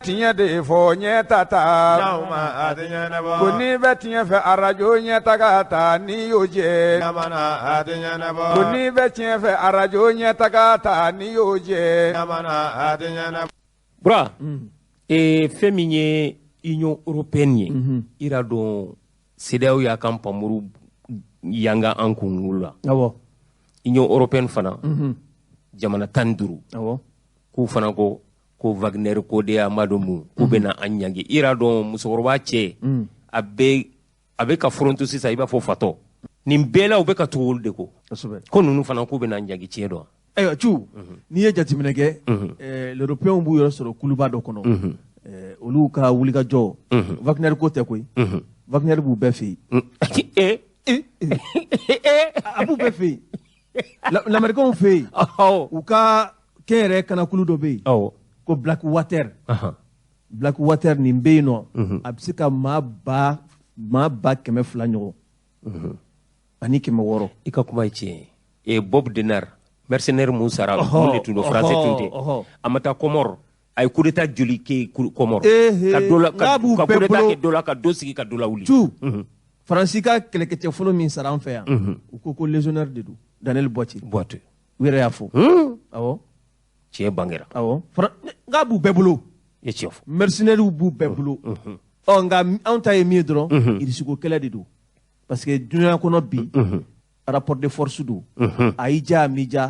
Tiɲɛ de fɔ ɲɛ ta ta, ko n'i bɛ tiɲɛ fɛ arajo ɲɛ ta ka taa, n'i y'o jɛ, ko n'i bɛ tiɲɛ fɛ arajo ɲɛ ta ka taa, n'i y'o jɛ. Bura, fɛn min ye Union européenne ye, i y'a dɔn CEDEAO y'a kan panmuru yanga an kunkolo la. Awɔ. Union européenne fana, jamana 15. Awɔ. K'u fana ko Wagner ko de an b'a dɔn mun, k'u bɛna an ɲangi. I y'a dɔn musokɔrɔba cɛ, a bɛ ka foronto sisan, i b'a fɔ fatɔ. Nin bɛɛ la u bɛ ka tugu olu de kɔ. Ko ninnu fana k'u bɛna an ɲangi, tiɲɛ dɔn. Ayiwa Cu, n'i ye jateminɛ kɛ, l'Européens b'u yɛrɛ sɔrɔ kuluba dɔ kɔnɔ. Olu ka wulikajɔ, Wagner ko tɛ koyi. Wagner b'u bɛɛ fɛ yen. A b'u bɛɛ fɛ yen. L'Américains fɛ yen. U ka kɛnyɛrɛ kanakulu dɔ bɛ yen. Ko Blackwater. Blackwater nin bɛ yen nɔ. A bɛ se ka maa 200,000 ɲɔgɔn. Ani 600. I ka kuma ye tiɲɛ ye. Bob Denard, mercenaire mun sara, mun de tun don, français tun tɛ. A ma taa Comore, a ye coup d'état joli kɛ Comore. Ka dɔ la, ka coup d'état kɛ dɔ la, ka dɔ sigi ka dɔ lawuli. Cu, Faransi ka kɛlɛkɛcɛ fɔlɔ min sara an fɛ yan, u ko ko légionnaire de don, Daniel Boitier. Boitier. U yɛrɛ y'a fɔ. Awɔ. Tiɲɛ bangera. Awɔ. Nka b'u bɛɛ bolo. I ye tiɲɛ fɔ. Mercenaires b'u bɛɛ bolo. Ɔ nka anw ta ye min ye dɔrɔn, Irisi ko kɛlɛ de don. Parce que dunuya kɔnɔ bi, rapport de force don. A y'i diya a m'i diya,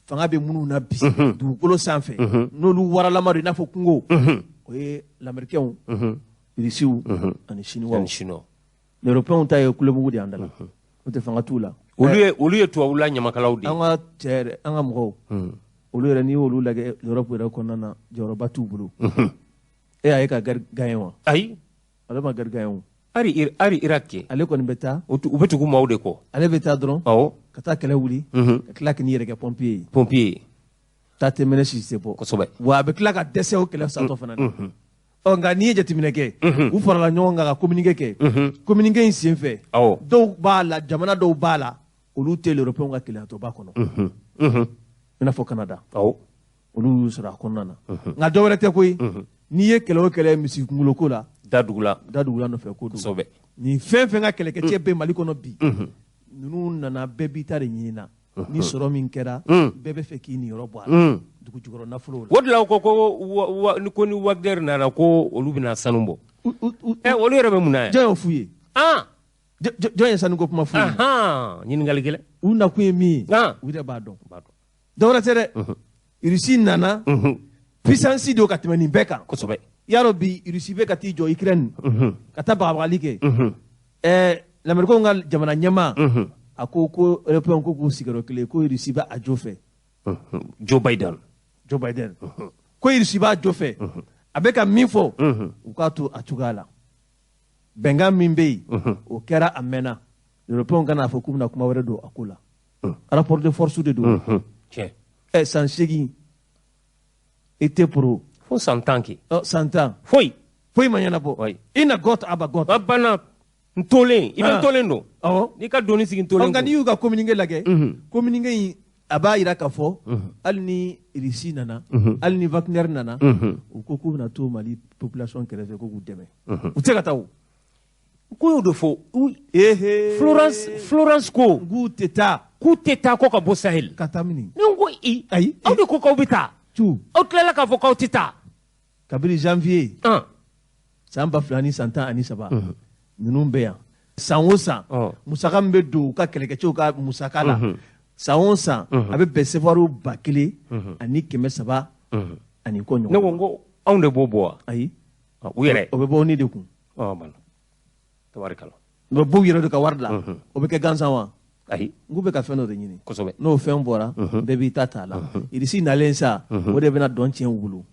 fanga bɛ minnu na bi, dugukolo sanfɛ, n'olu waralama don i n'a fɔ kungo, o ye l'américains, Irisiw ani Chinois. Ani Chinois. L'européens ta ye kulemugu de y'an da la. O tɛ fanga t'u la. Olu ye tubabula ɲamakalaw de ye. An ka cɛ yɛrɛ, an ka mɔgɔw, olu yɛrɛ n'i y'olu lajɛ l'Europe yɛrɛ kɔnɔna na, jɔyɔrɔba t'u bolo. E y'a ye ka guerre gagner wa? Ayi. Ale ma guerre gagner o. Hali Irak kɛ. Ale kɔni bɛ taa. U bɛ tugu maaw de kɔ. Ale bɛ taa dɔrɔn. Awɔ. Ka taa kɛlɛ wuli. Ka tila k'i yɛrɛ kɛ pompier ye. Pompier ye. Taa tɛ mɛnɛ si tɛ bɔ. Kosɛbɛ. Wa a bɛ tila ka dɛsɛ o kɛlɛ satɔ fana na. Ɔ nka n'i ye jateminɛ kɛ, u farala ɲɔgɔn kan ka communiqué kɛ. Communiqué in senfɛ. Awɔ. Dɔw b'a la, jamana dɔw b'a la, olu tɛ l'Européens ka kɛlɛyatɔba kɔnɔ. I n'a fɔ Canada. Awɔ. Olu y'u sɔrɔ a kɔnɔna na. Nka dɔ wɛrɛ tɛ koyi. N'i ye kɛlɛ o kɛlɛ misi kunkolo ko la. Dadugula. Dadugula nɔfɛ ko don. Kosɛbɛ. Nin fɛn fɛn ka kɛlɛkɛcɛ bɛ Mali kɔnɔ bi, ninnu nana bɛɛ b'i ta de ɲini na. Ni sɔrɔ min kɛra, bɛɛ bɛ fɛ k'i niyɔrɔ bɔ a la. Dugu jukɔrɔ nafolo la. O de la u ko ko ni Wagner nana ko olu bɛna sanu bɔ. Ɛ olu yɛrɛ bɛ mun na yan? Jɔn y'o f'u ye? Jɔn ye sanuko kuma f'u ye? Ɲininkali gɛlɛn. U nakun ye min ye, u yɛrɛ b'a dɔn. Dɔ wɛrɛ tɛ dɛ. Irisi nana, puissance don ka tɛmɛ nin bɛɛ kan. Kosɛbɛ. I y'a dɔn bi Irisi bɛ ka t'i jɔ Ukraine, ka taa bagabagali kɛ. Ɛɛ l'Américain ka jamana ɲɛmaa, a ko ko Européen ko k'u sigiyɔrɔ kelen ko Irisi b'a a jo fɛ. Joe Biden. Joe Biden. Ko Irisi b'a jo fɛ. A bɛ ka min fɔ, u k'a to a cogoya la. Bɛnkan min bɛ yen, o kɛra a mɛnna. Européen kana fɔ k'u bɛna kuma wɛrɛ don a ko la. Rapport de force de don. Tiɲɛ. Ɛ san 8 i tɛ pro. Fo san 10 kɛ. Ɔ san 10. Foyi. Foyi ma ɲɛnabɔ. I na gɔt aba gɔt. A banna. N tolen i bɛ n tolen don. Awɔ. N'i ka doni sigi n tolen. Nka n'i y'u ka communiqué lajɛ. Communiqué in a b'a jira k'a fɔ hali ni Irisi nana, hali ni Wagner nana, u ko k'u bɛna to Mali population kɛrɛfɛ ko k'u dɛmɛ. U tɛ se ka taa o. Ko y'o de fɔ. Florence ko. K'u tɛ taa. K'u tɛ taa ko ka bɔ Sahel. Ka taa mini. Ne ko i. Ayi. Aw de ko k'aw bɛ taa. Tu. Aw tilala k'a fɔ k'aw tɛ taa. Kabini janvier. San 2013. Ninnu bɛ yan. San o san. Musaka min bɛ don u ka kɛlɛkɛcɛw ka musaka la. San o san. A bɛ bɛn sefariw 1300 ani kɔ ɲɔgɔn. Ne ko n ko anw de b'o bɔ wa. Ayi. U yɛrɛ. O bɛ bɔ ni de kun. Ɔ banna. Tabarikala. U bɛ bɔ u yɛrɛ de ka wari la. O bɛ kɛ gansan wa. Ayi. N k'u bɛ ka fɛn dɔ de ɲini. Kosɛbɛ. N'o fɛn bɔra, bɛɛ b'i ta t'a la. Irisi nalen sa, o de bɛna dɔn tiɲɛ u bolo.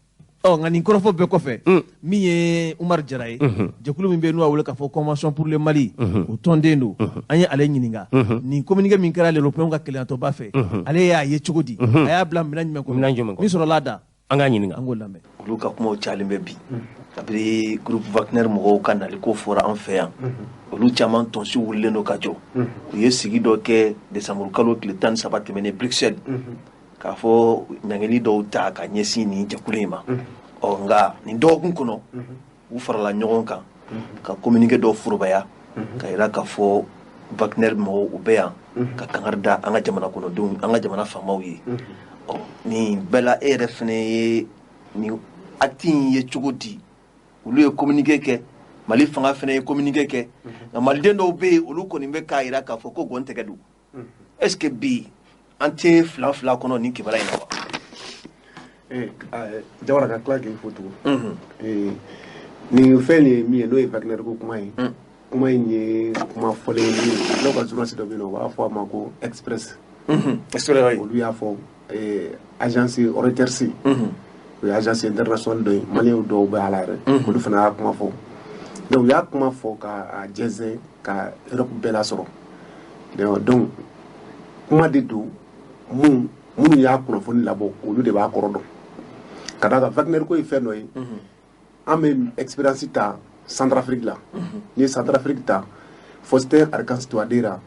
Ɔ nka nin kɔrɔfɔ bɛɛ kɔfɛ, min ye Umaru Jara ye, jɛkulu min bɛ yen n'u y'a wele k'a fɔ Convention pour le Mali, o tɔnden don. An ye ale ɲininka. Nin communiqué min kɛra l'Européen ka kelenyatɔba fɛ, ale y'a ye cogo di? A y'a bila minɛn jumɛn kɔnɔ? Min sɔrɔla a da. An k'a ɲininka. An k'o lamɛn. Olu ka kumaw cayalen bɛ bi. Kabini groupe Wagner mɔgɔw ka nali ko fɔra an fɛ yan, olu caman tɔnsi wulilen don ka jɔ. U ye sigi dɔ kɛ décembre kalo tile 13 tɛmɛnen Bruxelles, k'a fɔ ɲangili dɔw ta ka ɲɛsin nin jɛkulu in ma. Ɔ nka nin dɔgɔkun kɔnɔ, u farala ɲɔgɔn kan ka communiqué dɔw forobaya ka yira k'a fɔ Wagner mɔgɔw u bɛ yan ka kangari da an ka jamana kɔnɔdenw, an ka jamana faamaw ye. Ɔ nin bɛɛ la e yɛrɛ fɛnɛ ye nin acte in ye cogo di? Olu ye communiqué kɛ, Mali fanga fɛnɛ ye communiqué kɛ, nka maliden dɔw bɛ yen olu kɔni bɛ k'a yira k'a fɔ ko gɔn tɛgɛ don. Est ce que bi an tɛ fila fila kɔnɔ nin kibaruya in na wa? Jawara ka tila k'i fo tugun. Nin fɛn ye min ye n'o ye Wagner ko kuma ye. Kuma in ye kuma fɔlen ye n'o ka journaliste dɔ bɛ yen nɔ u b'a fɔ a ma ko Express. Express olu y'a fɔ agence Reuters. O ye agence internationale dɔ ye, maliyɛnw dɔw bɛ a la yɛrɛ. Olu fana y'a kuma fɔ. Donc u y'a kuma fɔ k'a jɛnsɛn ka Europe bɛɛ lasɔrɔ. Donc kuma de don minnu y'a kunnafoni labɔ olu de b'a kɔrɔ dɔn. Ka d'a kan Wagner ko ye fɛn dɔ ye. An bɛ expérience ta Centrafrique la. N'i ye Centrafrique ta, Faustin Archange Touadéra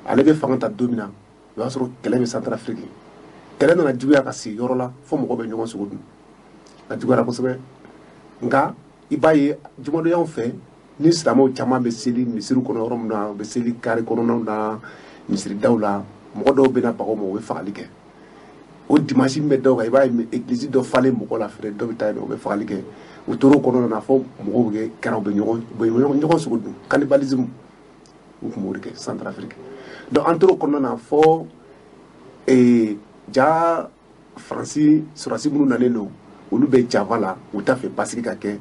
ale bɛ fanga ta don min na, o y'a sɔrɔ kɛlɛ bɛ Centrafrique. Kɛlɛ nana juguya ka se yɔrɔ la fo mɔgɔw bɛ ɲɔgɔn sogo dun. A juguyara kosɛbɛ. Nka i b'a ye jumadonyaw fɛ ni silamɛw caman bɛ seli misiri kɔnɔ yɔrɔ min na, u bɛ seli kari kɔnɔnaw na, misiridaw la, mɔgɔ dɔw bɛ na baga u ma, u bɛ fagali kɛ. O dimanche min bɛ dɔw kan, i b'a ye église dɔ falen mɔgɔ la fɛnɛ, dɔ bɛ taa yen nɔ, u bɛ fagali kɛ. U tor'o kɔnɔna na fo mɔgɔw bɛ kɛ kɛra, u bɛ ɲɔgɔn sogo dun, cannibalisme, u tun b'o de kɛ Centrafrique. Donc an tor'o kɔnɔna na fo ja Faransi sɔrɔdasi minnu nalen don, olu bɛ java la, u t'a fɛ basigi ka kɛ.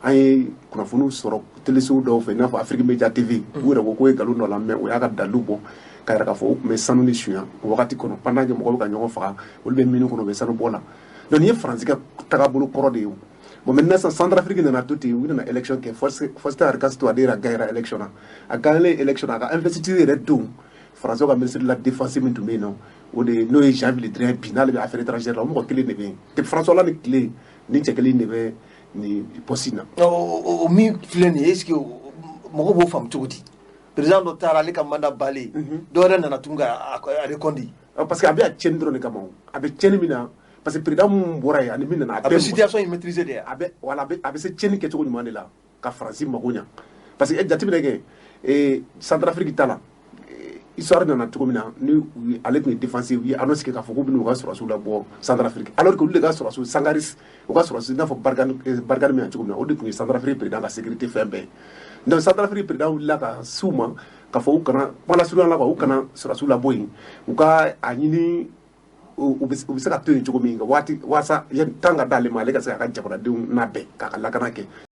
An ye kunnafoniw sɔrɔ telesow dɔw fɛ, i n'a fɔ Afrique Media TV, u yɛrɛ ko k'o ye nkalon dɔ la, mais o y'a ka dalilu bɔ ka yira k'a fɔ u tun bɛ sanu ni suɲɛ o wagati kɔnɔ, pendant que mɔgɔw bɛ ka ɲɔgɔn faga, olu bɛ mine kɔnɔ, u bɛ sanu bɔ la. Donc nin ye Faransi ka tagabolo kɔrɔ de ye. O bon, maintenant sisan Centrafrique nana to ten, u nana élection kɛ, Faustin Archange Touadéra gagnera élection na. A gagné élection na, a ka investiture yɛrɛ don, Faransi ka ministre de la Défense min tun bɛ yen nɔ, o de n'o ye Jean-Yves Le Drian bi, n'ale bɛ affaires étrangères la, o mɔgɔ kelen de bɛ yen depuis François Hollande tile, ni cɛ kelen de bɛ nin poste in na. O min filɛ nin ye, est ce que mɔgɔw b'o faamu cogo di? Président dɔ taara, ale ka mandat balen, dɔ wɛrɛ nana tun ka a reconduit. Parce que a bɛ a tiɲɛni dɔrɔn de kama. O a bɛ tiɲɛni min na, parce que président mun bɔra yen ani min nana, a bɛ situation in maîtriser de. A bɛ, voilà, a bɛ se tiɲɛni kɛcogo ɲuman de la ka Faransi mago ɲa, parce que e jateminɛ kɛ, Centrafrique ta la, histoire nana cogo min na, ni ale tun ye défense, u ye annonce kɛ k'a fɔ k'u bɛn'u ka sɔrɔdasiw labɔ Centrafrique, alors que olu de ka sɔrɔdasiw Sangaris, u ka sɔrɔdasiw, i n'a fɔ Barkhane min cogo min na, o de tun ye Centrafrique président ka sécurité fɛn bɛɛ ye. Donc Centrafrique président wulila ka s'u ma k'a fɔ u kana, kuma lasurunya la quoi, u kana sɔrɔdasiw labɔ yen, u ka a ɲini u bɛ se ka to yen cogo min waati, walasa temps ka d'ale ma, ale ka se k'a ka jamanadenw labɛn k'a ka lakana kɛ.